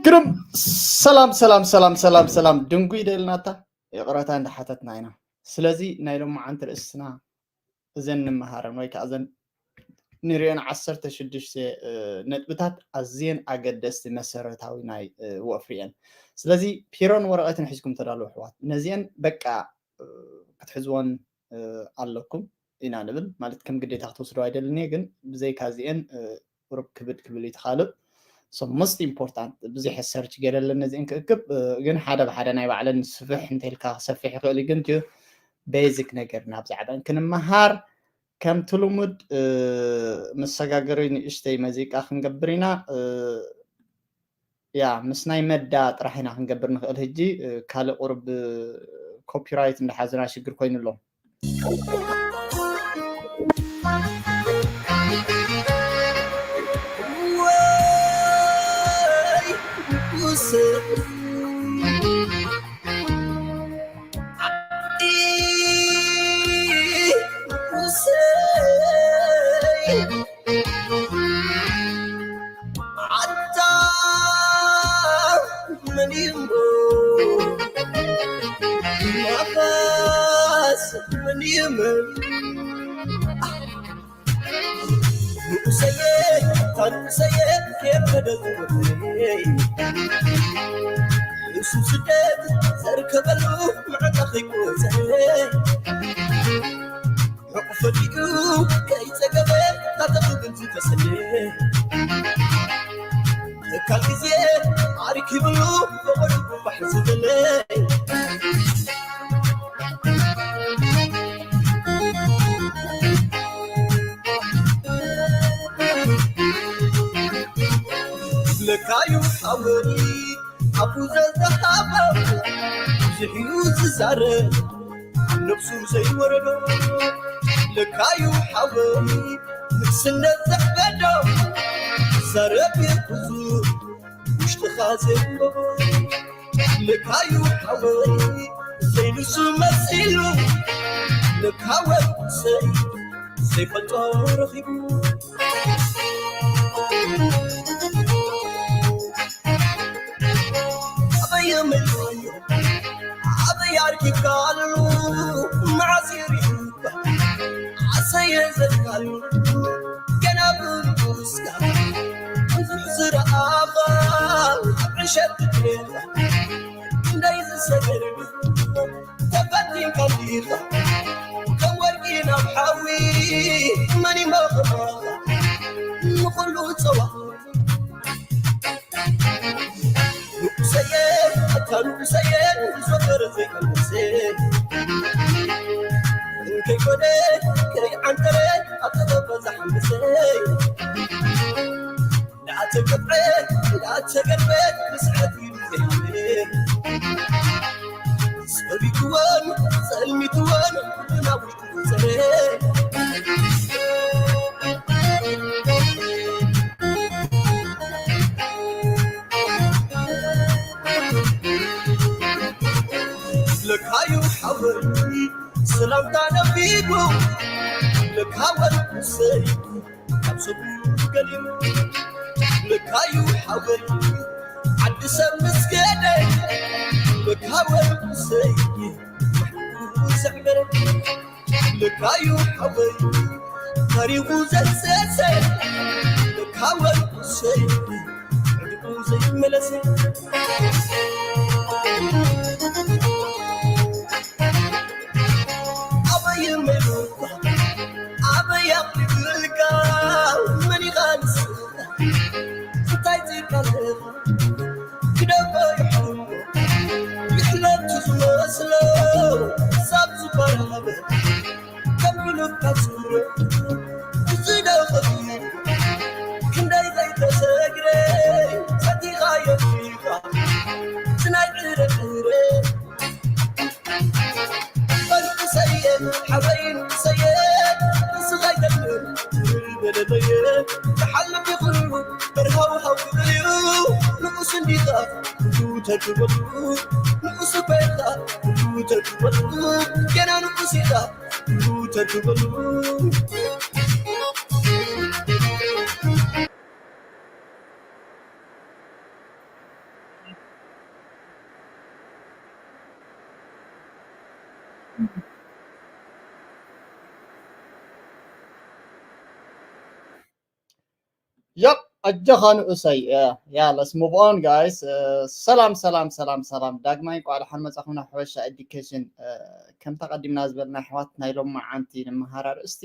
ግርም። ሰላም ሰላም ሰላም ሰላም ሰላም። ድንጉይ ደልናታ ይቕረታ እንዳሓተትና ኢና። ስለዚ ናይ ሎማዓንቲ ርእስና እዘን ንመሃረን ወይ ከዓ እዘን ንሪኦን ዓሰርተ ሽዱሽተ ነጥብታት ኣዝየን ኣገደስቲ መሰረታዊ ናይ ወፍሪ እየን። ስለዚ ፒሮን ወረቐትን ሒዝኩም ተዳለዉ ኣሕዋት፣ ነዚአን በቃ ክትሕዝወን ኣለኩም ኢና ንብል። ማለት ከም ግዴታ ክትወስዶ ኣይደልን እየ፣ ግን ብዘይካ እዚአን ቁሩብ ክብድ ክብል እዩ ተኻልእ። So most important ብዙሕ ሰርች ገይረ ኣለኒ ነዚአን ክእክብ፣ ግን ሓደ ብሓደ ናይ ባዕለን ስፍሕ እንተልካ ክሰፍሕ ይኽእል እዩ፣ ግን እቲ ቤዚክ ነገር ናብ ዛዕባን ክንመሃር ከምቲ ልሙድ መሰጋገሪ ንእሽተይ መዚቃ ክንገብር ኢና። ያ ምስ ናይ መዳ ጥራሕ ኢና ክንገብር ንኽእል። ሕጂ ካልእ ቁርብ ኮፒራይት እንዳሓዝና ሽግር ኮይኑ ኣሎ። ንኡሰየ ታንሰየ ኬፍ ተደዝወተይ ንሱ ስደት ዘርከበሉ መዕጠኺ ቁፀይ መቑፈዲኡ ከይፀገበ ታተኽብል ዝተሰለ እካል ግዜ ኣርኪብሉ ፈቐዱ ባሕ ዝበለይ ለካዩ ሓወኒ ኣፉ ዘዝሃበ ብዙሕ እዩ ዝዛረብ ነብሱ ዘይወረዶ ለካዩ ሓወኒ ንግስነት ዘሕበዶ ዘረብ ብዙ ውሽጥኻ ዘይንበቦ ለካዩ ሓወይ ዘይንሱ መሲሉ ለካ ወሰይ ዘይፈልጦ ረኺቡ ኣበየ መልዮ ኣበየ ኣርኪብካሉ መዓስ ይርዩካ ኣሰየ ዘልካሉ ገና ብንጉስካ ብዙሕ ዝረኣኻ ኣብ ዕሸት ክትሬኻ ክንደይ ዝሰገር ተፈቲንካ ዲኻ ከም ወርቂ ናብ ሓዊ መን ይመኽረኻ ንኹሉ ፀዋ ንኡሰየ ኣታ ንኡሰየ ዝዞተረ ዘይቀንሰ እንከይኮነ ከይዓንተረ ኣብ ተጠበዛ ሓምሰይ እንዳተቀጥዐ እንዳተገርበ ብስሕት ኢሉ ዘይሓለ ጸቢብዎን ጸልሚትዎን ብናውሽቱ ዝጸረ ለካዩ ሓወይ ሰላምታ ነፊጉ ለካ ወልሰይ ካብ ሰቡ ገሊሉ ለካዩ ሓወይ ዓዲ ሰብ ምስ ከደ ለካ ወልሰይ ዘዕበረ ለካዩ ሓወይ ታሪኹ ዘሰሰ ለካ ወልሰይ ዕድቁ ዘይመለሰ ኣበይ መይሉካ ኣበይ ኣቕሪብልካ መን ኢኻ ንስኻ እንታይ ትካለኻ ክደቆ ይሕለቱ ዝመስሎ ሳብ ዝበራበ ከም ብልካ ጽሩ ዝደኸት ክንደይ ዘይተሰግረ ሰቲኻዮ ኢኻ ስናይ ዕረዕረ በልቁሰየ ሓበይ ንቁሰየ ንስኻ ይደብር ትብል በደለየ ዝሓልፍ ይኹሉ በርሃው ሃው ክብል እዩ ንኡስ እንዲኻ ኩሉ ተድበሉ ንኡስ እኮ ኢኻ ኩሉ ተድበሉ ገና ንኡስ ኢኻ ኩሉ ተድበሉ Yep, ኣጆኻ ንኡሰይ። Yeah, yeah, let's move on, guys. ሰላም ሰላም ሰላም ሰላም፣ ዳግማይ እንኳዕ ደሓን መጻኹም ናብ ሓበሻ ኤዱኬሽን። ከምታ ቀዲምና ዝበልና ኣሕዋት፣ ናይ ሎማዓንቲ ንመሃር ኣርእስቲ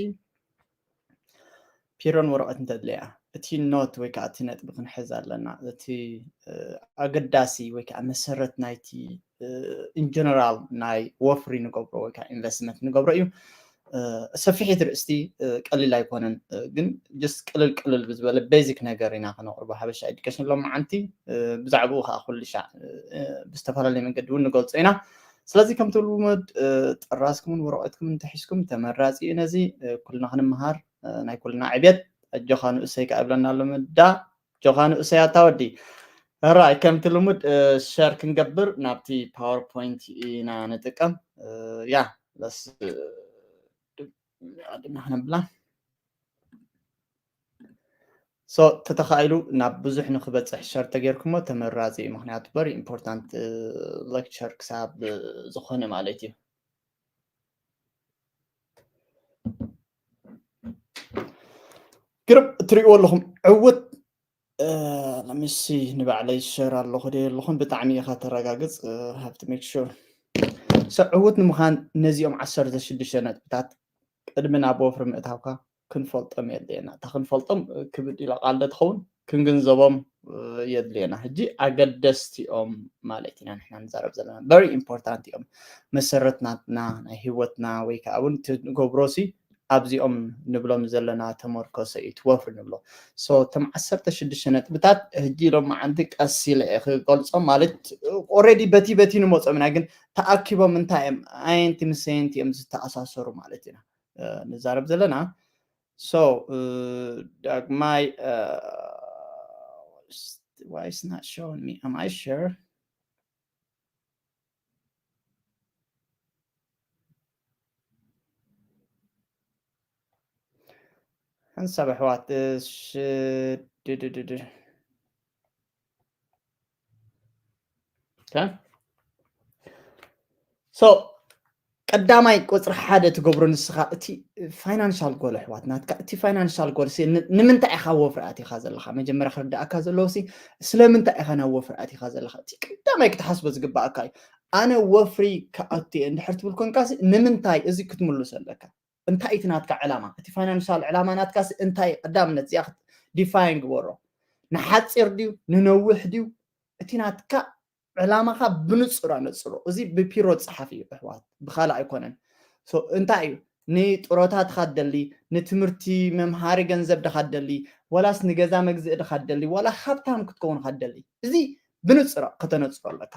ፒሮን ወረቐት እንተድለያ፣ እቲ ኖት ወይ ከዓ እቲ ነጥቢ ክንሕዝ ኣለና። እቲ ኣገዳሲ ወይ ከዓ መሰረት ናይቲ ኢን ጀነራል ናይ ወፍሪ ንገብሮ ወይ ከዓ ኢንቨስትመንት ንገብሮ እዩ። ሰፊሒት ርእስቲ፣ ቀሊል ኣይኮነን፣ ግን ጀስት ቅልል ቅልል ብዝበለ ቤዚክ ነገር ኢና ከነቕርቦ ሓበሻ ኤዱኬሽን ሎማዓንቲ። ብዛዕባኡ ከዓ ኩሉ ሻዕ ብዝተፈላለየ መንገዲ እውን ንገልጾ ኢና። ስለዚ ከምቲ ልሙድ ጥራዝኩምን ወረቐትኩምን እንተሒዝኩም ተመራፂ እዩ። ነዚ ኩልና ክንመሃር፣ ናይ ኩልና ዕብየት። ኣጆኻ ንእሰይ ከዓ ይብለና ኣሎ ምዳ። ኣጆኻ ንእሰይ ኣታ ወዲ። ራይ ከምቲ ልሙድ ሸር ክንገብር ናብቲ ፓወርፖይንት ኢና ንጥቀም። ያ ለስ ኣድና ክነብላ። So ተተኻኢሉ ናብ ብዙሕ ንክበፅሕ ሸር ተጌርኩሞ ተመራፂ እዩ። ምክንያቱ very important lecture ክሳብ ዝኾነ ማለት እዩ። ግርም እትሪእዎ ኣለኹም ዕውት ለሚሲ ንባዕለይ ሸር ኣለኹ ደ ኣለኹም ብጣዕሚ ኢኻ ተረጋግፅ። ሃብቲ ሜክ ሹር። So ዕውት ንምዃን ነዚኦም ዓሰርተ ሽዱሽተ ነጥብታት ቅድሚ ናብ ወፍሪ ምእታውካ ክንፈልጦም የድልየና። እታ ክንፈልጦም ክብድ ኢላ ቃል ዶ ትኸውን? ክንግንዘቦም የድልየና። ሕጂ ኣገደስቲ እዮም ማለት ኢና ንሕና ንዛረብ ዘለና። Very important እዮም። መሰረት ናትና ናይ ህይወትና ወይ ከዓ እውን እቲ ንገብሮ ሲ ኣብዚኦም ንብሎም ዘለና ተመርኮሰ እዩ እቲ ወፍሪ ንብሎ። So እቶም ዓሰርተ ሽዱሽተ ነጥብታት ሕጂ ኢሎም መዓንቲ ቀስ ኢለ እየ ክገልጾም ማለት ኦልሬዲ በቲ በቲ ንመጾም ኢና፣ ግን ተኣኪቦም እንታይ እዮም ኣየንቲ ምስ ኣየንቲ እዮም ዝተኣሳሰሩ ማለት ኢና ንዛረብ ዘለና። So ዳግማይ why is not showing me? Am I sure? ሓንሳብ ኣሕዋት እሺ፣ ድድድድ። ኦኬ። So ቀዳማይ ቁፅሪ ሓደ ትገብሮ ንስኻ እቲ ፋይናንሻል ጎል ኣሕዋት ናትካ። እቲ ፋይናንሻል ጎል ሲ ን- ንምንታይ ኢኻ ወፍሪ ኣቲኻ ዘለኻ? መጀመርያ ክርዳእካ ዘለዎ ሲ ስለምንታይ ኢኻ ናብ ወፍሪ ኣቲኻ ዘለኻ? እቲ ቀዳማይ ክትሓስቦ ዝግባኣካ እዩ። ኣነ ወፍሪ ክኣቱ እየ እንድሕር ትብል ኮንካ ሲ ንምንታይ? እዚ ክትምልሶ ኣለካ። እንታይ እቲ ናትካ ዕላማ? እቲ ፋይናንሻል ዕላማ ናትካ ሲ እንታይ? ቀዳምነት እዚኣ ዲፋይን ግበሮ። ንሓፂር ድዩ ንነዊሕ ድዩ? እቲ ናትካ ዕላማኻ ብንጹር ኣነጽሮ። እዚ ብፒሮ ዝጸሓፍ እዩ ኣሕዋት፣ ብኻልእ ኣይኮነን። So እንታይ እዩ? ንጥሮታ ድኻ ትደሊ፣ ንትምህርቲ መምሃሪ ገንዘብ ድኻ ትደሊ፣ ዋላስ ንገዛ መግዝኢ ድኻ ትደሊ፣ ዋላ ሃብታም ክትከውን ኢኻ ትደሊ? እዚ ብንጹር ከተነጽሮ ኣለካ።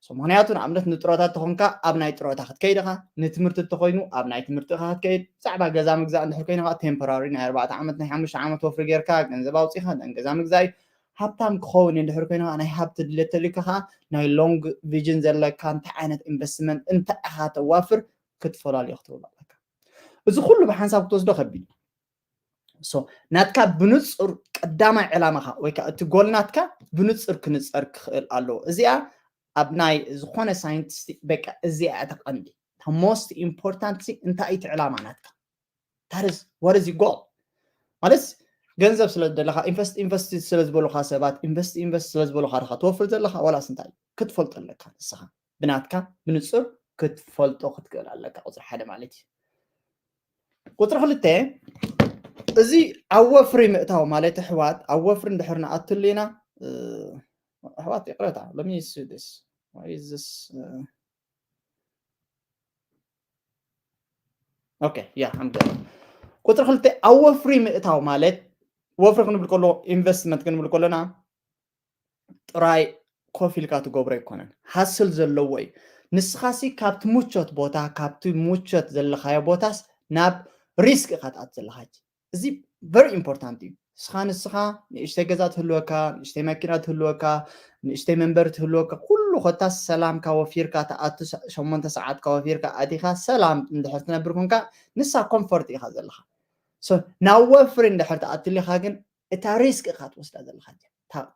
So ምኽንያቱ ንኣብነት ንጥሮታ ተኾንካ ኣብ ናይ ጥሮታ ክትከይድ ኢኻ፣ ንትምህርቲ እንተኾይኑ ኣብ ናይ ትምህርቲ ኢኻ ክትከይድ። ብዛዕባ ገዛ ምግዛእ እንድሕር ኮይኑ ከዓ ቴምፖራሪ ናይ ኣርባዕተ ዓመት ናይ ሓሙሽተ ዓመት ወፍሪ ጌርካ ገንዘብ ኣውፂኻ ደን ገዛ ምግዛእ እዩ። ሃብታም ክኸውን እንድሕር ኮይኑ ከዓ ናይ ሃብቲ ድሌት ተልዩካ ከዓ ናይ ሎንግ ቪዥን ዘለካ እንታይ ዓይነት ኢንቨስትመንት እንታይ ኢኻ ተዋፍር ክትፈላለዩ ክትብል ኣለካ። እዚ ኩሉ ብሓንሳብ ክትወስዶ ከቢድ እዩ። So ናትካ ብንጹር ቀዳማይ ዕላማኻ ወይ ከዓ እቲ ጎል ናትካ ብንጹር ክንጸር ክኽእል ኣለዎ። እዚኣ ኣብ ናይ ዝኾነ ሳይንቲስት በቃ እዚኣ እያ ተቐንዲ። Most important ሲ እንታይ እቲ ዕላማ ናትካ? That is what is your goal? ማለት ገንዘብ ስለ ዘለካ ኢንቨስት ኢንቨስት ስለ ዝበሉካ ሰባት ኢንቨስት ኢንቨስት ስለ ዝበሉካ ዲኻ ትወፍር ዘለካ ዋላስ እንታይ ክትፈልጦ ኣለካ ንስኻ ብናትካ ብንጹር ክትፈልጦ ክትክእል ኣለካ። ቁፅሪ ሓደ ማለት እዩ። ቁፅሪ ክልተ እዚ ኣብ ወፍሪ ምእታው ማለት ኣሕዋት ኣብ ወፍሪ እንድሕር ንኣትሉ ኢና ኣሕዋት ይቅረታ let me see this why is this okay yeah I'm good። ቁፅሪ ክልተ ኣብ ወፍሪ ምእታው ማለት ወፍሪ ክንብል ከሎ ኢንቨስትመንት ክንብል ከሎና ጥራይ ኮፍ ኢልካ ትገብሮ ኣይኮነን፣ ሃስል ዘለዎ እዩ። ንስኻሲ ካብቲ ምቾት ቦታ ካብቲ ምቾት ዘለኻዮ ቦታስ ናብ ሪስክ ኢኻ ትኣት ዘለኻ። እዚ very important እዩ። ንስኻ ንስኻ ንእሽተይ ገዛ ትህልወካ፣ ንእሽተይ መኪና ትህልወካ፣ ንእሽተይ መንበሪ ትህልወካ፣ ኩሉ ኮታስ ሰላምካ ወፊርካ ትኣቱ፣ ሸሞንተ ሰዓትካ ወፊርካ ኣቲኻ ሰላም እንድሕር ትነብር ኮንካ ንሳ ኮምፎርት ኢኻ ዘለኻ። So ናብ ወፍሪ እንድሕር ትኣትሊኻ ግን እታ ሪስክ ኢኻ ትወስዳ ዘለኻ።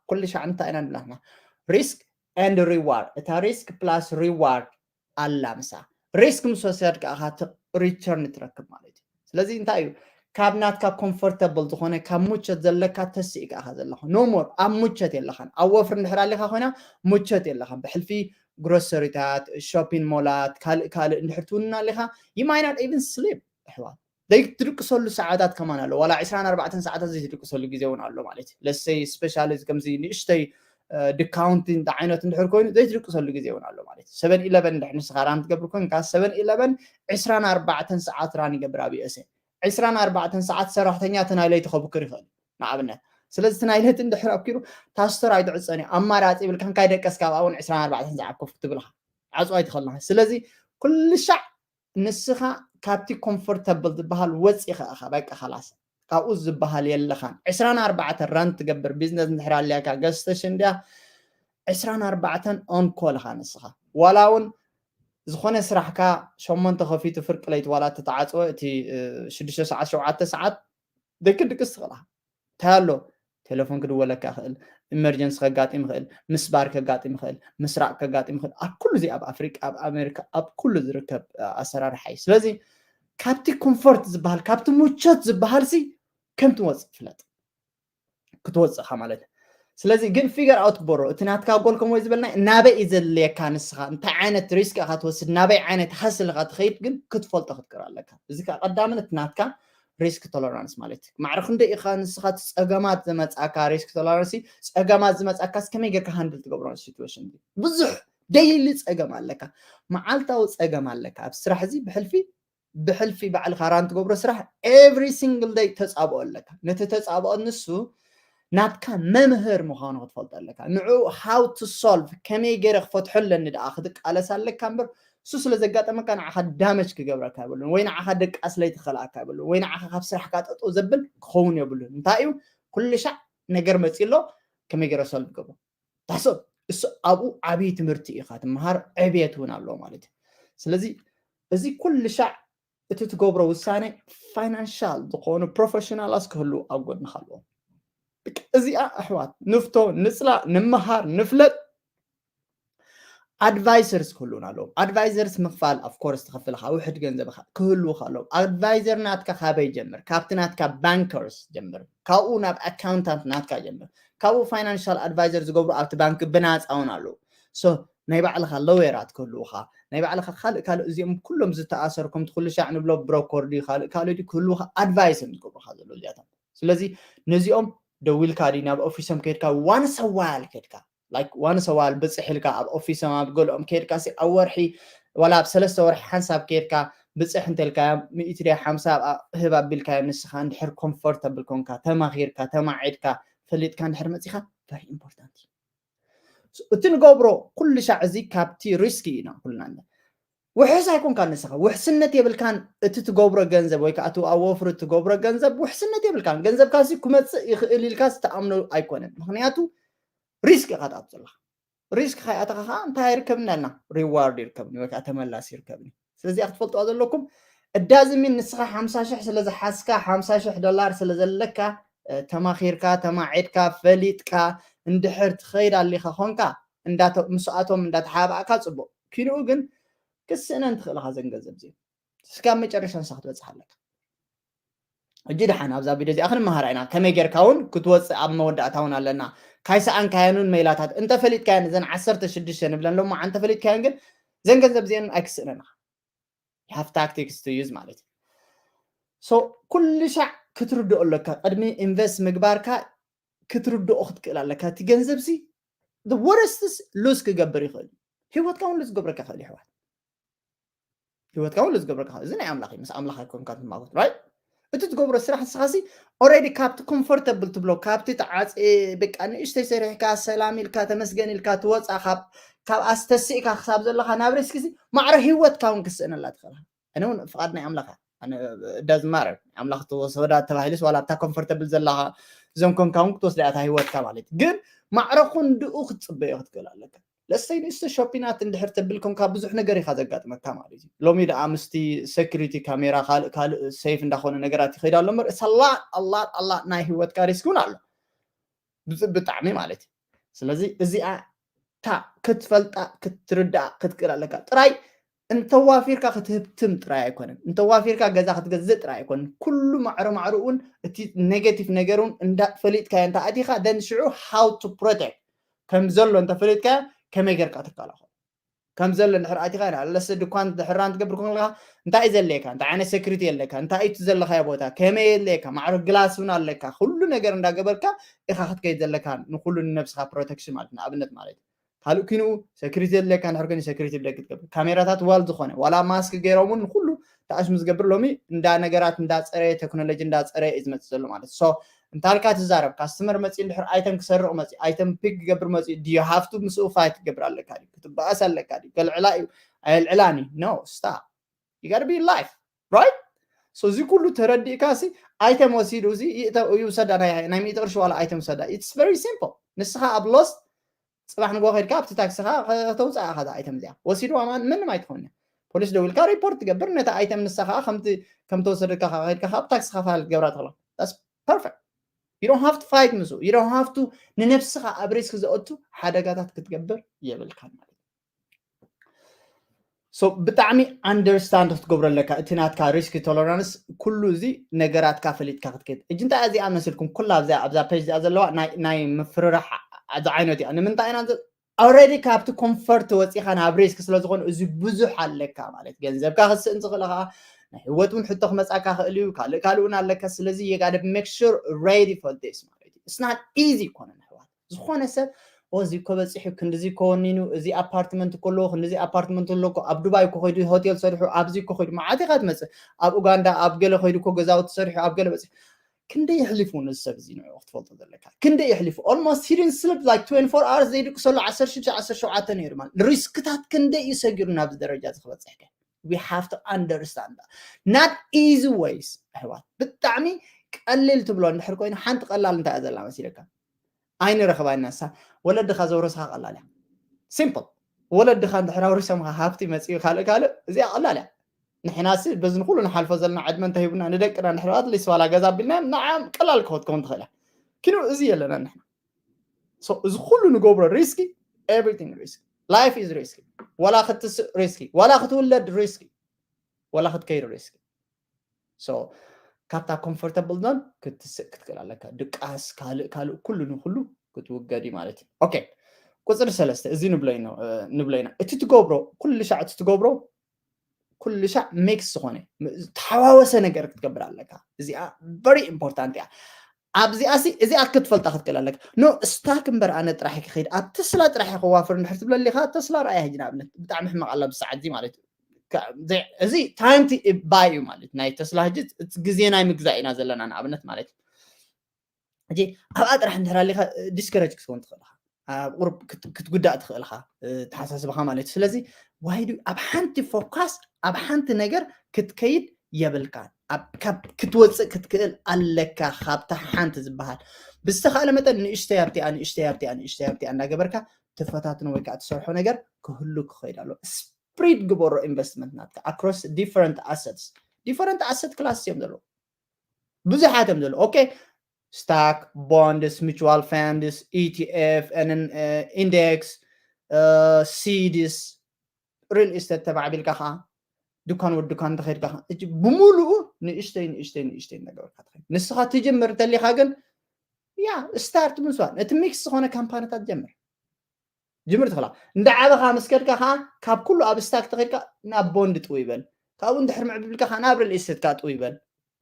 ኩሉ ሻዕ እንታይ ኢና ንብላና risk and reward። እታ risk plus reward ኣላ ምሳ። ሪስክ ምስ ወሰድካ ኢኻ return ትረክብ ማለት እዩ። ስለዚ እንታይ እዩ ካብ ናትካ comfortable ዝኾነ ካብ ምቾት ዘለካ ተስኢካ ኢኻ ዘለኻ። No more ኣብ ምቾት የለኻን። ኣብ ወፍሪ እንድሕር ኣሊኻ ኮይና ምቾት የለኻን። ብሕልፊ ግሮሰሪታት፣ ሾፒን ሞላት፣ ካልእ ካልእ እንድሕር ትውንን ኣሊኻ you might not even sleep ኣሕዋት። ዘይትድቅሰሉ ሰዓታት ከማን ኣሎ። ዋላ ዕስራን ኣርባዕተን ሰዓታት ዘይትድቅሰሉ ግዜ እውን ኣሎ ማለት እዩ። ለሰይ ስፔሻሊ ከምዚ ንእሽተይ ድካውንት እንታይ ዓይነት እንድሕር ኮይኑ ዘይትድቅሰሉ ግዜ እውን ኣሎ ማለት እዩ። ሰቨን ኢለቨን እንድሕር ንስኻ ራን ትገብር ኮይንካ ሰቨን ኢለቨን ዕስራን ኣርባዕተን ሰዓት ራን ይገብር ኣብ USA። ዕስራን ኣርባዕተን ሰዓት ሰራሕተኛ እቲ ናይ ለይቲ ከብክር ይኽእል ንኣብነት። ስለዚ እቲ ናይ ለይቲ እንድሕር ኣብኪሩ ታስተር ኣይትዕፀን እዩ ኣማራፂ ይብልካ እንታይ ደቀስ ካብ እውን ዕስራን ኣርባዕተን ሰዓት ኮፍ ክትብልካ ዓፅዋ ኣይትኸልና። ስለዚ ኩሉ ሻዕ ንስኻ ካብቲ ኮምፎርተብል ዝበሃል ወፂኻ ኢኻ በቃ ኸላስ ካብኡ ዝበሃል የለኻን። ዕስራን ኣርባዕተን ራን ትገብር ቢዝነስ እንድሕር ኣልያካ ገዝተሽ እንድያ ዕስራን ኣርባዕተን ኦን ኮል ኢኻ ንስኻ ዋላ እውን ዝኾነ ስራሕካ ሸሞንተ ከፊቱ ፍርቂ ለይቲ ዋላ ተተዓፅወ እቲ ሽዱሽተ ሰዓት ሸውዓተ ሰዓት ደቂ ድቅስ ትኽእላ እንታይ ኣሎ ቴሌፎን ክድወለካ ይኽእል ኢመርጀንሲ ከጋጥም ይኽእል ምስባር ከጋጥም ይኽእል ምስራቅ ከጋጥም ይኽእል ኣብ ኩሉ እዚ ኣብ ኣፍሪቃ ኣብ ኣሜሪካ ኣብ ኩሉ ዝርከብ ኣሰራርሓ እዩ ስለዚ ካብቲ ኮምፎርት ዝበሃል ካብቲ ምቾት ዝበሃል ሲ ከም ትወፅእ ፍለጥ ክትወፅእካ ማለት እዩ ስለዚ ግን ፊገር ኣውት ቦሮ እቲ ናትካ ጎል ከም ወይ ዝበልና ናበይ እዩ ዘድልየካ ንስኻ እንታይ ዓይነት ሪስክ ኢኻ ትወስድ ናበይ ዓይነት ሃስል ኢኻ ትኸይድ ግን ክትፈልጦ ክትክር ኣለካ እዚ ከዓ ቀዳምን እቲ ናትካ ሪስክ ቶለራንስ ማለት እዩ ማዕረ ክንደይ ኢኻ ንስኻ እቲ ፀገማት ዝመፅኣካ ሪስክ ቶለራንስ ፀገማት ዝመፅኣካስ ከመይ ጌርካ ሃንድል ትገብሮ ሲትዌሽን ብዙሕ ደይሊ ፀገም ኣለካ መዓልታዊ ፀገም ኣለካ ኣብ ስራሕ እዚ ብሕልፊ ብሕልፊ ባዕልኻ ራን ትገብሮ ስራሕ every single day ተፃብኦ ኣለካ ነቲ ተፃብኦ ንሱ ናትካ መምህር ምዃኑ ክትፈልጦ ኣለካ ንዑ how to solve ከመይ ገይረ ክፈትሖ ኣለኒ ደኣ ክትቃለስ ኣለካ እምበር እሱ ስለ ዘጋጠመካ ንዓኻ ዳመጅ ክገብረካ የብሉን ወይ ንዓኻ ደቃስ ለይትኸልኣካ የብሉን ወይ ንዓኻ ካብ ስራሕካ ጠጠው ዘብል ክኸውን የብሉን እንታይ እዩ ኩሉ ሻዕ ነገር መፂ ኣሎ ከመይ ገይረ ሰልቭ ገብሮ ዳሶ እሱ ኣብኡ ዓብዪ ትምህርቲ ኢኻ ትምሃር ዕብየት እውን ኣለዎ ማለት እዩ ስለዚ እዚ ኩሉ ሻዕ እቲ ትገብሮ ውሳነ ፋይናንሻል ዝኾኑ ፕሮፌሽናላስ ክህልው ኣብ ጎድንካ ኣለዎም እዚኣ ኣሕዋት ንፍቶ ንፅላ ንምሃር ንፍለጥ ኣድቫይዘርስ ክህልውን ኣለዎም ኣድቫይዘርስ ምኽፋል ኣፍኮርስ ትኸፍልካ ውሕድ ገንዘብ ክህልውካ ኣለዎም ኣድቫይዘር ናትካ ካበይ ጀምር ካብቲ ናትካ ባንከርስ ጀምር ካብኡ ናብ ኣካውንታንት ናትካ ጀምር ካብኡ ፋይናንሻል ኣድቫይዘር ዝገብሩ ኣብቲ ባንክ ብናፃ እውን ኣለዉ ናይ ባዕልኻ ለወራት ክህልውኻ ናይ ባዕልኻ ካልእ ካልእ እዚኦም ኩሎም ዝተኣሰሩ ከምቲ ኩሉ ሻዕ ንብሎ ብሮኮር ድዩ ካልእ ካልእ ድዩ ክህልውኻ ኣድቫይስ እዮም ዝገብሩኻ ዘለዉ እዚኣቶም ስለዚ ነዚኦም ደዊልካ ድዩ ናብ ኦፊሶም ከድካ ዋንስ ዋል ከድካ ላይክ ዋንስ ዋል ብፅሕ ኢልካ ኣብ ኦፊሶም ኣብ ገልኦም ከድካ ሲ ኣብ ወርሒ ዋላ ኣብ ሰለስተ ወርሒ ሓንሳብ ከድካ ብፅሕ እንተልካዮም ሚእቲ ድያ ሓምሳ ህብ ኣቢልካዮም ንስኻ እንድሕር ኮምፎርተብል ኮንካ ተማኺርካ ተማዒድካ ፈሊጥካ እንድሕር መፂኻ ቨሪ ኢምፖርታንት እዩ እቲ ንገብሮ ኩሉ ሻዕ እዚ ካብቲ ሪስክ ኢና ኩልና ውሕስ ኣይኮንካ ንስኻ ውሕስነት የብልካን እቲ ትገብሮ ገንዘብ ወይ ከዓ ኣብ ወፍሪ ትገብሮ ገንዘብ ውሕስነት የብልካን ገንዘብካ ሲ ክመፅእ ይኽእል ኢልካ ዝተኣምኖ ኣይኮነን ምክንያቱ ሪስክ ኢኻ ትኣቱ ዘለካ ሪስክ ከይኣተኻ ከዓ እንታይ ይርከብና ልና ሪዋርድ ይርከብኒ ወይ ከዓ ተመላሲ ይርከብኒ ስለዚኣ ክትፈልጥዋ ዘለኩም እዳዝሚን ንስኻ ሓምሳ ሽሕ ስለ ዝሓዝካ ሓምሳ ሽሕ ዶላር ስለ ዘለካ ተማኺርካ ተማዒድካ ፈሊጥካ እንድሕር ትኸይድ ኣሊኻ ኾንካ ምስኣቶም እንዳተሓባእካ ፅቡቅ ኪንኡ ግን ክስእነን ትኽእልኻ ዘን ገንዘብ ዚኦም እስካብ መጨረሻ ንሳ ክትበፅሕ ኣለካ ሕጂ ደሓን ኣብዛ ቪድዮ እዚኣ ክንመሃራ ኢና ከመይ ጌርካ እውን ክትወፅእ ኣብ መወዳእታ እውን ኣለና ካይሰኣንካየን እውን መይላታት እንተፈሊጥካየን እዘን ዓሰርተ ሽዱሽተ ንብለን ሎማ እንተፈሊጥካየን ግን ዘን ገንዘብ እዚአን ኣይክስእነን ኢኻ you have tactics to use ማለት እዩ so ኩሉ ሻዕ ክትርድኦ ኣለካ ቅድሚ ኢንቨስት ምግባርካ ክትርድኦ ክትክእል ኣለካ እቲ ገንዘብ ሲ ወረስትስ ሉዝ ክገብር ይኽእል እዩ ህይወትካ እውን ሉዝ ክገብረካ ይኽእል ይሕዋት ህይወትካ እውን ሉዝ ክገብረካ ይኽእል እዚ ናይ ኣምላኽ እዩ ምስ ኣምላኽ ኣይኮንካ ትማጎት ራይት እቲ ትገብሮ ስራሕ ንስኻሲ ኦረዲ ካብቲ ኮምፎርተብል ትብሎ ካብቲ ተዓፂ በቃ ንእሽተይ ሰሪሕካ ሰላም ኢልካ ተመስገን ኢልካ ትወፃ ካብ ካብ ኣስተስእካ ክሳብ ዘለካ ናብ ሪስክሲ ማዕረ ህይወትካ እውን ክስእነላ ትኽእላ ኣነ እውን ፍቓድ ናይ ኣምላኽ እያ ዳዝማረር ኣምላኽ ተወሰዳ ተባሂሉስ ዋላ ኣብታ ኮምፎርተብል ዘለካ ዞን ኮንካ እውን ክትወስዳ እያ ህይወትካ ማለት ግን ማዕረ ክንድኡ ክትፅበዮ ክትክእል ኣለካ ለሰይ ንእሽቶ ሾፒናት እንድሕር ተብል ኮንካ ብዙሕ ነገር ኢኻ ዘጋጥመካ ማለት እዩ ሎሚ ደኣ ምስቲ ሴኩሪቲ ካሜራ ካልእ ካልእ ሴፍ እንዳኾነ ነገራት ይኸይድ ኣሎ እምበር ኣላ ኣላ ኣላ ናይ ህይወትካ ሪስክ እውን ኣሎ ብጣዕሚ ማለት እዩ ስለዚ እዚኣ እታ ክትፈልጣ ክትርዳእ ክትክእል ኣለካ ጥራይ እንተዋፊርካ ክትህብትም ጥራይ ኣይኮነን፣ እንተዋፊርካ ገዛ ክትገዝእ ጥራይ ኣይኮነን። ኩሉ ማዕረ ማዕረኡን እቲ ኔጌቲቭ ነገር እውን እንዳ ፈሊጥካዮ እንተ ኣቲኻ፣ then ሽዑ how to protect ከም ዘሎ እንተፈሊጥካዮ ከመይ ጌርካ ትከላኸል ከም ዘሎ እንድሕር ኣቲኻ ኢና ኣለሰ ድኳን ድሕራን ትገብር ከለካ እንታይ እዩ ዘለካ እንታይ ዓይነት ሴኩሪቲ የለካ እንታይ እዩ ዘለካዮ ቦታ ከመይ የለካ ማዕረ ግላስ እውን ኣለካ ኩሉ ነገር እንዳገበርካ ኢኻ ክትከይድ ዘለካ ንኩሉ ንነብስኻ ፕሮቴክሽን ማለት ንኣብነት ማለት እዩ ካልእ ኪንኡ ሴኩሪቲ የድልየካ እንድሕር ኮይኑ ሴኩሪቲ ብደቂ ትገብር ካሜራታት ዋል ዝኾነ ዋላ ማስክ ገይሮም እውን ንኩሉ ተኣሽሙ ዝገብር ሎሚ እንዳ ነገራት እንዳፀረየ ቴክኖሎጂ እንዳፀረየ እዩ ዝመፅእ ዘሎ ማለት so እንታልካ ትዛረብ ካስተመር መፂ እንድሕር ኣይተም ክሰርቕ መፂ ኣይተም ፒክ ክገብር መፂ do you have to ምስኡ ፋይት ክትገብር ኣለካ ድዩ ክትበኣስ ኣለካ ድዩ ከልዕላ እዩ ኣየልዕላን እዩ no stop you gotta be life right so እዚ ኩሉ ተረዲእካ ሲ ኣይተም ወሲዱ እዚ ይእተ- ይውሰዳ ናይ ናይ ሚእቲ ቅርሺ ዋላ ኣይተም ውሰዳ it's very simple ንስኻ ኣብ ሎስት ፅባሕ ንጎ ከድካ ኣብቲ ታክስኻ ከተውፅኣ ኢኻ ኣይተም እዚኣ ወሲድዋ ማን ምንም ኣይትኾነ ፖሊስ ደው ኢልካ ሪፖርት ትገብር ነቲ ኣይተም ንሳ ከዓ ከምቲ ከም ተወሰደካ ከዓ ከድካ ከዓ ብታክስኻ ፋይል ትገብራ ትኽእላ perfect you don't have to fight ምስኡ you don't have to ንነብስኻ ኣብ ሪስክ ዘእቱ ሓደጋታት ክትገብር የብልካን ማለት so ብጣዕሚ understand ክትገብሮ ኣለካ እቲ ናትካ risk tolerance ኩሉ እዚ ነገራትካ ፈሊጥካ ክትከይድ እጂ እንታይ እዚኣ መስልኩም ኩላ ኣብዛ ኣብዛ ፔጅ እዚኣ ዘለዋ ናይ ናይ ምፍርራሕ ዝዓይነቱ እያ ንምንታይ ኢና already ካብቲ ኮንፈርት ወፂኻ ናብ ሪስክ ስለ ዝኾኑ እዚ ብዙሕ ኣለካ ማለት ገንዘብካ ክትስእን ትኽእል ኻ ናይ ህይወት እውን ሕቶ ክመፃካ ክእል እዩ ካልእ ካልእ እውን ኣለካ ስለዚ you gotta make sure ready for this ማለት እዩ it's not easy ይኮነ ኣሕዋት ዝኾነ ሰብ እዚ እኮ በፂሑ ክንድዚ እኮ ወኒኑ እዚ ኣፓርትመንት እኮ ኣለዎ ክንድዚ ኣፓርትመንት ኣሎ እኮ ኣብ ዱባይ እኮ ከይዱ ሆቴል ሰሪሑ ኣብዚ እኮ ከይዱ መዓት ኢኻ ትመፅእ ኣብ ኡጋንዳ ኣብ ገለ ከይዱ እኮ ገዛውቲ ሰሪሑ ኣብ ገለ በፂሑ ክንደይ የሕሊፉ ነዚ ሰብ እዚ ንዕኡ ክትፈልጦ ዘለካ ክንደይ የሕሊፉ almost he didn't sleep like twenty-four hours ዘይድቅሰሉ ዓሰርተ ሽዱሽተ ዓሰርተ ሸውዓተ ነይሩ ማለት ሪስክታት ክንደይ እዩ ሰጊሩ ናብዚ ደረጃ እዚ ክበፅሕ ከ we have to understand that not easy ways ኣሕዋት ብጣዕሚ ቀሊል ትብሎ እንድሕር ኮይኑ ሓንቲ ቀላል እንታይ እያ ዘላ መሲለካ ኣይንረኽባና ንሳ ወለድኻ ዘውረስኻ ቀላል እያ simple ወለድኻ እንድሕር ኣውሪሶምኻ ሃብቲ መፅኡ ካልእ ካልእ እዚኣ ቀላል እያ ንሕናሲ በዚ ንኩሉ ንሓልፎ ዘለና ዕድመ እንተሂቡና ንደቅና እንድሕር ኣትሊስት ዋላ ገዛ ኣቢልና ንዓም ቀላል ክኸትከውን ትኽእል እያ ኪኑ እዚ የለና ንሕና እዚ ኩሉ ንገብሮ ሪስኪ everything risk life is risky ዋላ ክትስእ ሪስኪ ዋላ ክትውለድ ሪስኪ ዋላ ክትከይድ ሪስኪ so ካብታ ኮምፎርተብል ዞን ክትስእ ክትክእል ኣለካ ድቃስ ካልእ ካልእ ኩሉ ንኩሉ ክትውገድ እዩ ማለት እዩ okay ቁፅሪ ሰለስተ እዚ ንብሎ ንብሎ ኢና እቲ ትገብሮ ኩሉ ሻዕ እቲ ትገብሮ ኩሉ ሻዕ ሜክስ ዝኾነ ተሓዋወሰ ነገር ክትገብር ኣለካ እዚኣ very important እያ ኣብዚኣ ሲ እዚኣ ክትፈልጣ ክትክእል ኣለካ ኖ ስታክ እምበር ኣነ ጥራሕ ክኸይድ ኣብ ተስላ ጥራሕ ክዋፍር እንድሕር ትብለሊኻ ተስላ ረኣያ ሕጂ ንኣብነት ብጣዕሚ ሕማቕ ኣላ ብሰዓት እዚ ማለት እዩ እዚ time to buy እዩ ማለት ናይ ተስላ ሕጂ ግዜ ናይ ምግዛእ ኢና ዘለና ንኣብነት ማለት እዩ ሕጂ ኣብኣ ጥራሕ እንድሕር ኣሊኻ ዲስከረጅ ክትከውን ትኽእል ኢኻ ኣብ ቁሩብ ክትጉዳእ ትኽእል ኢኻ ተሓሳስብኻ ማለት እዩ ስለዚ ዋይዱ ኣብ ሓንቲ ፎካስ ኣብ ሓንቲ ነገር ክትከይድ የብልካ ክትወፅእ ክትክእል ኣለካ ካብታ ሓንቲ ዝበሃል ብዝተኻእለ መጠን ንእሽተይ ኣብቲኣ ንእሽተይ ኣብቲኣ ንእሽተይ ኣብቲኣ እንዳገበርካ ትፈታትኖ ወይ ከዓ ትሰርሖ ነገር ክህሉ ክኸይድ ኣሎ ስፕሪድ ግበሮ ኢንቨስትመንት ናትካ across different assets different asset class እዮም ዘለዉ ብዙሓት እዮም ዘለዉ okay stock bonds mutual funds etf index seeds real estate ተማዕቢልካ ከዓ ድኳን ወዲ ድኳን እንተኸድካ ከዓ እጅ ብምሉኡ ንእሽተይ ንእሽተይ ንእሽተይ እናገበርካ ትኸይድ ንስኻ ትጅምር እንተሊኻ ግን ያ ስታርት ምስዋን እቲ ሚክስ ዝኾነ ካምፓኒታት ጀምር ጅምር ትኽላ እንዳ ዓበኻ ምስ ከድካ ከዓ ካብ ኩሉ ኣብ ስታክ ተኸድካ ናብ ቦንድ ጥው ይበል ካብኡ እንድሕር ምዕብልካ ከዓ ናብ ሪል ኤስቴት ከዓ ጥው ይበል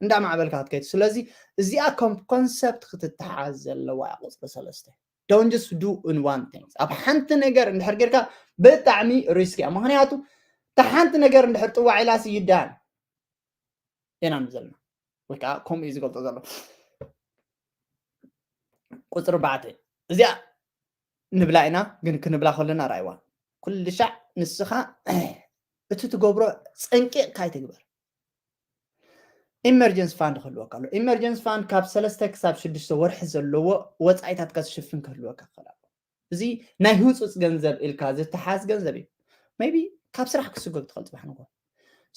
እንዳ ማዕበልካ ክትከይድ ስለዚ እዚኣ ኮንሰፕት ክትተሓዝ ዘለዋ እያ ቁፅሪ ሰለስተ don't just do in one thing ኣብ ሓንቲ ነገር እንድሕር ጌርካ ብጣዕሚ ሪስክ እያ ምክንያቱ እታ ሓንቲ ነገር እንድሕር ጥዋዕ ኢላሲ ይዳን ኢና ዘለና ወይ ከዓ ከምኡ እዩ ዝገልፆ ዘሎ ቁፅሪ ኣርባዕተ እዚኣ ንብላ ኢና ግን ክንብላ ከለና ራእይዋ ኩሉ ሻዕ ንስኻ እቲ ትገብሮ ፀንቂቕካ ኣይትግበር ኢመርጀንስ ፋንድ ክህልወካ ኣሎ ኢመርጀንስ ፋንድ ካብ ሰለስተ ክሳብ ሽዱሽተ ወርሒ ዘለዎ ወፃኢታትካ ዝሽፍን ክህልወካ ክኽእል ኣሎ እዚ ናይ ህፁፅ ገንዘብ ኢልካ ዝተሓዝ ገንዘብ እዩ ቢ ካብ ስራሕ ክስጎግ ትኽእል ፅባሕ ንጎ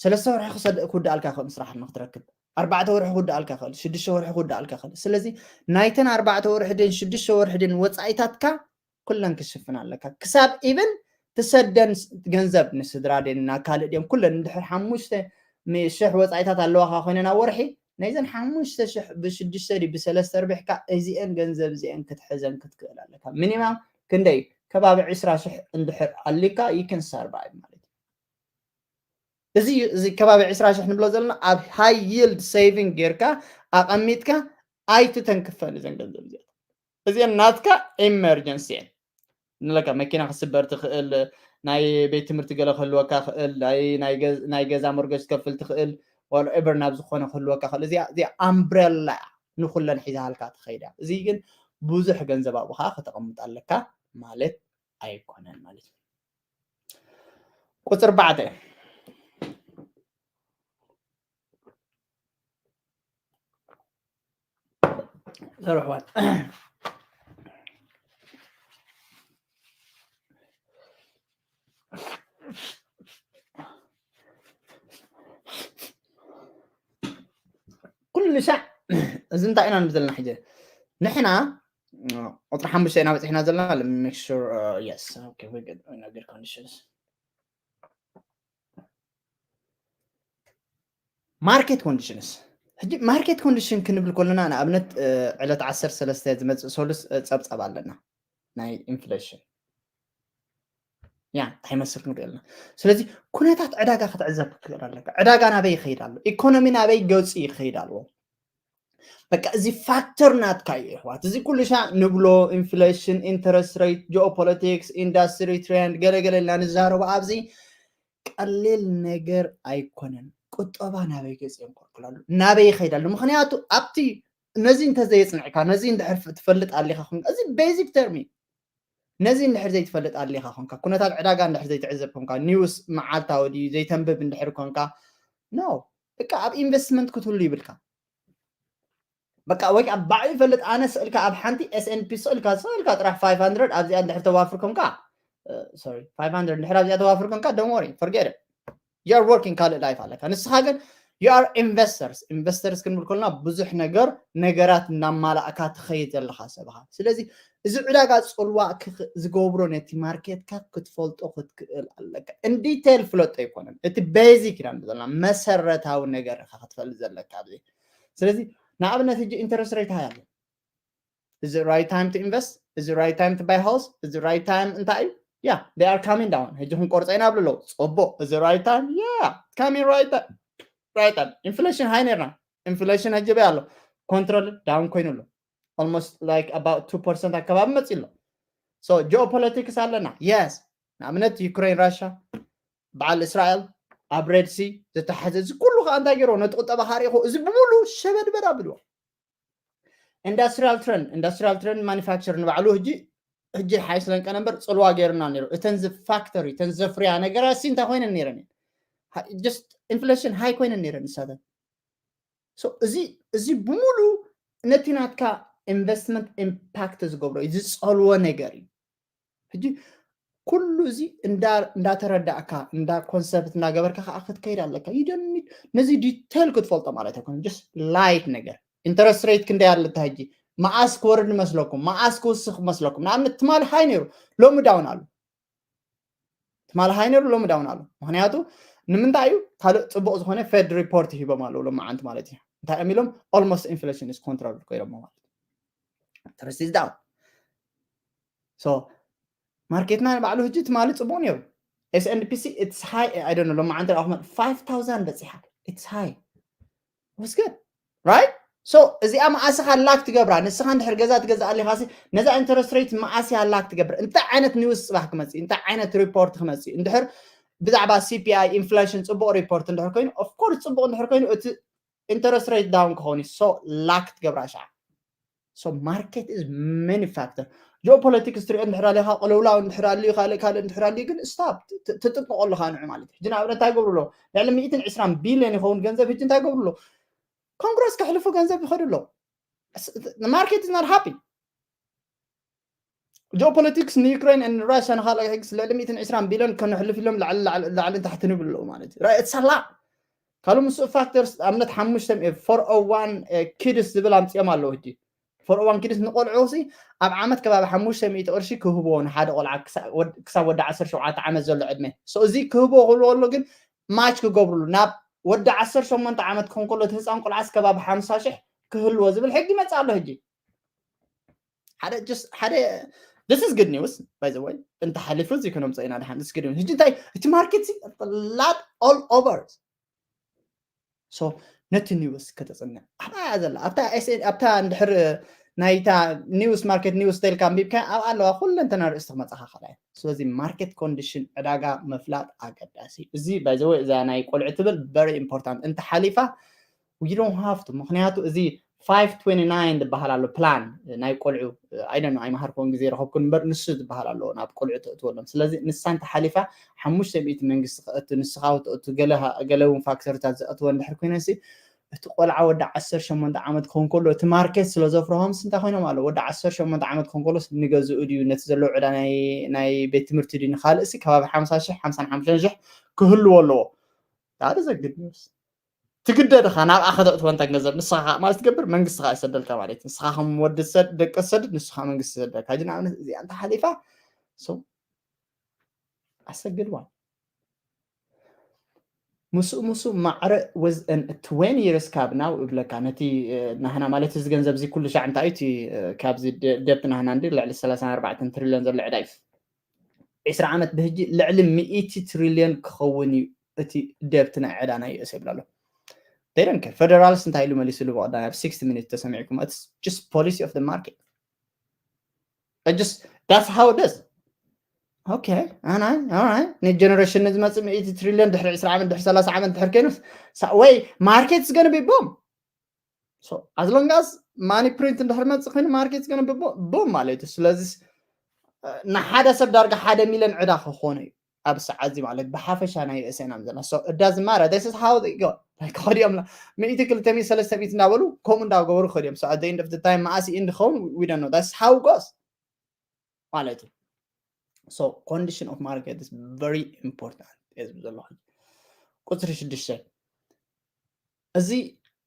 ሰለስተ ወርሒ ክውዳእልካ ክእል ስራሕ ንክትረክብ ኣርባዕተ ወርሒ ክውዳእልካ ክእል ሽዱሽተ ወርሒ ክውዳእልካ ክእል ስለዚ ናይተን ኣርባዕተ ወርሒ ድን ሽዱሽተ ወርሒ ድን ወፃኢታትካ ኩለን ክሽፍን ኣለካ ክሳብ ኢብን ትሰደን ገንዘብ ንስድራ ድና ካልእ ድም ኩለን እንድሕር ሓሙሽተ ሽሕ ወፃኢታት ኣለዋካ ኮይነን ኣብ ወርሒ ናይዘን ሓሙሽተ ሽሕ ብሽዱሽተ ድዩ ብሰለስተ ርቢሕካ እዚአን ገንዘብ እዚአን ክትሕዘን ክትክእል ኣለካ። ሚኒማም ክንደይ ከባቢ ዕስራ ሽሕ እንድሕር ኣሊካ you can survive ማለት እዩ። እዚ እዚ ከባቢ ዕስራ ሽሕ ንብሎ ዘለና ኣብ high yield saving ጌርካ ኣቐሚጥካ ኣይትተንክፈን እዘን ገንዘብ እዚኣት። እዚአን ናትካ emergency እየን። ንለካ መኪና ክስበር ትኽእል፣ ናይ ቤት ትምህርቲ ገለ ክህልወካ ክእል፣ ናይ ገዛ ሞርገጅ ትከፍል ትኽእል፣ whatever ናብ ዝኾነ ክህልወካ ክእል። እዚኣ እዚኣ ኣምብረላ እያ ንኩለን ሒዛሃልካ ትኸይዳ። እዚ ግን ብዙሕ ገንዘብ ኣብኡ ከዓ ከተቐምጥ ኣለካ ማለት ኣይኮነን ማለት እዩ። ቁፅሪ ኣርባዕተ ዘርሕዋት ኩሉ ሻዕ እዚ እንታይ ኢና ንብል ዘለና ሕጂ ንሕና ቁፅሪ ሓሙሽተ ኢና በፂሕና ዘለና። Let me make sure, uh, yes, okay, we're good, we're in a good conditions. Market conditions. ሕጂ market condition ክንብል ከለና ንኣብነት ዕለት ዓሰርተ ሰለስተ ዝመፅእ ሰሉስ ፀብፃብ ኣለና ናይ ኢንፍሌሽን ያ እንታይ መስል ክንሪኦ ኣለና። ስለዚ ኩነታት ዕዳጋ ክትዕዘብ ክትክእል ኣለካ። ዕዳጋ ናበይ ይኸይድ ኣሎ? ኢኮኖሚ ናበይ ገፁ ይኸይድ ኣለዎ? በቃ እዚ ፋክተር ናትካ እዩ ኣሕዋት። እዚ ኩሉ ሻዕ ንብሎ ኢንፍሌሽን፣ ኢንተረስት ሬት፣ ጂኦፖለቲክስ፣ ኢንዳስትሪ ትሬንድ ገለገለ ኢልና ንዛረቡ ኣብዚ ቀሊል ነገር ኣይኮነን። ቁጠባ ናበይ ገፅ የንኮርኩል ኣሎ? ናበይ ይኸይድ ኣሎ? ምክንያቱ ኣብቲ ነዚ እንተዘየፅንዕካ ነዚ እንድሕር ትፈልጥ ኣሊካ እዚ ቤዚክ ተርሚ ነዚ እንድሕር ዘይትፈልጥ ኣሊኻ ኮንካ ኩነታት ዕዳጋ እንድሕር ዘይትዕዘብ ኮንካ ኒውስ መዓልታዊ ድዩ ዘይተንብብ እንድሕር ኮንካ ኖ በቃ ኣብ ኢንቨስትመንት ክትህሉ ይብልካ። በቃ ወይ ከዓ ባዕሉ ይፈልጥ ኣነ ስእልካ ኣብ ሓንቲ S and P ስእልካ ስእልካ ጥራሕ five hundred ኣብዚኣ እንድሕር ተዋፍር ኮንካ sorry five hundred እንድሕር ኣብዚኣ ተዋፍር ኮንካ don't worry forget it. You are working ካልእ ላይፍ ኣለካ። ንስኻ ግን you are investors። ኢንቨስተርስ ክንብል ከለና ብዙሕ ነገር ነገራት እናማላእካ ትኸይድ ዘለኻ ሰብ ኢኻ። ስለዚ እዚ ዕዳጋ ፅልዋ ዝገብሮ ነቲ ማርኬትካ ክትፈልጦ ክትክእል ኣለካ። እንዲቴል ፍለጦ ኣይኮነን፣ እቲ ቤዚክ ኢና ዘለና መሰረታዊ ነገር ኢኻ ክትፈልጥ ዘለካ ኣብዚ። ስለዚ ንኣብነት ሕጂ ኢንተረስት ሬት ሃይ ኣሎ። Is it right time to invest? Is it right time to buy house? Is it right time እንታይ እዩ? Yeah, they are coming down. ሕጂ ክንቆርፀ ኢና ብሉ ኣለዉ። ፅቡቅ። Is it right time? Yeah, coming right time. Right time. ኢንፍሌሽን ሃይ ነርና። ኢንፍሌሽን ሕጂ በይ ኣሎ። ኮንትሮል ዳውን ኮይኑ ኣሎ። Almost like about two percent ኣካባቢ መፂ ኣሎ። So ጂኦፖለቲክስ ኣለና። የስ። ንኣብነት ዩክሬን ራሻ በዓል እስራኤል ኣብ ሬድ ሲ ዝተሓዘ እዚ ኩሉ ከዓ እንታይ ገይሮ ነቲ ቁጠባ ካሪእኹ እዚ ብምሉ ሸበድበድ ኣብልዎ። ኢንዳስትሪያል ትረንድ ኢንዳስትሪያል ትረንድ ማኒፋክቸር ንባዕሉ ሕጂ ሕጂ ሓይስለን ቀነ እምበር ፅልዋ ገይርና ነይሩ። እተን ዝፋክተሪ እተን ዘፍርያ ነገራት ሲ እንታይ ኮይነን ነይረን ኢንፍሌሽን ሃይ ኮይነን ነይረን ንሳተን። እዚ እዚ ብምሉ ነቲ ናትካ ኢንቨስትመንት ኢምፓክት ዝገብሮ እዩ ዝፀልዎ ነገር እዩ። ሕጂ ኩሉ እዚ እንዳተረዳእካ እንዳ ኮንሰፕት እንዳገበርካ ከዓ ክትከይድ ኣለካ። ይደኒ ነዚ ዲቴል ክትፈልጦ ማለት ኣይኮነ ስ ላይት ነገር ኢንተረስት ሬት ክንደይ ኣለታ ሕጂ መኣስ ክወርድ መስለኩም መኣስ ክውስኽ መስለኩም። ንኣብነት ትማሊ ሃይ ነይሩ ሎሚ ዳውን ኣሎ። ትማሊ ሃይ ነይሩ ሎሚ ዳውን ኣሎ። ምክንያቱ ንምንታይ እዩ ካልእ ፅቡቅ ዝኮነ ፌድ ሪፖርት ሂቦም ኣለዉ ሎመዓንቲ ማለት እዩ። እንታይ እዮም ኢሎም almost inflation is controlled ኮይሎም ማለት ኢንተረስት is down። So ማርኬትና ንባዕሉ ሕጂ ትማሊ ፅቡቅ ነይሩ። S and P ሲ it's high. I don't know ሎመዓንቲ ዳኣ five thousand በፂሓ it's high. Was good, right? So እዚኣ መዓስ ኢኻ ላክ ትገብራ? ንስኻ እንድሕር ገዛ ትገዝእ ኣሊኻ ነዛ ኢንተረስት ሬት መዓስ እያ ላክ ትገብር? እንታይ ዓይነት ኒውስ ፅባሕ ክመፅእ እንታይ ዓይነት ሪፖርት ክመፅእ እንድሕር ብዛዕባ C P I ኢንፍሌሽን ፅቡቅ ሪፖርት እንድሕር ኮይኑ of course ፅቡቅ እንድሕር ኮይኑ እቲ ኢንተረስት ሬት ዳውን ክኸውን እዩ። So ላክ ትገብራ ሻዓ። So market is many factor. ጂኦፖለቲክስ ትሪኦ እንድሕር ኣሊኻ ቅልውላው እንድሕር ኣልዩ ካልእ ካልእ እንድሕር ኣልዩ ግን ስታፕ ትጥንቀቆ ኣለኻ ንዑ ማለት እዩ። ሕጂ ንኣብነት እንታይ ገብሩ ኣሎ? ልዕሊ ሚእትን ዕስራን ቢልዮን ይኸውን ገንዘብ ሕጂ እንታይ ገብሩ ኣሎ? ኮንግረስ ከሕልፉ ገንዘብ ይኸዱ ኣሎ። ማርኬት is not happy. ጂኦፖለቲክስ ንዩክሬን ን ራሽያ ንካልኣይ ሕግስ ልዕሊ ሚእትን ዕስራን ቢልዮን ከነሕልፍ ኢሎም ላዕልን ታሕትን ይብሉ ኣለዉ ማለት እዩ። It's a lot. ካልእ ምስኡ ፋክተርስ ኣብነት ሓሙሽተ four oh one ኪድስ ዝብል ኣምፅኦም ኣለዉ ሕጂ ፎር ኦ ዋን ኬ ስ ንቆልዑ ሲ ኣብ ዓመት ከባቢ ሓሙሽተ ሚእቲ ቅርሺ ክህብዎ ንሓደ ቆልዓ ክሳብ ወዲ ዓሰርተ ሸውዓተ ዓመት ዘሎ ዕድመ። So እዚ ክህብዎ ክብሉ ከሎ ግን ማች ክገብርሉ ናብ ወዲ ዓሰርተ ሸሞንተ ዓመት ክኾን ከሎ እቲ ህፃን ቆልዓስ ከባቢ ሓምሳ ሽሕ ክህልዎ ዝብል ሕጊ ይመፅእ ኣሎ ሕጂ። ሓደ just ሓደ this is good news by the way። እንተሓሊፉ እዚ ክነምፅኦ ኢና ድሓን። This is good news። ሕጂ እንታይ እቲ ማርኬት ሲ ላት all over። So ነቲ ኒውስ ከተፅንዕ ኣብታ እያ ዘላ ኣብታ እንድሕር ናይታ ኒውስ ማርኬት ኒውስ ተልካ ኣንቢብካ ኣብ ኣለዋ ኩለንተና ርእስቲ ክመፅኻ ካልኣይ። ስለዚ ማርኬት ኮንዲሽን ዕዳጋ ምፍላጥ ኣገዳሲ። እዚ ባይዘወ እዛ ናይ ቆልዑ ትብል very important። እንተ ሓሊፋ we don't have to። ምክንያቱ እዚ ፋይቭ ትዌንቲ ናይን ዝበሃል ኣሎ ፕላን ናይ ቆልዑ። I don't know ኣይመሃርኩን ግዜ ረኸብኩን እምበር ንሱ ዝበሃል ኣሎ ናብ ቆልዑ ተእትወሎም። ስለዚ ንሳ እንተ ሓሊፋ ሓሙሽተ ሚእቲ መንግስቲ ከእቱ ንስኻ ተእቱ ገለ እውን ፋክተርታት ዘእትወ እንድሕር ኮይነ ሲ እቲ ቆልዓ ወዲ ዓሰርተ ሸሞንተ ዓመት ክኸውን ከሎ እቲ ማርኬት ስለ ዘፍርሆም ሲ እንታይ ኮይኖም ኣሎ ወዲ ዓሰርተ ሸሞንተ ዓመት ክኸውን ከሎ ንገዝኡ ድዩ ነቲ ዘለዎ ዕዳ ናይ ቤት ትምህርቲ ድዩ ንካልእ ሲ ከባቢ ሓምሳ ሽሕ ሓምሳን ሓሙሽተን ሽሕ ክህልዎ ኣለዎ። ዳደ ዘግድ ኒውስ ትግደድ ኢኻ ናብኣ ከተእትወ እንተ ገንዘብ ንስኻ ማለት ትገብር መንግስቲ ኸዓ ይሰደልካ ማለት እዩ። ንስኻ ከም ወዲ ሰብ ደቂ ሰድድ ንስኻ መንግስቲ ይሰደልካ። ሕጂ ንኣብነት እዚኣ እንተ ሓሊፋ so ኣሰግድዋ ምስኡ ምስኡ ማዕረ ወዝአን ትዌንቲ ይርስ ካብ ናው እብለካ ነቲ ናህና ማለት እዚ ገንዘብ እዚ ኩሉ ሻዕ እንታይ እቲ ካብዚ ደብት ናህና እንዲ ልዕሊ ሰላሳን ኣርባዕተን ትሪልዮን ዘሎ ዕዳ እዩ። ዕስራ ዓመት ብህጂ ልዕሊ ሚእቲ ትሪልዮን ክኸውን እዩ እቲ ደብት ናይ ዕዳ ናይ ዩኤስ ይብላ ኣሎ። ፌደራልስ እንታይ ኢሉ መሊስሉ ብቐዳማይ ኣብ ሲክስቲ ሚኒት ተሰሚዕኩም just policy of the market። Just that's how it is። Okay ኣናይ ኣናይ ኔክስት ጀነሬሽን ንዝመፅእ ሚእቲ ትሪልዮን ድሕሪ ዕስራ ዓመት ድሕሪ ሰላሳ ዓመት ድሕሪ ከይኑስ ወይ ማርኬት ዝገነ ቢቦም as long as ማኒ ፕሪንት እንድሕር መፅእ ኮይኑ ማርኬት ዝገነ ቡም ማለት እዩ። ስለዚ ንሓደ ሰብ ዳርጋ ሓደ ሚልዮን ዕዳ ክኾነ እዩ ኣብ ሰዓት እዚ ማለት ብሓፈሻ ናይ ርእሰና ዘለና so እዳ ዝማረ this is how they go ከዲኦም ሚእቲ ክልተ ሚእቲ ሰለስተ ሚእቲ እንዳበሉ ከምኡ እንዳገበሩ ከዲኦም so at the end of the time መኣሲ እንድኸውን we don't know that's how it goes ማለት እዩ። So condition of market is very important እየ ዝብል ዘለኹ። ቁፅሪ ሽዱሽተ እዚ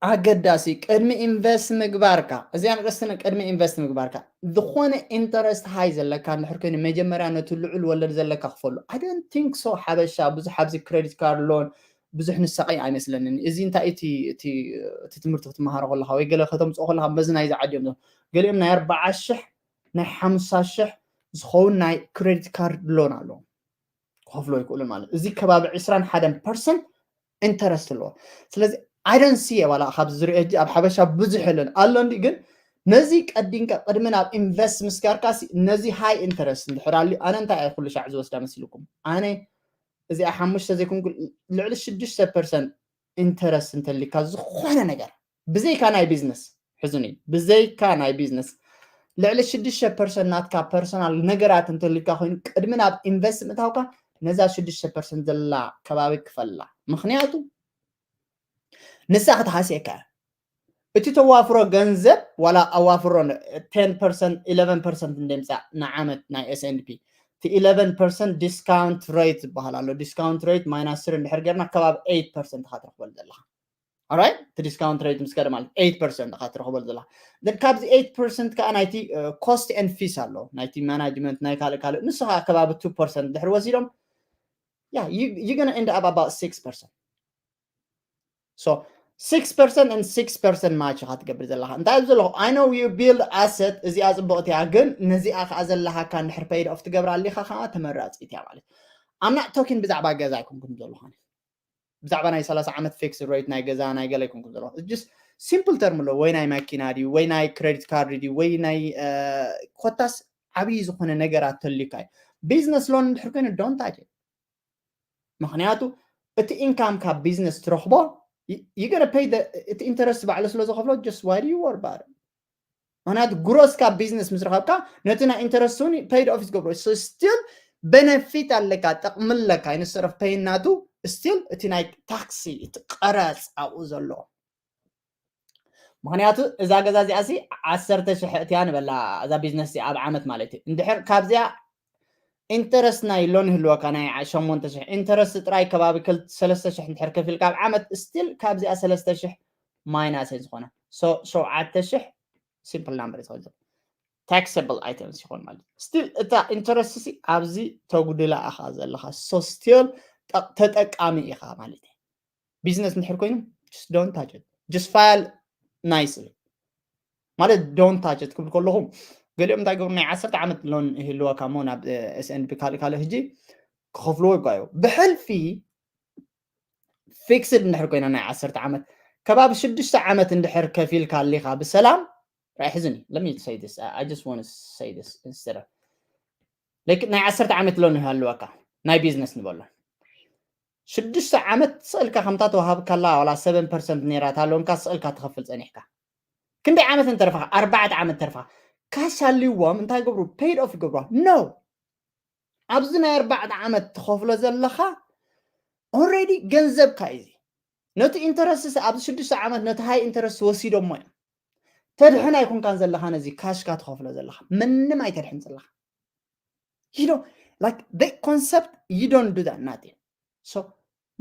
ኣገዳሲ ቅድሚ ኢንቨስት ምግባርካ እዚኣ ንርእስቲ ቅድሚ ኢንቨስት ምግባርካ ዝኾነ ኢንተረስት ሃይ ዘለካ እንድሕር ኮይኑ መጀመርያ ነቲ ልዑል ወለድ ዘለካ ክፈሉ I don't think so። ሓበሻ ብዙሕ ኣብዚ ክሬዲት ካርድ ሎን ብዙሕ ንሳቐይ ኣይመስለንን። እዚ እንታይ እቲ ትምህርቲ ክትመሃሮ ከለካ ወይ ገለ ከተምፅኦ ከለካ በዚ ናይዚ ዓዲ እዮም ገሊኦም ናይ ኣርባዓ ሽሕ ናይ ሓምሳ ሽሕ ዝኸውን ናይ ክሬዲት ካርድ ሎን ኣለዎም ክኸፍሎ ይክእሉ ማለት እዚ ከባቢ ዕስራን ሓደን ፐርሰንት ኢንተረስት ኣለዎ። ስለዚ I don't see ዋላ ካብዚ ዝሪኦ ሕጂ ኣብ ሓበሻ ብዙሕ የለን ኣሎ እንዲ ግን ነዚ ቀዲምካ ቅድሚ ናብ ኢንቨስት ምስጋርካ ነዚ ሃይ ኢንተረስት እንድሕር ኣልዩ ኣነ እንታይ ኣየ ኩሉ ሻዕ ዝወስዳ መሲልኩም ኣነ እዚኣ ሓሙሽተ ዘይኮንኩ ልዕሊ ሽዱሽተ ፐርሰንት ኢንተረስት እንተሊካ ዝኾነ ነገር ብዘይካ ናይ ቢዝነስ ሕዝኒ ብዘይካ ናይ ቢዝነስ ልዕሊ ሽዱሽተ ፐርሰንት ናትካ ፐርሰናል ነገራት እንተሊካ ኮይኑ ቅድሚ ናብ ኢንቨስት ምእታውካ ነዛ ሽዱሽተ ፐርሰንት ዘላ ከባቢ ክፈላ ምክንያቱ ንሳ ክትሃስየካ እቲ ተዋፍሮ ገንዘብ ዋላ ኣዋፍሮ ቴን ፐርሰንት ኢለቨን ፐርሰንት እንደምፃእ ንዓመት ናይ S and P እቲ ኢለቨን ፐርሰንት ዲስካውንት ሬት ዝበሃል ኣሎ። ዲስካውንት ሬት ማይናስ ስሪ እንድሕር ገርና ከባቢ ኤይት ፐርሰንት ኢኻ ትረኽበሉ ዘለኻ። ኦራይት እቲ ዲስካውንት ሬት ምስ ከደ ማለት ኤይት ፐርሰንት ኢኻ ትረኽበሉ ዘለኻ። ካብዚ ኤይት ፐርሰንት ከዓ ናይቲ ኮስት ኤንድ ፊስ ኣሎ ናይቲ ማናጅመንት ናይ ካልእ ካልእ ንሱ ከዓ ከባቢ ቱ ፐርሰንት ድሕሪ ወሲዶም yeah you gonna end up about six percent so six percent and six percent match ኢኻ ትገብር ዘለኻ እንታይ ዘለኹ I know you build asset እዚኣ ፅቡቕቲ እያ ግን ነዚኣ ከዓ ዘለሃካ እንድሕር paid off ትገብራ ኣሊኻ ከዓ ተመራፂት እያ ማለት I'm not talking ብዛዕባ ገዛ ኣይኮንኩም ዘለኹ ብዛዕባ ናይ ሰላሳ ዓመት fixed rate ናይ ገዛ ናይ ገለ ኣይኮንኩም ዘለኹ just simple term ኣሎ ወይ ናይ ማኪና ድዩ ወይ ናይ credit card ድዩ ወይ ናይ ኮታስ ዓብዪ ዝኾነ ነገራት ተልዩካ እዩ business loan እንድሕር ኮይኑ don't touch it ምክንያቱ እቲ income ካብ ቢዝነስ ትረኽቦ you gonna pay እቲ ኢንተረስት ባዕሉ ስለ ዝኸፍሎ just why do you worry about it ምክንያቱ ግሮስ ካብ ቢዝነስ ምስ ረኸብካ ነቲ ናይ ኢንተረስት እውን paid off ትገብሮ so still benefit ኣለካ ጥቕሚ ኣለካ instead of pay ናቱ still እቲ ናይ ታክሲ እቲ ቀረፅ ኣብኡ ዘሎ ምክንያቱ እዛ ገዛ እዚኣ ሲ ዓሰርተ ሽሕ እትያ ንበላ እዛ ቢዝነስ ኣብ ዓመት ማለት እዩ እንድሕር ካብዚኣ ኢንተረስት ናይ ሎን ይህልወካ ናይ ሸሞንተ ሽሕ ኢንተረስት ጥራይ ከባቢ ሰለስተ ሽሕ እንድሕር ከፊልካ ኣብ ዓመት still ካብዚኣ ሰለስተ ሽሕ ማይናስ እየ ዝኾነ ሸውዓተ ሽሕ simple number is also taxable items ይኾን ማለት እዩ። Still እታ interest ሲ ኣብዚ ተጉድላ ኢኻ ዘለኻ። So still ተጠቃሚ ኢኻ ማለት እዩ። ቢዝነስ እንድሕር ኮይኑ just don't touch it, just file nicely ማለት don't touch it ክብል ከለኹ ገሊኦም እንታይ ገብሩ ናይ ዓሰርተ ዓመት loan ይህልወካ እሞ ናብ S and P ካልእ ካልእ ሕጂ ክኸፍልዎ ይጓዩ ብሕልፊ fixed እንድሕር ኮይና ናይ ዓሰርተ ዓመት ከባቢ ሽዱሽተ ዓመት እንድሕር ከፊልካ ኣሊኻ ብሰላም ራይ ሕዝኒ let me say this I just want to say this instead of like ናይ ዓሰርተ ዓመት loan ይሃልወካ ናይ ቢዝነስ ንበሎ ሽዱሽተ ዓመት ስእልካ ከምታ ተዋሃብካላ ዋላ ሰቨን ፐርሰንት ነይራ እታ loan ካ ስእልካ ትኸፍል ጸኒሕካ ክንደይ ዓመት እንተርፋ ኣርባዕተ ዓመት ተርፋ ካሽ ኣልዎም እንታይ ገብሩ paid off ይገብሩ no ኣብዚ ናይ ኣርባዕተ ዓመት ትኸፍሎ ዘለኻ already ገንዘብካ እዩ ነቲ interest ኣብዚ ሽዱሽተ ዓመት ነቲ high interest ወሲዶሞ እዮም ተድሕን ኣይኮንካን ዘለኻ ነዚ ካሽካ ትኸፍሎ ዘለኻ ምንም ኣይተድሕን ዘለኻ you know like the concept you don't do that nothing so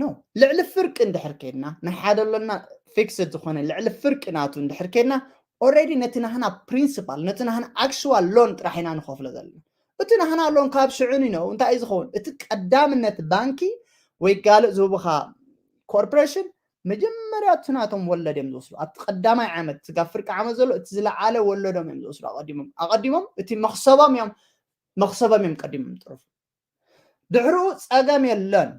no ልዕሊ ፍርቂ እንድሕር ከድና ናይ ሓደ ኣሎና fixed ዝኾነ ልዕሊ ፍርቂ ናቱ እንድሕር ከድና already ነቲ ናህና principal ነቲ ናህና actual loan ጥራሕ ኢና ንኸፍሎ ዘለና እቲ ናህና loan ካብ ሽዑ ነው እንታይ እዩ ዝኸውን እቲ ቀዳምነት ባንኪ ወይ ጋልእ ዝህቡኻ corporation መጀመርያ እቲ ናቶም ወለድ እዮም ዝወስዱ ኣብቲ ቀዳማይ ዓመት ስጋ ፍርቂ ዓመት ዘሎ እቲ ዝለዓለ ወለዶም እዮም ዝወስዱ ኣቀዲሞም ኣቀዲሞም እቲ መክሰቦም እዮም መክሰቦም እዮም ቀዲሞም ጥርፉ ድሕርኡ ጸገም የለን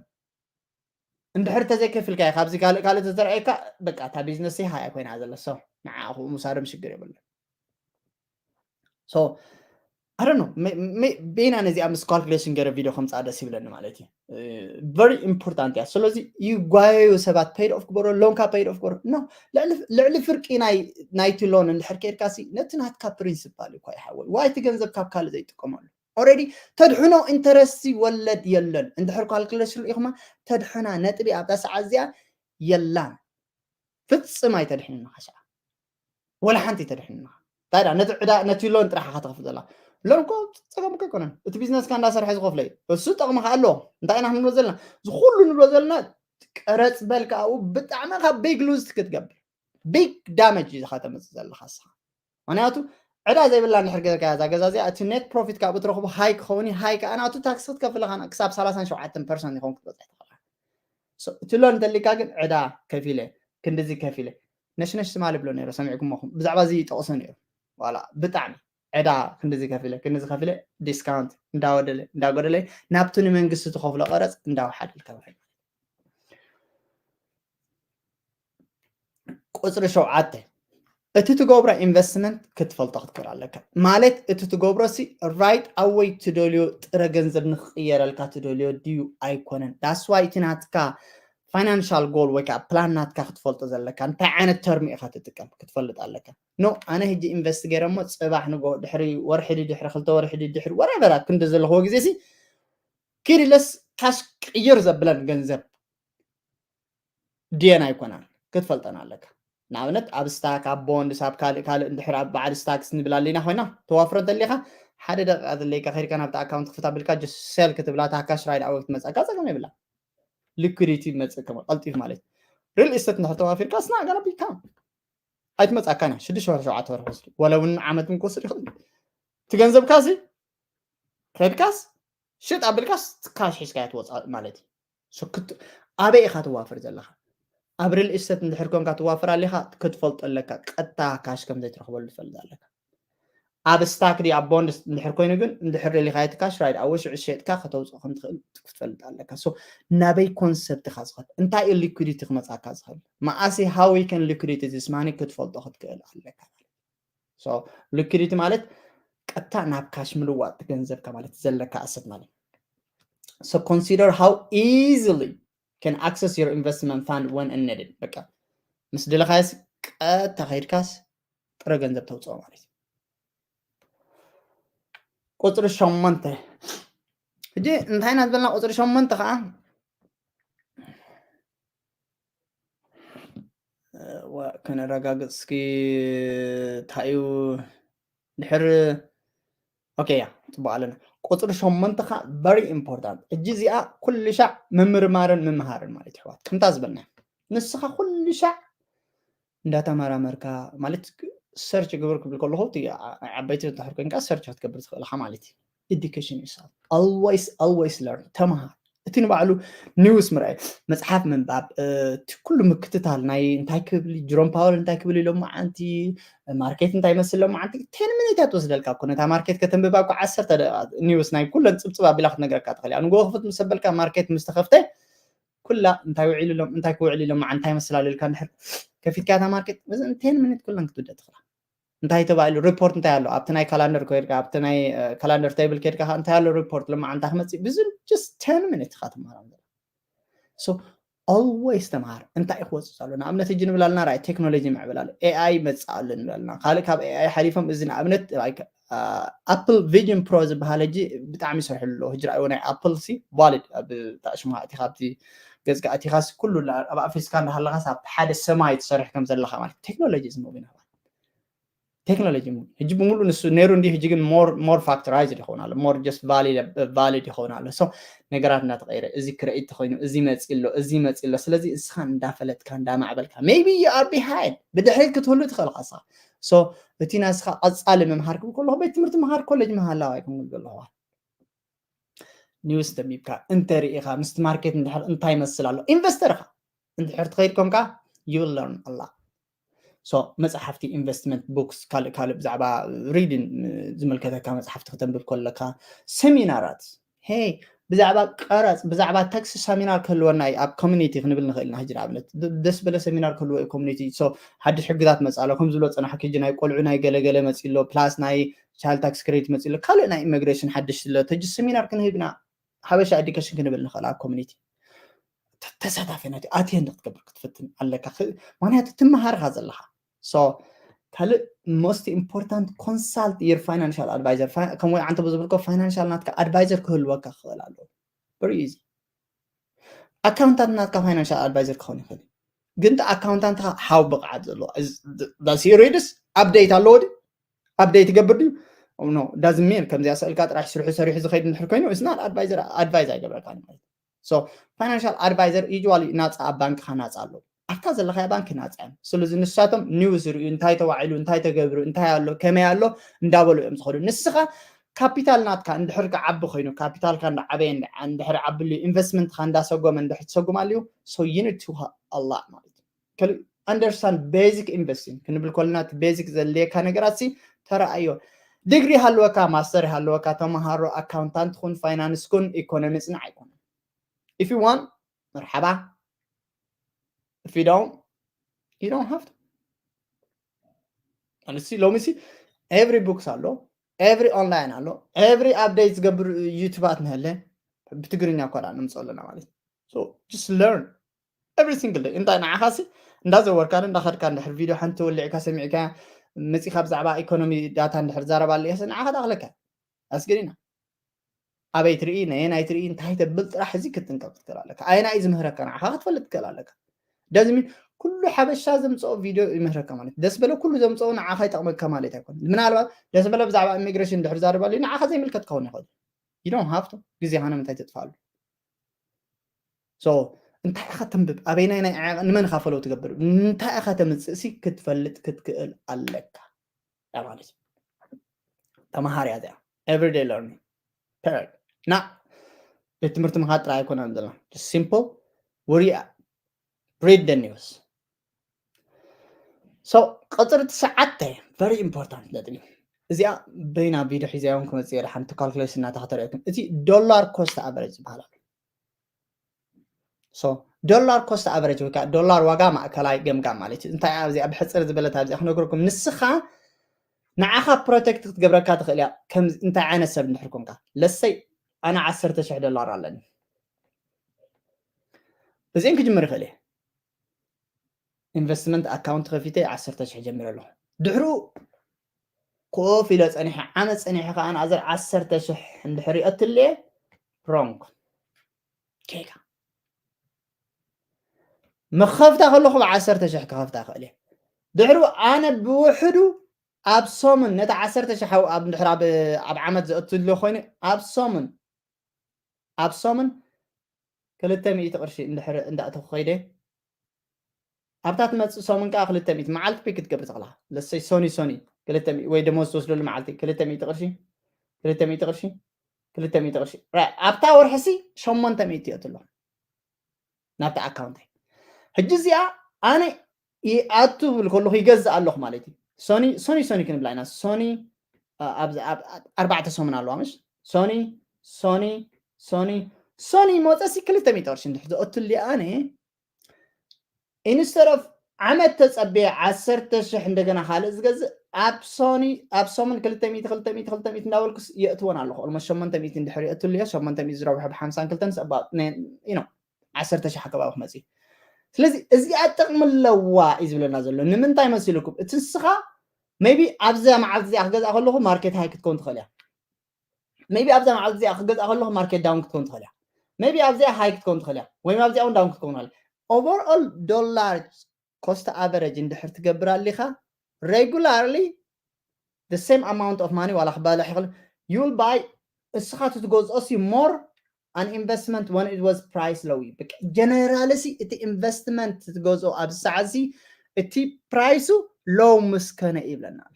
እንድሕር ተዘይከፊልካ ኢኻ ኣብዚ ካልእ ካልእ ተዘርኣየካ በቃ እታ ቢዝነስ ሃያ ኮይና ዘለ so ንዓኹ ምሳዶም ሽግር የብሉ so I don't know ቤና ነዚኣ ምስ calculation ገይረ ቪድዮ ከምፃ ደስ ይብለኒ ማለት እዩ very important እያ ስለዚ ይጓየዩ ሰባት paid off ክበሮ loan ካ paid off ክበሮ no ልዕሊ ፍርቂ ናይቲ loan እንድሕር ከይድካ ሲ ነቲ ናትካ principal እኳ ይሓወል ዋይቲ ገንዘብ ካብ ካልእ ዘይጥቀመሉ already ተድሕኖ interest ወለድ የለን እንድሕር calculation ርኢኹማ ተድሕና ነጥቢ ኣብታ ሰዓት እዚኣ የላን ፍጽም ኣይተድሕንና ኸዓ ወላ ሓንቲ ተድሕንና ታዲያ ነቲ ዕዳ ነቲ loan ጥራሕ ኢኻ ትኸፍል ዘላ loan እኮ ፀገም እኮ ኣይኮነን እቲ ቢዝነስካ እንዳሰርሐ ዝኸፍሎ እዩ እሱ ጠቕሚ ከዓ ኣለዎ እንታይ ኢና ክንብሎ ዘለና ዝኩሉ ንብሎ ዘለና ቀረፅ በል ከዓኡ ብጣዕሚ ካብ big lose ክትገብር big damage እዩ ዝኻ ተመፅእ ዘለኻ ስኻ ምክንያቱ ዕዳ ዘይብላ እንድሕር ገርካያ እዛ ገዛ እዚኣ እቲ net profit ካብኡ ትረኽቦ high ክኸውን high ከዓ ናቱ ታክስ ክትከፍል ኢኻ ክሳብ ሰላሳን ሸውዓተን ፐርሰንት ይኸውን ክትበፅሕ ትኽእል እቲ loan እንተሊካ ግን ዕዳ ከፊለ ክንድዚ ከፊለ ነሽነሽ ትማሊ ብሎ ነይሩ ሰሚዕኩሞ ብዛዕባ እዚ ይጠቕሶ ነይሩ ዋላ ብጣዕሚ ዕዳ ክንድዚ ከፊለ ክንድዚ ከፊለ discount እንዳወደለ እንዳጎደለ ናብቲ ንመንግስቲ ትኸፍሎ ቀረፅ እንዳወሓደልካ ውሕድ ቁፅሪ ሸውዓተ እቲ ትገብሮ investment ክትፈልጦ ክትክእል ኣለካ ማለት እቲ ትገብሮ ሲ right away ትደልዮ ጥረ ገንዘብ ንክቅየረልካ ትደልዮ ድዩ ኣይኮነን that's why እቲ ናትካ financial goal ወይ ከዓ plan ናትካ ክትፈልጦ ዘለካ እንታይ ዓይነት term ኢካ ትጥቀም ክትፈልጥ ኣለካ no ኣነ ሕጂ invest ገይረ እሞ ፅባሕ ንጎ ድሕሪ ወርሒ ድሕሪ ክልተ ወርሒ ድሕሪ whatever ኣብ ክንዲ ዘለክዎ ግዜ ሲ ኪድ ኢለስ ካሽ ቅይር ዘብለን ገንዘብ ድየን ኣይኮናን ክትፈልጠን ኣለካ ንኣብነት ኣብ stock ኣብ bonds ኣብ ካልእ ካልእ እንድሕር ኣብ በዓል stocks ንብል ኣለና ኮይና ተዋፍሮ እንተሊካ ሓደ ደቂቃ ዘለይካ ከይድካ ናብቲ account ክፍት ኣቢልካ just sell ክትብላ እታ cash right away ክትመፀካ ፀገም የብላ liquidity ይመፅእ ቀልጢፍ ማለት real estate እንድሕር ተዋፊርካ it's not gonna be come ኣይትመፃካን እያ ሽዱሽተ ወርሒ ሸውዓተ ወርሒ ወስዱ ወላ እውን ዓመት ምን ክወስድ ይኽእል እቲ ገንዘብካ ሲ ከድካስ ሽጥ ኣቢልካስ ካሽ ሒዝካ እያ ትወፅእ ማለት እዩ ኣበይ ኢኻ ትዋፍር ዘለኻ ኣብ real estate እንድሕር ኮንካ ትዋፍር ኣሊኻ ክትፈልጦ ኣለካ ቀጥታ ካሽ ከም ዘይትረኽበሉ ትፈልጥ ኣለካ ኣብ stock ድዩ ኣብ bonds እንድሕር ኮይኑ ግን እንድሕር ደሊኻ እቲ ካሽ right away ሽዑ ሸጥካ ከተውፅኦ ከም ትኽእል ክትፈልጥ ኣለካ so ናበይ concept ኢኻ ዝኸድ እንታይ እዩ liquidity ክመፃካ ዝኽእል መኣሲ how you can liquidity this money ክትፈልጦ ክትክእል ኣለካ so liquidity ማለት ቀጥታ ናብ ካሽ ምልዋጥ ገንዘብካ ማለት ዘለካ asset ማለት so consider how easily can access your investment fund when needed በቃ ምስ ደለካስ ቀጥታ ከይድካስ ጥረ ገንዘብ ተውፅኦ ማለት እዩ ቁፅሪ ሸሞንተ ሕጂ እንታይ ኢና ዝበልና ቁፅሪ ሸሞንተ ከዓ ከነረጋግፅ እስኪ እንታይ እዩ ድሕር okay እያ ፅቡቅ ኣለና ቁፅሪ ሸሞንተ ከዓ very important እጂ እዚኣ ኩሉ ሻዕ ምምርማርን ምምሃርን ማለት ይሕዋት ከምታ ዝበልና ንስኻ ኩሉ ሻዕ እንዳተመራመርካ ማለት search ግብር ክብል ከለኹ እቲ ዓ- ዓበይቲ እንድሕር ኮይንካ search ክትገብር ትኽእል ኢኻ ማለት እዩ። Education yourself, always always learn፣ ተምሃር። እቲ ንባዕሉ news ምርኣይ፣ መፅሓፍ ምንባብ፣ እቲ ኩሉ ምክትታል ናይ እንታይ ክብል ጀሮም ፓወል እንታይ ክብል ኢሎም መዓንቲ፣ ማርኬት እንታይ መስል ኢሎም መዓንቲ፣ ten ሚኒት እያ ትወስደልካ እኮ። ነታ ማርኬት ከተንብባ እኮ ዓሰርተ ደቂቃ። News ናይ ኩለን ፅብፅብ ኣቢላ ክትነግረካ ትኽእል እያ። ንጎ ክፍት ምስ ኣበልካ ማርኬት ምስ ተኸፍተ ኩላ እንታይ ውዒሉ ኢሎም እንታይ ክውዕል ኢሎም መዓንቲ እንታይ መስል ኣሎ ኢልካ እንድሕር ከፊትካ እታ ማርኬት ten ሚኒት ኩለን ክትውደእ ትኽእላ። እንታይ ተባሂሉ ሪፖርት እንታይ ኣሎ ኣብቲ ናይ ካላንደር ኮይድካ ኣብቲ ናይ ካላንደር ቴብል ከድካ እንታይ ኣሎ ሪፖርት ልማዓንታ ክመፅእ ብዙ just ten ሚኒት ኢኻ ትመሃሮም። So always ተምሃር። እንታይ ክወፅእ ኣሎ ንኣብነት እጂ ንብላልና ራይ ቴክኖሎጂ ምዕብል ኣሎ፣ AI መፅእ ኣሎ ንብላልና ካልእ ካብ AI ሓሊፎም እዚ ንኣብነት ኣፕል ቪዥን ፕሮ ዝበሃል እጂ ብጣዕሚ ይሰርሕሉ ኣለዎ። ህጂ ራእይዎ ናይ ኣፕል ሲ ቫሊድ ኣብ ሽሙ ኣእቲኻ ኣብቲ ገፅካ ኣእቲኻስ ኩሉ ኣብ ኣፍሪስካ እንዳሃለኻስ ኣብ ሓደ ሰማይ ትሰርሕ ከም ዘለኻ ማለት ቴክኖሎጂ ዝመብና ቴክኖሎጂ ሕጂ ብምሉእ ንሱ ነይሩ እንዲ ሕጂ ግን more factorized ይኸውን ኣሎ more just valid ይኸውን ኣሎ። So ነገራት እናተቀይረ እዚ ክረኢት ተኮይኑ እዚ መፂ ኣሎ እዚ መፂ ኣሎ። ስለዚ እስኻ እንዳፈለጥካ እንዳማዕበልካ maybe you are behind ብድሕሪት ክትህሉ ትኽእል ኻሳ። So እቲ ናስኻ ቀፃሊ ምምሃር ክብል ከለኹ ቤት ትምህርቲ ምሃር ኮሌጅ ምሃላዋ ኣይኮን ክብል ዘለኹ ኒውስ ተንቢብካ እንተርኢኻ ምስቲ ማርኬት እንድሕር እንታይ ይመስል ኣሎ ኢንቨስተር ኢኻ እንድሕር ትኸይድ ኮንካ you will learn a lot። So መፅሓፍቲ ኢንቨስትመንት ቡክስ ካልእ ካልእ ብዛዕባ ሪድን ዝምልከተካ መፅሓፍቲ ክተንብብ ከለካ ሰሚናራት ሄ ብዛዕባ ቀረፅ ብዛዕባ ታክሲ ሰሚናር ክህልወና እዩ ኣብ ኮሚኒቲ ክንብል ንኽእል ኢና። ሕጂ ንኣብነት ደስ በለ ሰሚናር ክህልዎ እዩ ኮሚኒቲ። So ሓድሽ ሕግታት መፅእ ኣሎ ከም ዝብሎ ፅናሕ ሕጂ ናይ ቆልዑ ናይ ገለገለ መፅእ ኣሎ ፕላስ ናይ ቻይልድ ታክስ ክሬዲት መፅእ ኣሎ ካልእ ናይ ኢሚግሬሽን ሓድሽ ስለ ሕጂ ሰሚናር ክንህብ ኢና ሓበሻ ኤዱኬሽን ክንብል ንኽእል ኣብ ኮሚኒቲ ተሳታፊ ናት ኣትየንድ ክትገብር ክትፍትን ኣለካ። ምክንያቱ ትመሃርካ ዘለካ። So ካልእ most important consult your financial advisor። ከም ወይ ዓንተ ብዝብልኮ ፋይናንሻል ናትካ ኣድቫይዘር ክህልወካ ክኽእል ኣለዎ። Very easy። ኣካውንታንት ናትካ ፋይናንሻል ኣድቫይዘር ክኸውን ይኽእል ግን እቲ ኣካውንታንትካ ሓው ብቕዓት ዘለዎ ሪድስ ኣፕዴት ኣለዎ ድዩ ኣፕዴት ይገብር ድዩ? No doesn't mean ከምዚኣ ስእልካ ጥራሕ ስርሑ ሰሪሑ ዝኸይድ እንድሕር ኮይኑ it's not advisor advise ኣይገብረካ ማለት። So financial advisor usually ናፃ ኣብ ባንክኻ ናፃ ኣለዎ ኣብታ ዘለኻያ ባንክ ናፃ እዮም። ስለዚ ንሳቶም ኒውስ ይርእዩ እንታይ ተዋዒሉ እንታይ ተገብሩ እንታይ ኣሎ ከመይ ኣሎ እንዳበሉ እዮም ዝኸዱ። ንስኻ ካፒታል ናትካ እንድሕር ክዓቢ ኮይኑ ካፒታልካ እንዳዓበየ እንድሕር ዓብሉ ኢንቨስትመንትካ እንዳሰጎመ እንድሕር ትሰጉም ኣልዩ so you need to a lot ማለት እዩ። Understand basic investing ክንብል ከለና እቲ ቤዚክ ዘድልየካ ነገራት ሲ ተረኣዮ። ዲግሪ ሃለወካ ማስተር ሃለወካ ተምሃሮ ኣካውንታንት ኩን ፋይናንስ ኩን ኢኮኖሚ ፅናዕ ኣይኮነን። If you want መርሓባ if you don't you don't have to። ኣነሲ ሎሚ ሲ every books ኣሎ every online ኣሎ every update ዝገብር ዩቱባት ንህለ ብትግርኛ እኳ ደኣ ንምፅኦ ኣለና ማለት እዩ። So just learn every single day እንታይ ንዓኻ ሲ እንዳዘወርካን እንዳኸድካ እንድሕር ቪድዮ ሓንቲ ወሊዕካ ሰሚዕካ መፂኻ ብዛዕባ ኢኮኖሚ ዳታ እንድሕር ዛረባ ኣለየስ ንዓኻ ዳኽለካ ኣስገዲና ኣበይ ትርኢ ነየናይ ትርኢ እንታይ ተብል ጥራሕ እዚ ክትጥንቀቕ ትክእል ኣለካ። ኣየና እዩ ዝምህረካ ንዓኻ ክትፈልጥ ትክእል ኣለካ። ደዝሚ ኩሉ ሓበሻ ዘምፅኦ ቪድዮ ይምህረካ ማለት ደስ በለ ኩሉ ዘምፅኦ ንዓኻ ይጠቕመካ ማለት ኣይኮን። ምናልባት ደስ በለ ብዛዕባ ኢሚግሬሽን እንድሕር ዛረባ ኣለዩ ንዓኻ ዘይምልከት ክኸውን ይኽእል። You don't have to ግዜኻ ንምንታይ ተጥፋሉ? So እንታይ ኢኻ ተንብብ ኣበይናይ ናይ ንመን ኢኻ ፈለው ትገብር እንታይ ኢኻ ተምፅእሲ ክትፈልጥ ክትክእል ኣለካ ማለት እዩ። ተምሃር እያ እዚኣ everyday learning period። እና ቤት ትምህርቲ ምኻድ ጥራይ ኣይኮነን ዘለና simple ውሪያ read the news። So ቁፅሪ ትሽዓተ very important ነጥቢ እዚኣ በይና ቪድዮ ሒዘ እውን ክመፅእ እየ ሓንቲ ካልኩሌሽን እናተኸተለኩም እቲ ዶላር ኮስት ኣቨሬጅ ይበሃል ኣሎ። So ዶላር ኮስት ኣቨሬጅ ወይ ከዓ ዶላር ዋጋ ማእከላይ ገምጋም ማለት እዩ። እንታይ እዚኣ ብሕፅር ዝበለት ኣብዚኣ ክነግረኩም ንስኻ ንዓኻ ፕሮቴክት ክትገብረካ ትኽእል እያ። ከም እንታይ ዓይነት ሰብ እንድሕር ኮንካ ለሰይ ኣነ ዓሰርተ ሽሕ ዶላር ኣለኒ እዚአን ክጅምር ይኽእል እየ። ኢንቨስትመንት ኣካውንት ከፊተ ዓሰርተ ሽሕ ጀሚረ ኣለኹ። ድሕሩ ኮፍ ኢለ ፀኒሐ ዓመት ፀኒሐ ከዓ ንኣዘር ዓሰርተ ሽሕ እንድሕር ይኣትልየ ሮንግ ኬጋ መኸፍታ ከለኹ ብዓሰርተ ሽሕ ክኸፍታ ይኽእል እየ። ድሕሩ ኣነ ብውሕዱ ኣብ ሰሙን ነቲ ዓሰርተ ሽሕ ኣብ ድሕር ኣብ ዓመት ዘእትሎ ኮይኑ ኣብ ሰሙን ኣብ ሰሙን ክልተ ሚእቲ ቅርሺ እንድሕር እንዳእተኹ ከይደ ኣብታ ትመፅእ ሰሙን ከዓ ክልተ ሚእቲ መዓልቲ ፒክ ክትገብር ትኽእላ። ለሰይ ሶኒ ሶኒ ክልተ ሚእቲ ወይ ደሞዝ ትወስደሉ መዓልቲ ክልተ ሚእቲ ቅርሺ ክልተ ሚእቲ ቅርሺ ክልተ ሚእቲ ቅርሺ። ራ- ኣብታ ወርሒ ሲ ሸሞንተ ሚእቲ ይእትሎ ናብቲ ኣካውንተይ። ሕጂ እዚኣ ኣነ ይኣቱ ብል ከለኹ ይገዝእ ኣለኹ ማለት እዩ። ሶኒ ሶኒ ሶኒ ክንብላ ኢና። ሶኒ ኣ- ኣብዚ ኣብ- ኣብ- ኣርባዕተ ሰሙን ኣለዋ ምሽ ሶኒ ሶኒ ሶኒ ሶኒ መፀሲ ክልተ ሚእቲ ቅርሺ እንድሕር ዝኣቱልይ ኣነ instead of ዓመት ተፀቢየ ዓሰርተ ሽሕ እንደገና ካልእ ዝገዝእ ኣብ ሶኒ ኣብ ሰሙን ክልተ ሚእቲ ክልተ ሚእቲ ክልተ ሚእቲ እንዳበልኩስ የእትወን ኣለኹ። ኦልሞስት ሸሞንተ ሚእቲ እንድሕር የእትሉ እየ ሸሞንተ ሚእቲ ዝረብሑ ብሓምሳን ክልተን ሰባ you know ዓሰርተ ሽሕ ኣከባቢ ክመፅእ እዩ። ስለዚ እዚኣ ጥቕሚ ኣለዋ እዩ ዝብለና ዘሎ። ንምንታይ መሲልኩም? እቲ ንስኻ maybe ኣብዛ መዓልቲ እዚኣ ክገዝኣ ከለኹ ማርኬት ሃይ ክትከውን ትኽእል እያ። maybe ኣብዛ መዓልቲ እዚኣ ክገዝኣ ከለኹ ማርኬት ዳውን ክትከውን ትኽእል እያ። maybe ኣብዚኣ ሃይ ክትከውን ትኽእል እያ። ወይ ኣብዚኣ እውን ዳውን ክትከውን ትኽእል እያ። Overall ዶላር cost average እንድሕር ትገብር ኣሊኻ regularly the same amount of money ዋላ ክባልሕ ይኽእል you will buy እስኻ ትትገዝኦ ሲ more an investment when it was price low እዩ። በቃ generally ሲ እቲ ኢንቨስትመንት ትገዝኦ ኣብዚ ሰዓት ሲ እቲ ፕራይሱ ሎው ምስ ከነ ይብለና ኣሎ።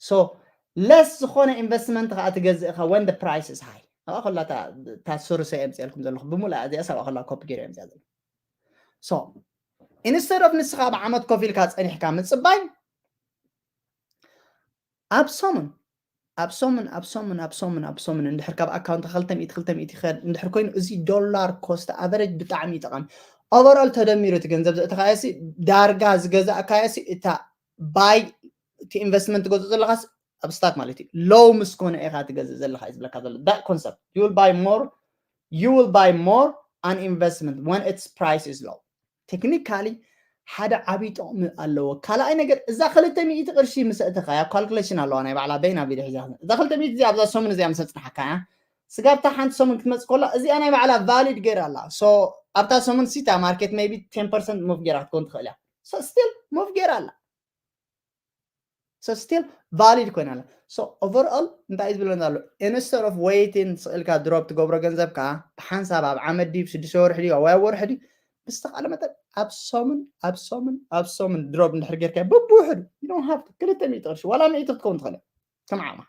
So less ዝኾነ ኢንቨስትመንት ከዓ ትገዝእ ኢኻ when the price is high። ኣብኣ ከላ እታ ሱርሰ የምፅአልኩም ዘለኹ ብምሉእ እዚኣ ሰብኣ ከላ ኮፒ ገይረ የምፅኣ ዘለኹ። So instead of ንስኻ ብዓመት ኮፍ ኢልካ ፀኒሕካ ምፅባይ ኣብ ሰሙን ኣብ ሰሙን ኣብ ሰሙን ኣብ ሰሙን ኣብ ሰሙን እንድሕር ካብ ኣካውንት ክልተ ሚእቲ ክልተ ሚእቲ ይኸድ እንድሕር ኮይኑ እዚ ዶላር cost average ብጣዕሚ እዩ ጠቃሚ። Overall ተደሚሩ እቲ ገንዘብ ዘእተኻዮ ሲ ዳርጋ ዝገዛእካዮ ሲ እታ ባይ እቲ ኢንቨስትመንት ትገዝእ ዘለኻስ ኣብ ስታክ ማለት እዩ ሎው ምስ ኮነ ኢኻ ትገዝእ ዘለኻ እዩ ዝብለካ ዘሎ that concept you will buy more you will buy more an investment when its price is low technically ሓደ ዓብዪ ጥቕሚ ኣለዎ። ካልኣይ ነገር እዛ ክልተ ሚእቲ ቅርሺ ምስ ኣእተኻያ ካልኩሌሽን ኣለዋ ናይ ባዕላ በይና ቪድዮ ሒዛ እዛ ክልተ ሚእቲ እዚኣ ኣብዛ ሰሙን እዚኣ ምስ ኣፅንሓካ እያ ስጋብታ ሓንቲ ሰሙን ክትመፅእ ከላ እዚኣ ናይ ባዕላ ቫሊድ ገይራ ኣላ። So ኣብታ ሰሙን ሲታ ማርኬት maybe ten percent move ገይራ ክትከውን ትኽእል እያ። So still move ገይራ ኣላ። So still valid ኮይና ኣላ። So overall እንታይ እዩ ዝብለና ኣሎ? Instead of waiting ስቕ ኢልካ ድሮፕ ትገብሮ ገንዘብካ ብሓንሳብ ኣብ ዓመት ድዩ ስድስተ ወርሒ ድዩ ኣብ ወርሒ ድዩ ብዝተኻለ መጠን ኣብ ሰሙን ኣብ ሰሙን ኣብ ሰሙን ድሮፕ እንድሕር ጌርካ በብውሕዱ you don't have to ክልተ ሚእቲ ቅርሺ ዋላ ሚእቲ ክትከውን ትኽእል ከም ዓቕማ።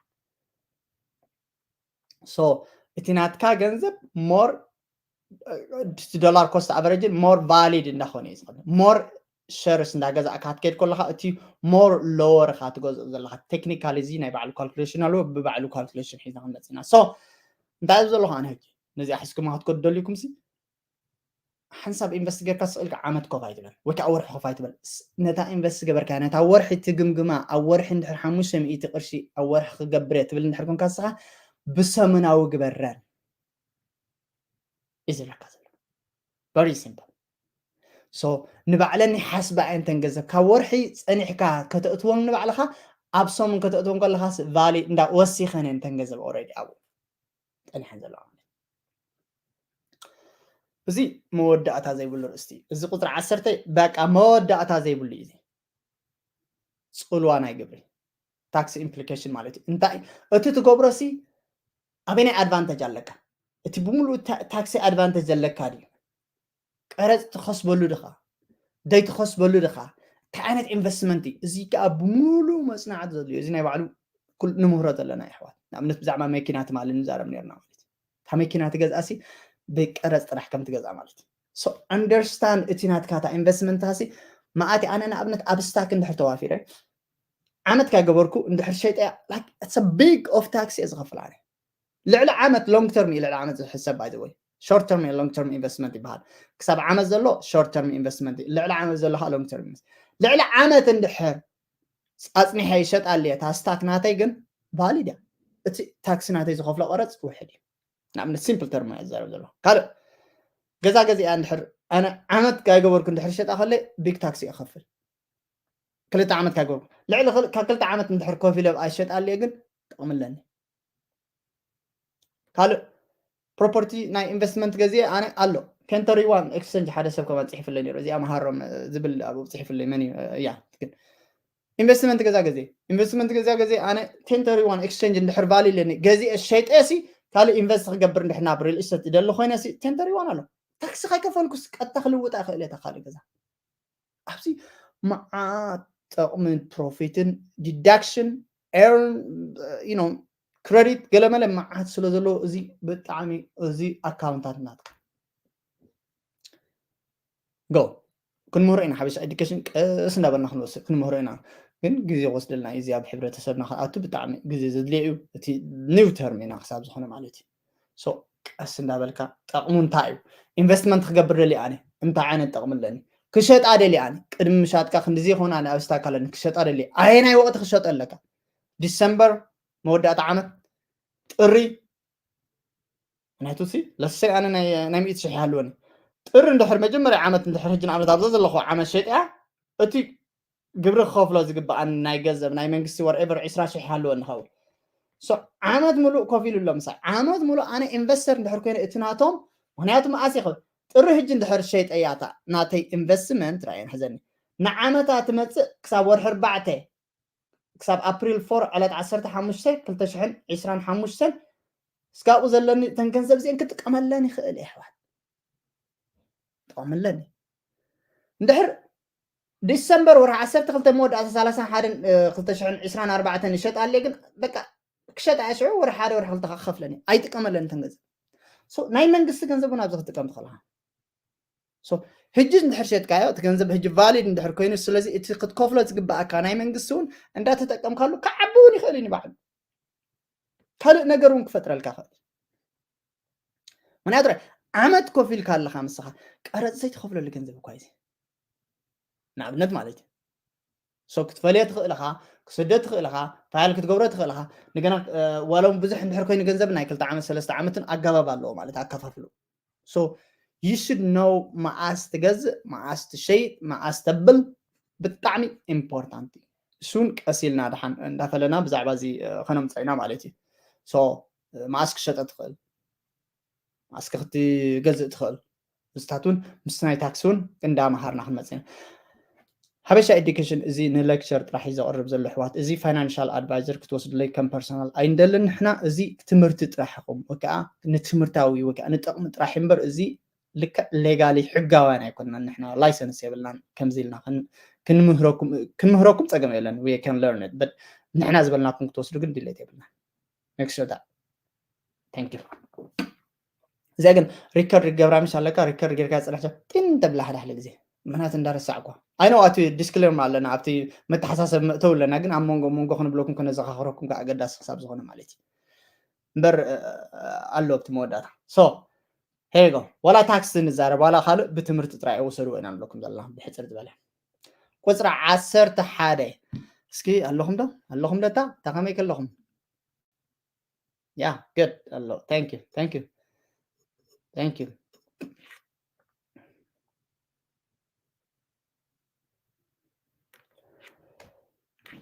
So እቲ ናትካ ገንዘብ more ዶላር cost average more valid እንዳኾነ እዩ ዝኸድ more ሸርስ እንዳገዛእካ ክትከይድ ከለካ እቲ more lower ካ ትገዝኦ ዘለካ technically እዚ ናይ ባዕሉ ካልኩሌሽን ኣለዎ ብባዕሉ ካልኩሌሽን ሒዝና ክንመፅእ ኢና። So እንታይ ኣብዚ ዘለኹ ኣነ ሕጂ ነዚኣ ሒዝኩማ ክትከዱ ደልዩኩም ሲ ሓንሳብ ኢንቨስት ጌርካ ስቕ ኢልካ ዓመት ኮፍ ኣይትበል ወይ ከዓ ወርሒ ኮፍ ኣይትበል። ነታ ኢንቨስት ገበርካ ነታ ወርሒ ትግምግማ። ኣብ ወርሒ እንድሕር ሓሙሽተ ሚእቲ ቅርሺ ኣብ ወርሒ ክገብር እየ ትብል እንድሕር ኮንካ ንስኻ ብሰሙናዊ ግበረን እዩ ዝብለካ ዘሎ። Very simple። So ንባዕለኒ ሓስባ እየን ተን ገንዘብ ካብ ወርሒ ፀኒሕካ ከተእትዎም ንባዕልኻ ኣብ ሰሙን ከተእትዎም ከለኻስ ቫሊ እንዳ ወሲኸን እየን ተን ገንዘብ already ኣብኡ ፀኒሐን ዘለዋ ማለት እዩ። እዚ መወዳእታ ዘይብሉ ርእስቲ እዚ ቁፅሪ ዓሰርተ በቃ መወዳእታ ዘይብሉ እዩ። እዚ ፅልዋ ናይ ግብሪ ታክስ ኢምፕሊኬሽን ማለት እዩ። እንታይ እቲ ትገብሮ ሲ ኣበይናይ ኣድቫንቴጅ ኣለካ? እቲ ብምሉእ ታክሲ ኣድቫንቴጅ ዘለካ ድዩ? ቀረፅ ትኸስበሉ ድኻ ደይ ትኸስበሉ ድኻ እንታይ ዓይነት ኢንቨስትመንት እዩ? እዚ ከዓ ብምሉእ መፅናዕቲ ዘድልዮ እዚ ናይ ባዕሉ ንምህሮ ዘለና ይሕዋት። ንኣብነት ብዛዕባ መኪና ትማሊ ንዛረብ ነርና ማለት እዩ። ካብ መኪና ትገዝኣ ሲ ብቀረፅ ጥራሕ ከም ትገዝኣ ማለት እዩ። So understand እቲ ናትካ እታ ኢንቨስትመንት ሲ ማኣቲ ኣነ ንኣብነት ኣብ ስታክ እንድሕር ተዋፊረ ዓመት ካገበርኩ እንድሕር ሸይጠያ big of tax እየ ዝኸፍል ኣነ። ልዕሊ ዓመት long term እዩ ልዕሊ ዓመት ዝሕሰብ by the way short term long term investment ይበሃል። ክሳብ ዓመት ዘሎ short term investment እዩ። ልዕሊ ዓመት ዘሎ ከዓ long term investment። ልዕሊ ዓመት እንድሕር ኣፅኒሐ ይሸጣ ኣለየ እታ ስታክ ናተይ ግን valid እያ። እቲ ታክሲ ናተይ ዝኸፍሎ ቀረፅ ውሕድ እዩ። ንኣብነት simple term እያ ዝዛረብ ዘሎ። ካልእ ገዛ ገዚኣ እንድሕር ኣነ ዓመት ካይገበርኩ እንድሕር ሸጣ ከለ big tax እየ ክኸፍል። ክልተ ዓመት ካይገበርኩ ልዕሊ ካብ ክልተ ዓመት እንድሕር ኮፍ ኢለ ኣይሸጣ ኣለየ ግን ጥቕሚ ኣለኒ። ካልእ ፕሮፐርቲ ናይ ኢንቨስትመንት ገዚአ ኣነ ኣሎ ten thirty one exchange ሓደ ሰብ ከማን ፅሒፍለይ ነይሩ። እዚኣ መሃሮም ዝብል ኣብኡ ፅሒፍለይ መን እዩ እያ ግን ኢንቨስትመንት ገዛ ገዜ ኢንቨስትመንት ገዛ ገዜ ኣነ ten thirty one exchange እንድሕር valid ኣለኒ ገዚአ ሸይጠ ሲ ካልእ ኢንቨስት ክገብር እንድሕር ናብ real estate ይደሊ ኮይነ ሲ ten thirty one ኣሎ ታክሲ ከይከፈልኩስ ቀጥታ ክልውጣ ይኽእል እየ እታ ካልእ ገዛ። ኣብዚ መዓት ጥቕምን ፕሮፊትን ዲዳክሽን ኤርን ክረዲት ገለመለ መዓት ስለ ዘለዎ እዚ ብጣዕሚ እዚ ኣካውንታት ናትካ ጎ ክንምህሮ ኢና። ሓበሻ ኤዱኬሽን ቀስ እንዳበልና ክንወስድ ክንምህሮ ኢና፣ ግን ግዜ ክወስደልና እዩ። እዚ ኣብ ሕብረተሰብና ክኣቱ ብጣዕሚ ግዜ ዘድልዮ እዩ። እቲ ኒው ተርም ኢና ክሳብ ዝኾነ ማለት እዩ። ሶ ቀስ እንዳበልካ ጠቕሙ እንታይ እዩ ኢንቨስትመንት ክገብር ደልየ ኣነ እንታይ ዓይነት ጠቕሚ ኣለኒ ክሸጣ ደልየ ኣነ ቅድሚ ምሻጥካ ክንድዚ ይኾን ኣነ ኣብ ስታክ ኣለኒ ክሸጣ ደልየ ኣየናይ ወቕቲ ክሸጦ ኣለካ ዲሰምበር መወዳእታ ዓመት ጥሪ ምክንያቱ ሲ ለሰይ ኣነ ናይ ናይ ሚእቲ ሽሕ ይሃልወኒ ጥሪ እንድሕር መጀመርያ ዓመት እንድሕር ሕጂ ንኣብነት ኣብዛ ዘለኹ ዓመት ሸጥያ እቲ ግብሪ ክኸፍሎ ዝግብኣኒ ናይ ገንዘብ ናይ መንግስቲ whatever ዒስራ ሽሕ ይሃልወኒ ኸውን ዓመት ሙሉእ ኮፍ ኢሉ ኣሎ ምሳይ ዓመት ሙሉእ ኣነ ኢንቨስተር እንድሕር ኮይነ እቲ ናቶም ምክንያቱ መኣስ ይኸ ጥሪ ሕጂ እንድሕር ሸይጠያታ ናተይ ኢንቨስትመንት ራእየን ሕዘኒ ንዓመታ ትመፅእ ክሳብ ወርሒ ኣርባዕተ ክሳብ ኣፕሪል ፎር ዕለት ዓሰርተ ሓሙሽተ ክልተ ሽሕን ዕስራን ሓሙሽተን እስካብኡ ዘለኒ እተን ገንዘብ እዚአን ክጥቀመለን ይኽእል እየ ኣሕዋት ጠቐምለን እንድሕር ዲሰምበር ወርሒ ዓሰርተ ክልተ መወዳእታ ሰላሳ ሓደን ክልተ ሽሕን ዕስራን ኣርባዕተን ይሸጥ ኣለ ግን በቃ ክሸጥ ኣየ ሽዑ ወርሒ ሓደ ወርሒ ክልተ ክኸፍለን እዩ ኣይጥቀመለን እተን ገንዘብ ናይ መንግስቲ ገንዘብ እውን ኣብዚ ክትጥቀም ትኽእልካ ሕጂ እንድሕር ሸጥካዮ እቲ ገንዘብ ሕጂ ቫሊድ እንድሕር ኮይኑ ስለዚ እቲ ክትከፍሎ ዝግብኣካ ናይ መንግስቲ እውን እንዳተጠቀምካሉ ክዓቢ እውን ይኽእል እዩ ንባዕሉ ካልእ ነገር እውን ክፈጥረልካ ክእል ምክንያቱ ዓመት ኮፍ ኢልካ ኣለካ ምስኻ ቀረፅ ዘይትኸፍለሉ ገንዘብ እኳ እዩ ንኣብነት ማለት እዩ ሶ ክትፈልዮ ትኽእል ኢኻ ክስደ ትኽእል ኢኻ ፋይል ክትገብሮ ትኽእል ኢኻ ንገና ዋሎም ብዙሕ እንድሕር ኮይኑ ገንዘብ ናይ ክልተ ዓመት ሰለስተ ዓመትን ኣገባብ ኣለዎ ማለት ኣከፋፍሉ so you should know መዓስ ትገዝእ መዓስ ትሸይጥ መዓስ ተብል ብጣዕሚ ኢምፖርታንት እዩ እሱን ቀስ ኢልና ድሓን እንዳፈለና ብዛዕባ እዚ ከነምፀ ኢና ማለት እዩ so መዓስ ክሸጠ ትኽእል መዓስ ክትገዝእ ትኽእል ምስታት እውን ምስ ናይ ታክሲ እውን እንዳመሃርና ክንመፅ ኢና ሓበሻ ኤዱኬሽን እዚ ንሌክቸር ጥራሕ እዩ ዘቕርብ ዘሎ ኣሕዋት እዚ ፋይናንሻል ኣድቫይዘር ክትወስድለይ ከም ፐርሰናል ኣይንደልን ንሕና እዚ ትምህርቲ ጥራሕ ኢኹም ወከዓ ንትምህርታዊ ወከዓ ንጠቕሚ ጥራሕ እምበር እዚ ልክዕ ሌጋሊ ሕጋውያን ኣይኮንናን ንሕና ላይሰንስ የብልናን ከምዚ ኢልና ክንምህረኩም ክንምህረኩም ፀገም የለን we can learn it but ንሕና ዝበልናኩም ክትወስዱ ግን ድሌት የብልናን make sure that thank you እዚኣ ግን ሪከርድ ገብራ ምሽ ኣለካ ሪከርድ ጌርካ ፅንሕ ጢን ተብላ ሓደ ሓደ ግዜ ምክንያት እንዳረሳዕኳ ኣይነው ኣቲ ዲስክሌም ኣለና ኣብቲ መተሓሳሰብ መእተው ኣለና ግን ኣብ መንጎ መንጎ ክንብለኩም ከነዘኻኽረኩም ከዓ ኣገዳሲ ክሳብ ዝኾነ ማለት እዩ እምበር ኣሎ ኣብቲ መወዳእታ so here you go ዋላ ታክስ ንዛረብ ዋላ ካልእ ብትምህርቲ ጥራይ ውሰድዎ ኢና ንብለኩም ዘለና ብሕፅር ዝበለ ቁፅሪ ዓሰርተ ሓደ እስኪ ኣለኹም ዶ ኣለኹም ዶ እታ እታ ከመይ ከለኹም yeah good ኣሎ thank you thank you thank you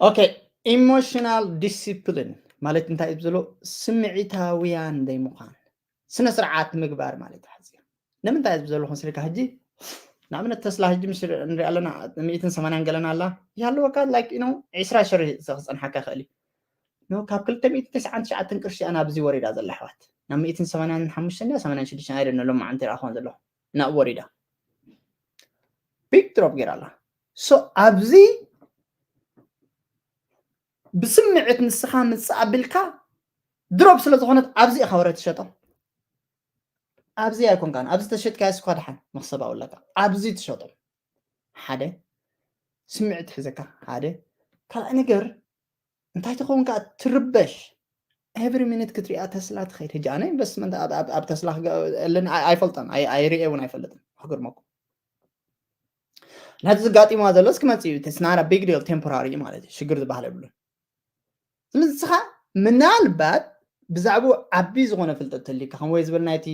okay emotional discipline ማለት እንታይ እዩ ዝብሎ ስምዒታውያን ዘይምዃን ስነ ስርዓት ምግባር ማለት እዩ ንምንታይ እዚ ዘለኹ ስልካ ሕጂ ንኣብነት ተስላ ሕጂ ምስ ንሪኣ ኣለና ሚእትን ሰማንያን ገለና ኣላ ይሃለወካ ላይክ ኖ ዒስራ ሽር ክፀንሓካ ይኽእል እዩ ኖ ካብ ክልተ ሚእቲ ተስዓን ትሽዓተን ቅርሺ እያ ናብዚ ወሪዳ ዘላ ኣሕዋት ናብ ሚእትን ሰማንያን ሓሙሽተን ድያ ሰማንያን ሽዱሽተን ኣይደነ ሎማዓንቲ ይረኣኹን ዘለኹ ናብኡ ወሪዳ ቢግ ድሮፕ ገይራ ኣላ ሶ ኣብዚ ብስምዕት ንስኻ ምፅእ ኣቢልካ ድሮፕ ስለ ዝኾነት ኣብዚ ኢኻ ወረ ትሸጦ ኣብዚ ኣይኮንካን ኣብዚ ተሸጥካዮ ስኳ ድሓን መክሰብ ኣለካ ኣብዚ ትሸጦ ሓደ ስምዕት ትሕዘካ ሓደ ካልኣይ ነገር እንታይ ትኸውን ከዓ ትርበሽ every minute ክትሪኣ ተስላ ትኸይድ ሕጂ ኣነ ኢንቨስትመንት ኣብ ተስላ ኣለኒ ኣይፈልጠን ኣይሪኤ እውን ኣይፈልጥን ክገርመኩም ነቲ ዝጋጢምዋ ዘሎስ ክመፅእ እዩ ተስናራ ቢግ ዲል ቴምፖራሪ ማለት እዩ ሽግር ዝበሃል የብሉን ስለዚ ንስኻ ምናልባት ብዛዕባኡ ዓቢ ዝኾነ ፍልጠት ተልካ ከም ወይ ዝበል ናይቲ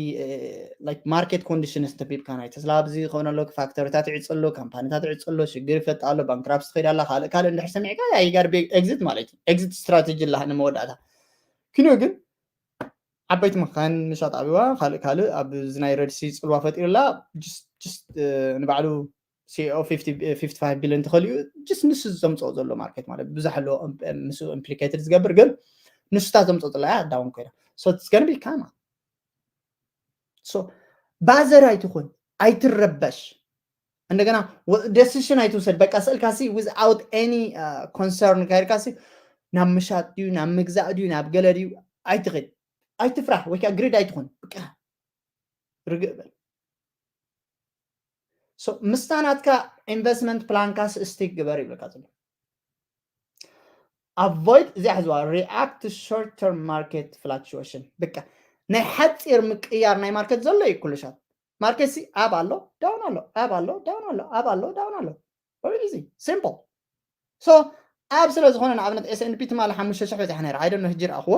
ማርኬት ኮንዲሽንስ ተቢብካ ናይ ተስላ ኣብዚ ዝኾነ ኣሎ ፋክተሪታት ይዕፅ ኣሎ ካምፓኒታት ይዕፅ ኣሎ ሽግር ይፈጥ ኣሎ ባንክራፕስ ትኸይድ ኣላ ካልእ ካልእ እንድሕር ሰሚዕካ you gotta be exit ማለት እዩ exit strategy ኣላ ንመወዳእታ ኪኖ ግን ዓበይቲ መካን ምሻጥ ኣቢዋ ካልእ ካልእ ኣብዚ ናይ ረድሲ ፅልዋ ፈጢሩላ ንባዕሉ ሲኦ ፊፍቲ ፋይቭ ቢልዮን ተኸሊኡ ጅስ ንሱ ዘምፅኦ ዘሎ ማርኬት ማለት ብዙሕ ኣለዎ ምስኡ ኢምፕሊኬትድ ዝገብር ግን ንሱታት ዘምፅኦ ጥላ እያ ኣዳውን ኮይና so it's gonna be karma so ባዘር ኣይትኹን፣ ኣይትረበሽ። እንደገና decision ኣይትውሰድ። በቃ ስእልካ ሲ without any concern ካይድካ ሲ ናብ ምሻጥ ድዩ ናብ ምግዛእ ድዩ ናብ ገለ ድዩ ኣይትኽድ። ኣይትፍራህ ወይ ከዓ ግሪድ ኣይትኹን። በቃ ርግእ በል። ምስታ ናትካ ኢንቨስትመንት ፕላንካስ ስቲክ ግበር ይብለካ ዘሎ። Avoid እዚኣ ሕዝዋ react to short term market fluctuation። በቃ ናይ ሓፂር ምቅያር ናይ ማርኬት ዘሎ እዩ ኩሉ ሻት። ማርኬት ሲ ኣብ ኣሎ ዳውን ኣሎ ኣብ ኣሎ ዳውን ኣሎ ኣብ ኣሎ ዳውን ኣሎ። Very easy, simple። So ኣብ ስለ ዝኾነ ንኣብነት S and P ትማሊ ሓሙሽተ ሽሕ በፂሓ ነይራ። I don't know ሕጂ ረኣኽዎ።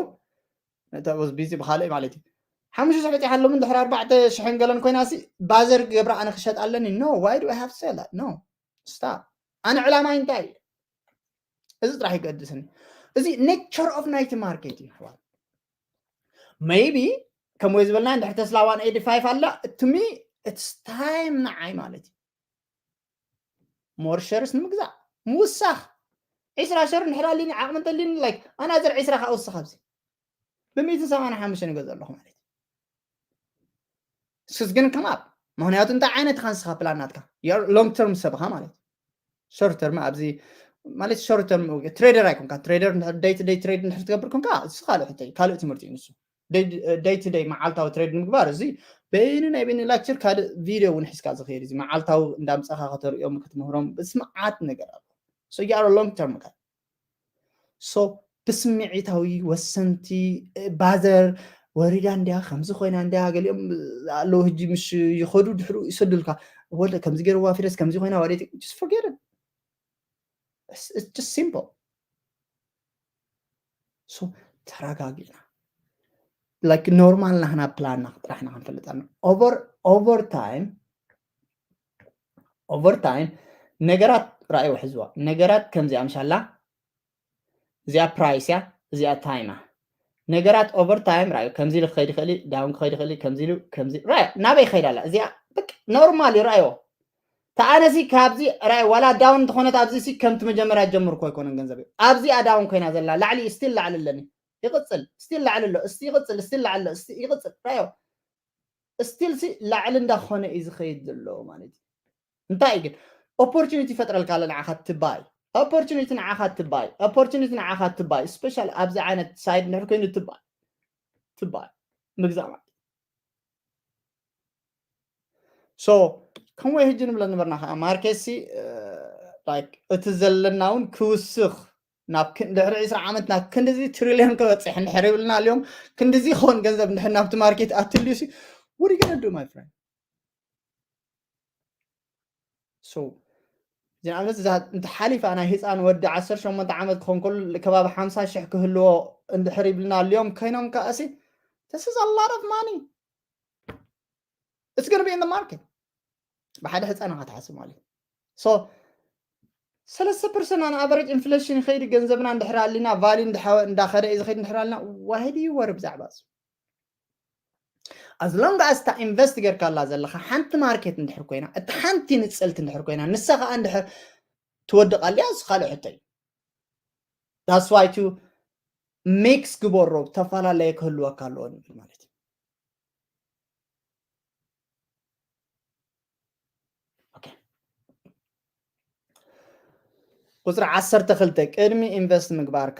That was busy ብካልእ ማለት እዩ። ሓሙሽተ ሽሕ በፂሓ ሎሚ ድሕሪ ኣርባዕተ ሽሕን ገለን ኮይና ሲ ባዘር ገብራ ኣነ ክሸጥ ኣለኒ። No, why do I have to sell that? No, stop። ኣነ ዕላማይ እንታይ እዩ? እዚ ጥራሕ ይገድስኒ። እዚ nature of ናይቲ ማርኬት እዩ ኣሕዋት። Maybe ከም ወይ ዝበልና እንድሕር ተስላ one eighty five ኣላ to me it's time ንዓይ ማለት እዩ። More shares ንምግዛእ ምውሳኽ። ዒስራ ሸር እንድሕር ኣሊኒ ዓቕሚ እንተሊኒ like ኣናዘር ዒስራ ከዓ ውስኽ ኣብዚ ብሚእትን ሰማንያን ሓሙሽተን ይገዝእ ኣለኹ ማለት እዩ። ስስ ግን come up። ምክንያቱ እንታይ ዓይነት ኢኻ ንስኻ ፕላን ናትካ long term ሰብ ኢኻ ማለት እዩ። Short term ኣብዚ ማለት short term ትሬደር ኣይኮንካ። ትሬደር day to day trade እንድሕር ትገብር ኮንካ እሱ ካልእ ሕቶ እዩ፣ ካልእ ትምህርቲ እዩ ንሱ። Day to day መዓልታዊ ትሬድ ንምግባር እዚ በይኑ ናይ በይኑ ላክቸር ካልእ ቪድዮ እውን ሒዝካ ዝኽእል እዚ መዓልታዊ እንዳምፀኻ ከተርእዮም ክትምህሮም ብስምዓት ነገር ኣሎ። So you are long term guy። So ብስምዒታዊ ወሰንቲ ባዘር ወሪዳ እንዲያ ከምዚ ኮይና እንዲያ ገሊኦም ኣለዉ ሕጂ ምሽ ይኸዱ ድሕሩ ይሰዱልካ ወለ ከምዚ ገይርዋ ፊደስ ከምዚ ኮይና ወደ just forget it። It's just simple። So ተረጋጊዕና like ኖርማል ናህና ፕላንና ጥራሕና ክንፈልጥ ኣለና። Over time over time ነገራት ራእይ ወሕዝዋ ነገራት ከምዚኣ ምሻላ እዚኣ ፕራይስ እያ እዚኣ ታይማ ነገራት over time ራእዩ ከምዚ ኢሉ ክኸይድ ይኽእል ዳውን ክኸይድ ይኽእል ከምዚ ኢሉ ከምዚ ራእዩ ናበይ ይኸይድ ኣላ እዚኣ ኖርማል እዩ ራእዮ ተኣነሲ ካብዚ ራእዩ ዋላ ዳውን እንተኾነት ኣብዚ ሲ ከምቲ መጀመርያ ጀምርኮ ኣይኮነን ገንዘብ ኣብዚኣ ዳውን ኮይና ዘላ ላዕሊ ስቲል ላዕሊ ኣለኒ ይቕፅል ስቲል ላዕሊ ኣሎ እስቲ ይቕፅል ስቲል ላዕሊ ኣሎ እስቲ ይቕፅል ራእዮ ስቲል ሲ ላዕሊ እንዳኾነ እዩ ዝኸይድ ዘሎ ማለት እዩ እንታይ ግን ኦፖርቹኒቲ ይፈጥረልካ ኣሎ ንዓኻ ትባይ ኦፖርቹኒቲ ንዓኻ ትባይ ኦፖርቹኒቲ ንዓኻ ትባይ ስፔሻል ኣብዚ ዓይነት ሳይድ ንድሕር ኮይኑ ትባይ ትባይ ምግዛእ ማለት so ከምኡ ሕጂ ንብለ ነበርና ከዓ ማርኬት ሲ like እቲ ዘለና እውን ክውስኽ ናብ ድሕሪ ዕስራ ዓመት ናብ ክንድዚ ትሪልዮን ክበፅሕ እንድሕር ይብልና ኣልዮም ክንድዚ ይኸውን ገንዘብ እንድሕር ናብቲ ማርኬት ኣትልዩ ሲ what are you gonna do my friend so ንኣብነት እዛ እንተ ሓሊፋ ናይ ህፃን ወዲ ዓሰርተ ሸሞንተ ዓመት ክኸውን ከሎ ከባቢ ሓምሳ ሽሕ ክህልዎ እንድሕር ይብልና ኣልዮም ኮይኖም ከኣሲ this is a lot of money it's gonna be in the market ብሓደ ህፃን ኢኻ ትሓስብ ማለት እዩ so ሰለስተ ፐርሰንት ኣን ኣቨሬጅ ኢንፍሌሽን ይኸይድ ገንዘብና እንድሕር ኣሊና ቫሊ እንዳኸደ እዩ ዝኸይድ እንድሕር ኣልና why do you worry ብዛዕባ እዚ as long as እታ ኢንቨስት ጌርካላ ዘለኻ ሓንቲ ማርኬት እንድሕር ኮይና እቲ ሓንቲ ንፅልቲ እንድሕር ኮይና ንሳ ከዓ እንድሕር ትወድቕ ኣልያ እዚ ካልእ ሕቶ እዩ that's why to mix ግበሮ ዝተፈላለየ ክህልወካ ኣለዎ ንብል ማለት እዩ ቁፅሪ ዓሰርተ ክልተ ቅድሚ ኢንቨስት ምግባርካ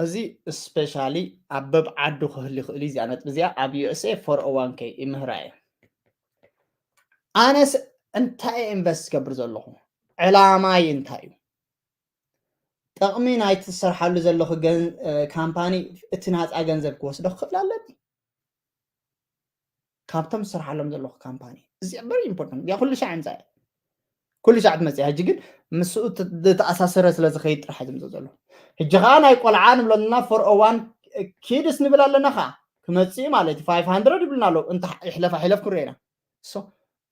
እዚ ስፔሻሊ ኣብ በብ ዓዱ ክህሉ ይኽእል እዩ እዚኣ ነጥቢ እዚኣ ኣብ USA four oh one k ይምህራ እየ ኣነስ እንታይ ኢንቨስት ዝገብር ዘለኹ ዕላማይ እንታይ እዩ ጠቕሚ ናይ ትሰርሓሉ ዘለኹ ካምፓኒ እቲ ናፃ ገንዘብ ክወስዶ ክኽእል ኣለኒ ካብቶም ዝሰርሓሎም ዘለኹ ካምፓኒ እዚ very important ያ ኩሉ ሻዕ ምፃ ኩሉ ሻዕ ትመፅእ ሕጂ ግን ምስኡ ዝተኣሳሰረ ስለ ዝኸይድ ጥራሕ ዝምፅእ ዘሎ ሕጂ ከዓ ናይ ቆልዓ ንብለና four oh one k ስ ንብል ኣለና ከዓ ክመፅእ ማለት እዩ five hundred ይብልና ኣለዉ እንተ ይሕለፍ ኣይሕለፍ ክንሪኤና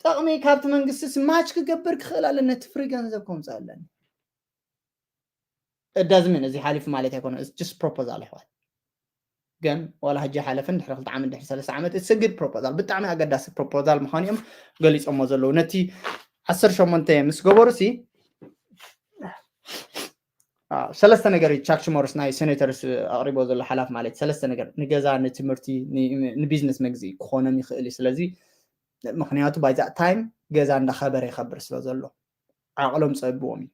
ጠቕሚ ካብቲ መንግስቲ ማች ክገብር ክኽእል ኣለኒ እቲ ፍሪ ገንዘብ ከምፅእ ኣለኒ እዳዝምን እዚ ሓሊፉ ማለት ኣይኮነ just proposal ኣሕዋት ግን ዋላ ሕጂ ሓለፈ ድሕሪ ክልተ ዓመት ድሕሪ ሰለስተ ዓመት it's a good proposal ብጣዕሚ ኣገዳሲ proposal ምዃኑ እዮም ገሊፆሞ ዘለዉ ነቲ ዓሰርተ ሸሞንተ ምስ ገበሩ ሲ ሰለስተ ነገር እዩ ቻክ ሽሞርስ ናይ ሴኔተርስ ኣቕሪቦ ዘሎ ሓላፍ ማለት ሰለስተ ነገር ንገዛ ንትምህርቲ ንቢዝነስ መግዚ ክኾኖም ይኽእል እዩ ስለዚ ምክንያቱ by that time ገዛ እንዳኸበረ ይኸብር ስለ ዘሎ ዓቕሎም ፀብዎም እዩ።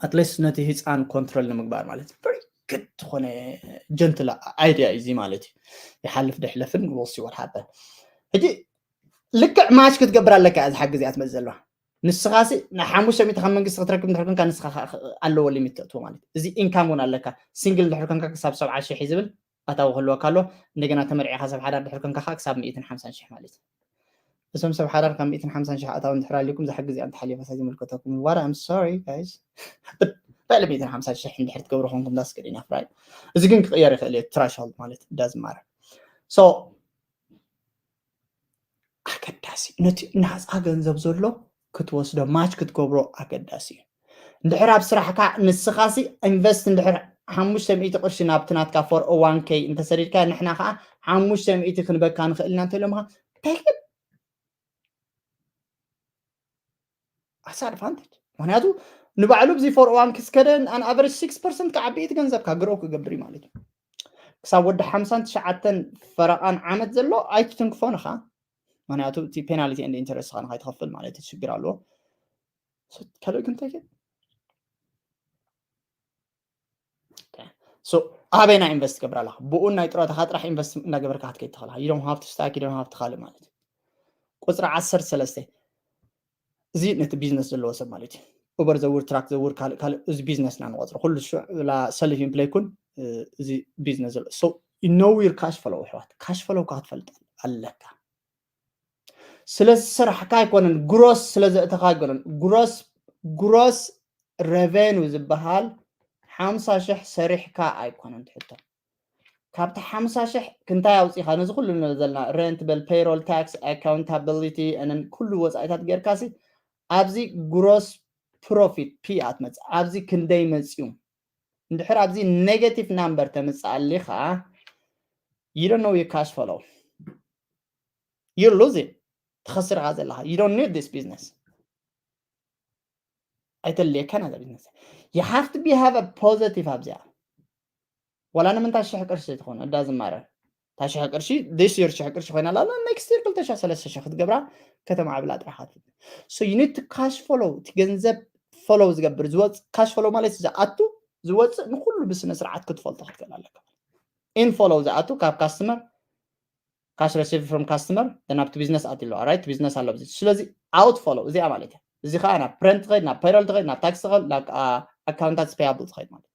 ኣትሊስት ነቲ ህፃን ኮንትሮል ንምግባር ማለት very good ዝኾነ ጀንትል ኣይድያ እዩ እዚ ማለት እዩ። ይሓልፍ ድሕለፍን ወሲ ወርሓበ ሕጂ ልክዕ ማች ክትገብር ኣለካ እያ ዝሓግዝ እያ ትመፅእ ዘለዋ። ንስኻሲ ንሓሙሽተ ሚእቲ ካብ መንግስቲ ክትረክብ እንድሕር ኮንካ ንስኻ ኣለዎ ሊሚት ተእትዎ ማለት እዩ። እዚ ኢንካም እውን ኣለካ። ሲንግል እንድሕር ኮንካ ክሳብ ሰብዓ ሽሕ እዩ ዝብል ኣታዊ ክህልወካ ኣሎ። እንደገና ተመርዒኻ ሰብ ሓዳር ድሕር ኮንካ ከዓ ክሳብ ሚእትን ሓምሳን ሽሕ ማለት እዩ። እዞም ሰብ ሓዳር ካብ ሚእትን ሓምሳን ሽሕ ኣታዊ እንድሕር ኣልኩም ዝሓግዝ እያ እንተሓሊፋ ሳይ ዝምልከተኩም ዋራ I'm sorry guys። ልዕሊ ሚእትን ሓምሳን ሽሕ እንድሕር ትገብሩ ኮንኩም that's good enough right? እዚ ግን ክቕየር ይኽእል እዩ ትራሽሆልድ ማለት doesn't matter። So ኣገዳሲ ነቲ ናፃ ገንዘብ ዘሎ ክትወስዶ ማች ክትገብሮ ኣገዳሲ እዩ። እንድሕር ኣብ ስራሕካ ንስኻሲ ኢንቨስት እንድሕር ሓሙሽተ ሚእቲ ቅርሺ ናብቲ ናትካ ፎር ኦ ዋን ኬይ እንተሰዲድካ ንሕና ከዓ ሓሙሽተ ሚእቲ ክንበካ ንኽእል ኢና እንተኢሎምካ take it as advantage። ምክንያቱ ንባዕሉ ብዚ ፎር ኦ ዋን ኬይ ስከደ an average six percent ክዓቢ እቲ ገንዘብካ ግሮ ክገብር እዩ ማለት እዩ። ክሳብ ወዲ ሓምሳን ትሽዓተን ፈረቓን ዓመት ዘሎ ኣይትትንክፎ ንኻ። ምክንያቱ እቲ ፔናልቲ ኤንድ ኢንተረስት ኻ ንኸይትኸፍል ማለት እዩ ሽግር ኣለዎ። ካልእ ግን እንታይ ግን ኣበይና ኢንቨስት ትገብር ኣለካ? ብኡ ናይ ጥሮታኻ ጥራሕ ኢንቨስት እናገበርካ ክትከይድ ትኽእል። You don't have to stack, you don't have to ካልእ ማለት እዩ። ቁፅሪ ዓሰርተ ሰለስተ እዚ ነቲ ቢዝነስ ዘለዎ ሰብ ማለት እዩ። ኡበር ዘውር ትራክ ዘውር ካልእ ካልእ እዚ ቢዝነስ ኢና ንቆፅሮ ኩሉ ሽዑ ሰልፍ ኢምፕሎይ ኩን እዚ ቢዝነስ ዘሎ so know your cash flow ኣሕዋት። ካሽ ፍሎው ክትፈልጥ ኣለካ። ስለ ዝሰራሕካ ኣይኮነን ግሮስ ስለ ዘእተኻ ኣይኮነን። ግሮስ ግሮስ ረቨኑ ዝበሃል ሓምሳ ሽሕ ሰሪሕካ ኣይኮነን ትሕቶ። ካብቲ ሓምሳ ሽሕ ክንታይ ኣውፂኻ ነዚ ኩሉ ንብል ዘለና ሬንት በል ፔሮል ታክስ ኣካውንታብሊቲ ንን ኩሉ ወፃኢታት ጌርካሲ ኣብዚ ግሮስ ፕሮፊት ፒ ኣትመፅእ ኣብዚ ክንደይ መፅዩ እንድሕር ኣብዚ ኔጋቲቭ ናምበር ተምፅእ ኣሊኻ you don't know your cash flow. You're losing. ትኸስር ኢኻ ዘለኻ you don't need this business. ኣይተድልየካን እዛ ቢዝነስ። You have to be have a positive ኣብዚኣ። ዋላ ንምንታይ ሽሕ ቅርሺ ትኾን እዳ ዝማረ እታ ሽሕ ቅርሺ this year ሽሕ ቅርሺ ኮይና ኣላ next year ክልተ ሽሕ ሰለስተ ሽሕ ክትገብራ ከተማዕብላ ጥራሕ እያ ትብል። So you need to cash flow እቲ ገንዘብ ፎሎው ዝገብር ዝወፅእ ካሽ ፍሎው ማለት ዝኣቱ ዝወፅእ ንኩሉ ብስነ ስርዓት ክትፈልጦ ክትክእል ኣለካ። ኢንፎሎው ዝኣቱ ካብ ካስተመር ካሽ ረሲቭ ፍሮም ካስተመር ናብቲ ቢዝነስ ኣትዩ ኣሎ ራይት ቢዝነስ ኣሎ ኣብዚ ስለዚ ኣውት ፎሎው እዚኣ ማለት እያ። እዚ ከዓ ናብ ፕረንት ትኸይድ ናብ ፔሮል ትኸይድ ናብ ታክስ ትኸይድ ናብ ኣካውንታት ፔያብል ትኸይድ ማለት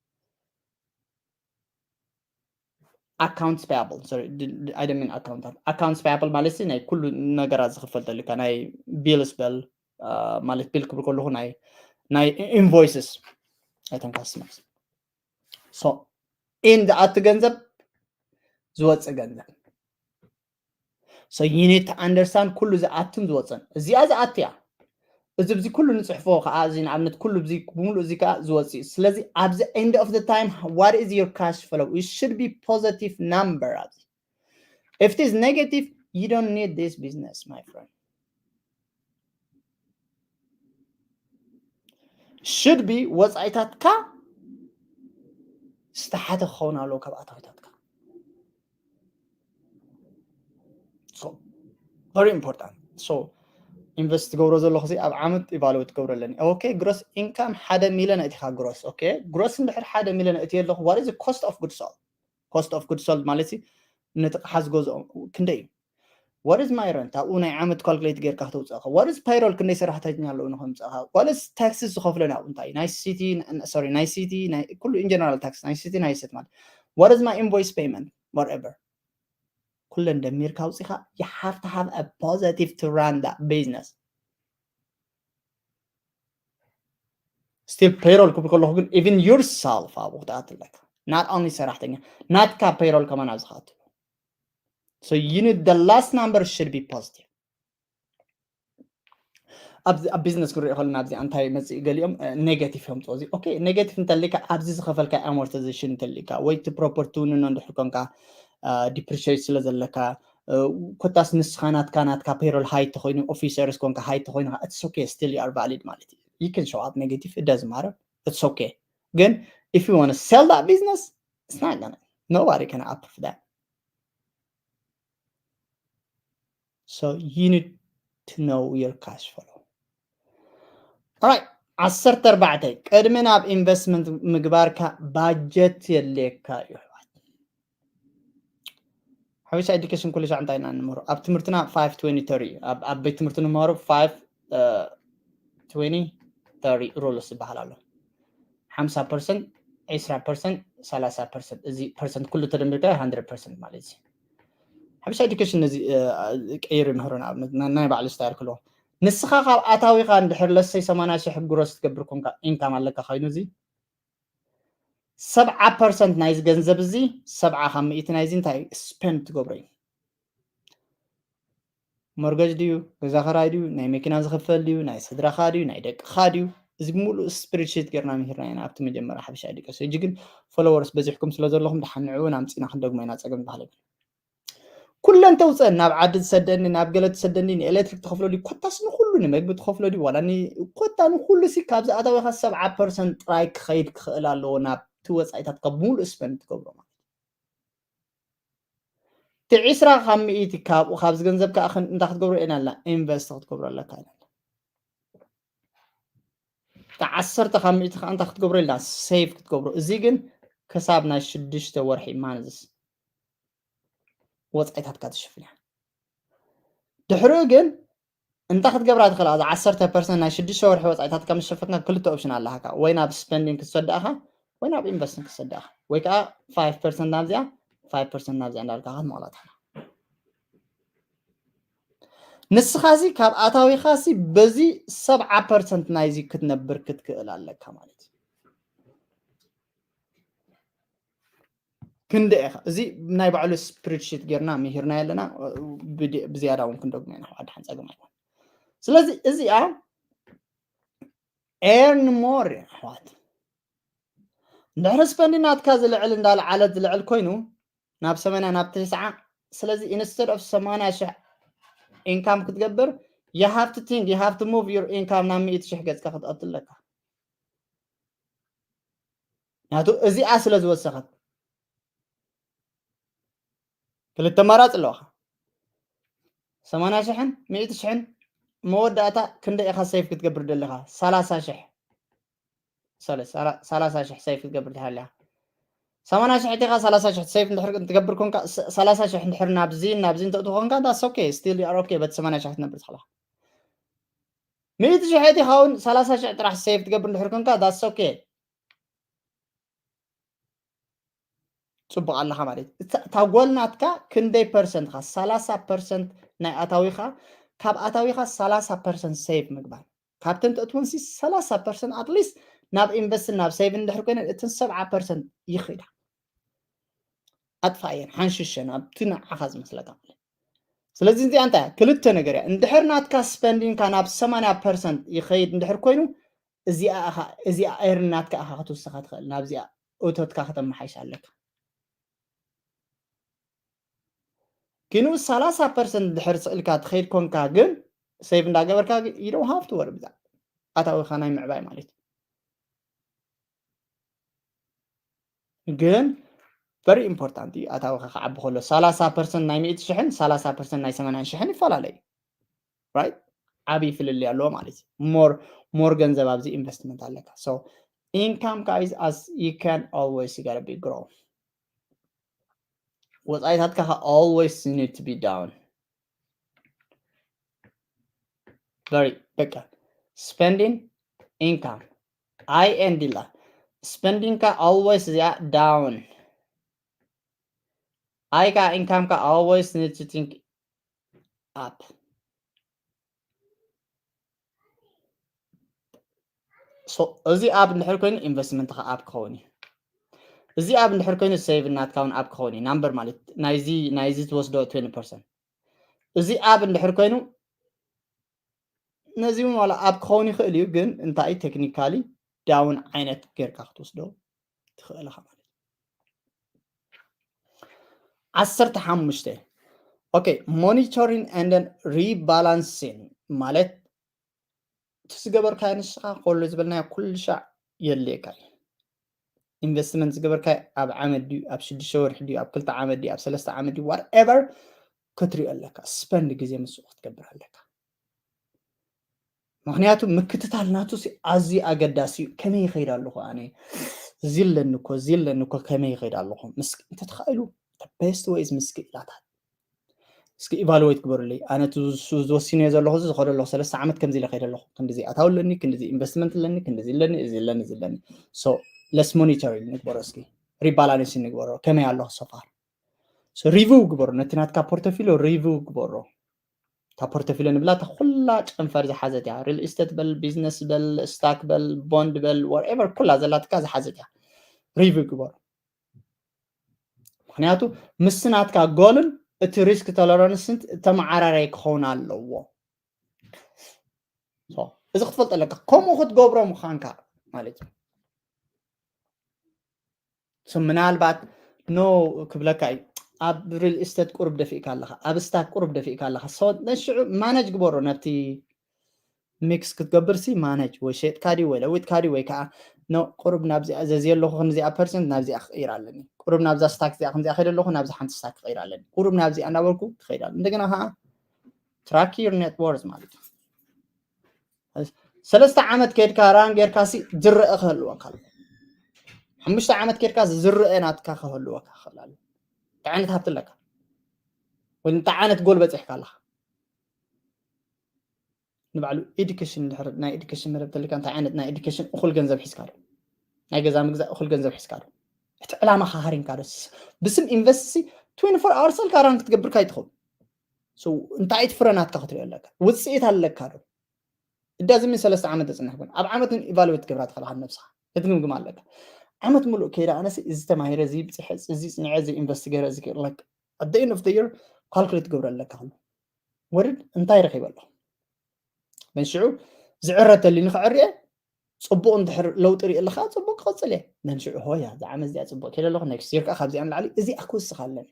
accounts payable sorry I don't mean accountant accounts payable ማለት ሲ ናይ ኩሉ ነገራት ዝኽፈል ተልካ ናይ ቢልስ በል ማለት ቢል ክብል ከለኹ ናይ ናይ invoices ኣይተን customers so in ዝኣቱ ገንዘብ ዝወፅእ ገንዘብ so you need to understand ኩሉ ዝኣቱን ዝወፅን እዚኣ ዝኣትያ እዚ ብዚ ኩሉ ንፅሕፎ ከዓ እዚ ንኣብነት ኩሉ ብዚ ብምሉእ እዚ ከዓ ዝወፅእ እዩ ስለዚ ኣብዚ end of the time what is your cash flow it should be positive number ኣብዚ if it is negative you don't need this business my friend should be ወፃኢታትካ ዝተሓተ ክኸውን ኣለዎ ካብ ኣታዊታትካ very important so ኢንቨስት ትገብሮ ዘለኹ ኣብ ዓመት ኢቫሉዌት ትገብሮ ኣለኒ okay gross income ሓደ ሚሊዮን ኣእቲኻ gross okay gross እንድሕር ሓደ ሚሊዮን ኣእትየ ኣለኹ what is cost of goods sold cost of goods sold ማለት ነቲ ቅሓ ዝገዝኦ ክንደይ እዩ what is my rent ኣብኡ ናይ ዓመት ካልኩሌት ጌርካ ክተውፅእኻ what is payroll ክንደይ ሰራሕተኛ ኣለዉ ንከምፅእኻ what is taxes ዝኸፍሎ ናብኡ እንታይ ናይ city sorry ናይ city ኩሉ in general tax ናይ city ናይ state ማለት what is my invoice payment whatever ኩለን ደሚርካ ኣውፂኻ you have to have a positive to run that business still payroll ክብል ከለኹ ግን even yourself ኣብኡ ክትኣት ኣለካ not only ሰራሕተኛ ናትካ payroll ከማን ኣብዚ ክትኣት so you need the last number should be positive ኣብዚ ኣብ ቢዝነስ ክንሪኦ ከለና ኣብዚ እንታይ መፅእ ገሊኦም ኔጋቲቭ እዮም ፅወዚ okay ኔጋቲቭ እንተሊካ ኣብዚ ዝኸፈልካ amortization እንተሊካ ወይ እቲ ፕሮፐርቲ ውንኖ እንድሕር ኮንካ depreciate ስለ ዘለካ ኮታስ ንስኻ ናትካ ናትካ payroll high ተኮይኑ officers ኮንካ high ተኮይኑ it's okay still you are valid ማለት እዩ you can show up negative it doesn't matter it's okay ግን if you want to sell that business it's not gonna nobody can approve that So you need to know your cash flow. Alright, ዓሰርተ ኣርባዕተ፣ ቅድሚ ናብ ኢንቨስትመንት ምግባርካ ባጀት የድልየካ እዩ ኣሕዋት። ሓበሻ ኤዱኬሽን ኩሉ ሻዕ እንታይ ኢና ንምህሮ? ኣብ ትምህርትና ፋይቭ ትዌንቲ ተሪ እዩ። ኣብ ኣብ ቤት ትምህርቲ ንምህሮ ፋይቭ ትዌንቲ ተሪ ሩልስ ዝበሃል ኣሎ። ሓምሳ ፐርሰንት፣ ዕስራ ፐርሰንት፣ ሰላሳ ፐርሰንት። እዚ ፐርሰንት ኩሉ ተደሚርካ ሃንድረድ ፐርሰንት ማለት እዩ። ሓበሻ ኤዱኬሽን ነዚ ቀይሩ ይምህሮ። ንኣብነት ናይ ባዕሉ ስታይል ክልዎ፣ ንስኻ ካብ ኣታዊኻ እንድሕር ለሰይ ሰማንያ ሽሕ ግሮስ ትገብር ኮንካ፣ ኢንካም ኣለካ ኮይኑ፣ እዚ ሰብዓ ፐርሰንት ናይዚ ገንዘብ እዚ፣ ሰብዓ ካብ ሚእቲ ናይዚ እንታይ ስፔንድ ትገብሮ እዩ? ሞርገጅ ድዩ? ገዛ ኸራይ ድዩ? ናይ መኪና ዝኽፈል ድዩ? ናይ ስድራኻ ድዩ? ናይ ደቅኻ ድዩ? እዚ ብምሉእ ስፕሪድሺት ጌርና ምሂርና ኢና ኣብቲ መጀመርያ ሓበሻ ኤዱኬሽን። ሕጂ ግን ፎሎወርስ በዚሕኩም ስለ ዘለኹም፣ ደሓን ንዕኡ እውን ኣምጺእና ክንደግሞ ኢና፣ ጸገም ዝበሃል የብሉን። ኩለን ተውፀን፣ ናብ ዓዲ ትሰደኒ፣ ናብ ገለ ትሰደኒ፣ ንኤሌክትሪክ ትኸፍሎ ድዩ፣ ኮታስ ንኹሉ፣ ንመግቢ ትኸፍሎ ድዩ፣ ዋላ ን-፣ ኮታ ንኹሉ ሲ ካብዚ ኣታዊኻ ሰብዓ ፐርሰንት ጥራይ ክኸይድ ክኽእል ኣለዎ ናብቲ ወፃኢታትካ ብምሉእ ስፐንድ ትገብሮ ማለት እዩ። እቲ ዕስራ ካብ ሚእቲ ካብኡ ካብዚ ገንዘብ ከዓ ክን-፣ እንታይ ክትገብሮ ኢና ኣለና? ኢንቨስት ክትገብሮ ኣለካ ኢና። እቲ ዓሰርተ ካብ ሚእቲ ከዓ እንታይ ክትገብሮ ኢልና? ሴቭ ክትገብሮ። እዚ ግን ክሳብ ናይ ሽዱሽተ ወርሒ ማንዝስ ወፃኢታትካ ትሽፍን እያ። ድሕሪኡ ግን እንታይ ክትገብራ ትኽእል? እዚ ዓሰርተ ፐርሰንት ናይ ሽዱሽተ ወርሒ ወፃኢታትካ ምስ ሸፈንካ ክልተ ኦፕሽን ኣለካ። ወይ ናብ ስፐንዲንግ ክትሰድኣኻ፣ ወይ ናብ ኢንቨስቲንግ ክትሰድኣኻ። ወይ ከዓ ፋይቭ ፐርሰንት ናብዚኣ፣ ፋይቭ ፐርሰንት ናብዚኣ እንዳልካ ክትመቕላ ትኽእል። ንስኻ ሲ ካብ ኣታዊኻ ሲ በዚ ሰብዓ ፐርሰንት ናይዚ ክትነብር ክትክእል ኣለካ ማለት እዩ። ክንደይ ኢኻ? እዚ ናይ ባዕሉ ስፕሪድሺት ጌርና ምሂርና ኣለና። ብድ-፣ ብዝያዳ እውን ክንደግሞ ኢና። ሓደ ሓን ጸገም ኣይኮን። ስለዚ እዚኣ ኤርን ሞር ኣሕዋት። እንድሕር ስፐንዲ ናትካ ዝልዕል እንዳልዓለት ዝልዕል ኮይኑ፣ ናብ ሰማንያ፣ ናብ ተስዓ፣ ስለዚ ኢንስተድ ኦፍ ሰማንያ ሽሕ ኢንካም ክትገብር፣ you have to think, you have to move your income ናብ ሚእቲ ሽሕ ገጽካ ክትኣቱ ኣለካ። ናቱ እዚኣ ስለ ዝወሰኸት ክልተ ኣማራፂ ኣለዋኻ። ሰማንያ ሽሕን ሚእቲ ሽሕን መወዳእታ ክንደይ ኢኻ ሴፍ ክትገብር ደለኻ? ሰላሳ ሽሕ። ሶሪ፣ ሰላ-፣ ሰላሳ ሽሕ ሴፍ ክትገብር ትሃልያ። ሰማንያ ሽሕ እቲኻ ሰላሳ ሽሕ ሴፍ እንድሕር ትገብር ኮንካ፣ ስ-፣ ሰላሳ ሽሕ እንድሕር ናብዚ፣ ናብዚ እንተእትው ኮንካ፣ that's okay, still you are okay፣ በቲ ሰማንያ ሽሕ ክትነብር ትኽእላ። ሚእቲ ሽሕ እቲ ኸውን ሰላሳ ሽሕ ጥራሕ ሴፍ ትገብር እንድሕር ኮንካ፣ that's okay። ጽቡቕ ኣለኻ ማለት እዩ። እታ፣ እታ ጎል ናትካ ክንደይ ፐርሰንት ኢኻ? ሰላሳ ፐርሰንት ናይ ኣታዊኻ፣ ካብ ኣታዊኻ ሰላሳ ፐርሰንት ሴቭ ምግባር። ካብተን ተእትወን ሲ ሰላሳ ፐርሰንት ኣትሊስት ናብ ኢንቨስት ናብ ሴቭ እንድሕር ኮይነን እተን ሰብዓ ፐርሰንት ይኽዳ። ኣጥፋእየን፣ ሓንሽሸን ኣብቲ ንዓኻ ዝመስለካ ማለት። ስለዚ እዚኣ እንታይ እያ? ክልተ ነገር እያ። እንድሕር ናትካ ስፐንዲንግካ ናብ ሰማንያ ፐርሰንት ይኸይድ እንድሕር ኮይኑ፣ እዚኣ ኢኻ፣ እዚኣ ኤርን ናትካ ኢኻ ክትውስኻ ትኽእል። ናብዚኣ እቶትካ ከተመሓይሽ ኣለካ። ኪኑ ሰላሳ ፐርሰንት ድሕር ስእልካ ትኸይድ ኮንካ ግን፣ ሴቭ እንዳገበርካ ግን፣ you don't have to worry ብዛ ኣታዊኻ ናይ ምዕባይ ማለት እዩ። ግን very important እዩ፣ ኣታዊኻ ክዓቢ ከሎ ሰላሳ ፐርሰንት ናይ ሚእቲ ሽሕን ሰላሳ ፐርሰንት ናይ ሰማንያን ሽሕን ይፈላለዩ። ራይት? ዓብዪ ፍልልይ ኣለዎ ማለት እዩ። ሞር፣ ሞር ገንዘብ ኣብዚ ኢንቨስትመንት ኣለካ። So income, guys, as you can always, you gotta be grow። ወፃኢታትካ ከ always need to be down። Very፣ በቃ፣ spending, income፣ I N D ኢላ። ስፐንዲንግካ always እዚኣ ዳውን። ኣይ ከዓ ኢንካምካ always need to think up። So እዚ ኣብ እንድሕር ኮይኑ ኢንቨስትመንትካ ኣብ ክኸውን እዩ። እዚ ኣብ እንድሕር ኮይኑ ሴቭ ናትካ እውን ኣብ ክኸውን እዩ። ናምበር ማለት ናይዚ፣ ናይዚ ትወስዶ ትዌንቲ ፐርሰንት። እዚ ኣብ እንድሕር ኮይኑ ነዚ እውን ዋላ ኣብ ክኸውን ይኽእል እዩ፣ ግን እንታይ ቴክኒካሊ ዳውን ዓይነት ጌርካ ክትወስዶ ትኽእል ኢኻ ማለት እዩ። ዓሰርተ ሓሙሽተ፣ ኦኬ፣ ሞኒቶሪንግ and then ሪባላንሲንግ ማለት እቲ ዝገበርካዮ ንስኻ ኮሎ ዝበልናዮ ኩሉ ሻዕ የድልየካ እዩ። ኢንቨስትመንት ዝገበርካዮ ኣብ ዓመት ድዩ፣ ኣብ ሽዱሽተ ወርሒ ድዩ፣ ኣብ ክልተ ዓመት ድዩ፣ ኣብ ሰለስተ ዓመት ድዩ፣ ዋትኤቨር፣ ክትሪኦ ኣለካ፣ ስፐንድ ግዜ ምስኡ ክትገብር ኣለካ። ምክንያቱ ምክትታል ናቱ ኣዝዩ ኣገዳሲ እዩ። ከመይ ይኸይድ ኣለኹ ኣነ፣ እዚ ኣለኒ እኮ፣ እዚ ኣለኒ እኮ፣ ከመይ ይኸይድ ኣለኹ ምስ እንተተኻኢሉ፣ ቤስት ወይዝ ምስ ክኢላታት እስኪ ኢቫሉዌት ግበሩለይ። ኣነ ዝወሲኖ ዘለኹ እዚ ዝኸደ ኣለኹ ሰለስተ ዓመት ከምዚ ኢለ ከይደ ኣለኹ፣ ክንዲዚ ኣታዊ ኣለኒ፣ ክንዲዚ ኢንቨስትመንት ኣለኒ፣ ክንዲዚ ኣለኒ፣ እዚ ኣለኒ፣ እዚ ኣለኒ። ሶ ለስ ሞኒተሪንግ ንግበሮ፣ እስኪ ሪባላንስ ንግበሮ። ከመይ ኣለኹ ሶፋር? ሪቪው ግበሩ። ነቲ ናትካ ፖርቶፊሎ ሪቪው ግበሮ። እታ ፖርቶፊሎ ንብላ እታ ኩላ ጨንፈር ዝሓዘት እያ። ሪል ኢስቴት በል፣ ቢዝነስ በል፣ ስታክ በል፣ ቦንድ በል፣ ወርኤቨር ኩላ ዘላትካ ዝሓዘት እያ። ሪቪው ግበሩ። ምክንያቱ ምስ ናትካ ጎልን እቲ ሪስክ ቶለራንስን ተመዓራራይ ክኸውን ኣለዎ። እዚ ክትፈልጦ ኣለካ፣ ከምኡ ክትገብሮ ምዃንካ ማለት እዩ። ምናልባት ኖ ክብለካ እዩ፣ ኣብ ሪል ኢስቴት ቁሩብ ደፊእካ ኣለካ፣ ኣብ ስታክ ቁሩብ ደፊእካ ኣለካ። ንሽዑ ማነጅ ግበሮ፣ ነብቲ ሚክስ ክትገብር ሲ ማነጅ ወይ ሸጥካ ድዩ ወይ ለዊጥካ ድዩ ወይ ከዓ ኖ ቁሩብ ናብዚኣ ዘዝየ ኣለኹ ክንዚኣ ፐርሰንት ናብዚኣ ክቕይር ኣለኒ፣ ቁሩብ ናብዛ ስታክ እዚኣ ክንዚኣ ከይደ ኣለኹ ናብዚ ሓንቲ ስታክ ክቕይር ኣለኒ፣ ቁሩብ ናብዚኣ እናበልኩ ክኸይድ ኣለኒ። እንደገና ከዓ ትራክ ዩር ኔት ዎርዝ ማለት እዩ። ሰለስተ ዓመት ከድካ ራን ጌርካ ሲ ዝረአ ክህልወካ ኣሎ። ሓሙሽተ ዓመት ከድካ ዝረአ ናትካ ክህልወካ ክእል ኣሎ። እንታይ ዓይነት ሃብቲ ኣለካ ወይ እንታይ ዓይነት ጎል በፂሕካ ኣለካ? ንባዕሉ ኤዱኬሽን ድሕር ናይ ኤዱኬሽን መደብ ተልካ እንታይ ዓይነት ናይ ኤዱኬሽን እኹል ገንዘብ ሒዝካ ዶ? ናይ ገዛ ምግዛእ እኹል ገንዘብ ሒዝካ ዶ? እቲ ዕላማ ሃሪምካ ዶ? ብስም ኢንቨስት ሲ ትዌንቲ ፎር ኣወር ሰልካ ራን ክትገብርካ ይትኸውን። እንታይ ፍረ ናትካ ክትሪኦ ኣለካ? ውፅኢት ኣለካ ዶ? እዳ ዝሚ ሰለስተ ዓመት ተፅንሕ ግን ኣብ ዓመት ኢቫሉዌት ትገብራ ትኽእል ንነብስኻ ክትግምግም ኣለካ። ዓመት ሙሉእ ከይዳ ኣነሲ እዚ ተማሂረ፣ እዚ ብፅሐ፣ እዚ ፅንዐ፣ እዚ ኢንቨስት ገይረ፣ እዚ like at the end of the year ካልኩሌት ትገብረ ኣለካ። ከሎ ወርድ እንታይ ረኺበ ኣለኹ? መንሽዑ ዝዕረተልኒ ክዕርየ፣ ፅቡቕ እንድሕር ለውጢ ርኢ ኣለካ፣ ፅቡቕ ክቕፅል እየ። መንሽዑ ሆያ ዝዓመት እዚኣ ፅቡቕ ከይደ ኣለኹ፣ ኔክስት ይር ከዓ ካብዚኣ ንላዕሊ እዚኣ ክውስኽ ኣለኒ።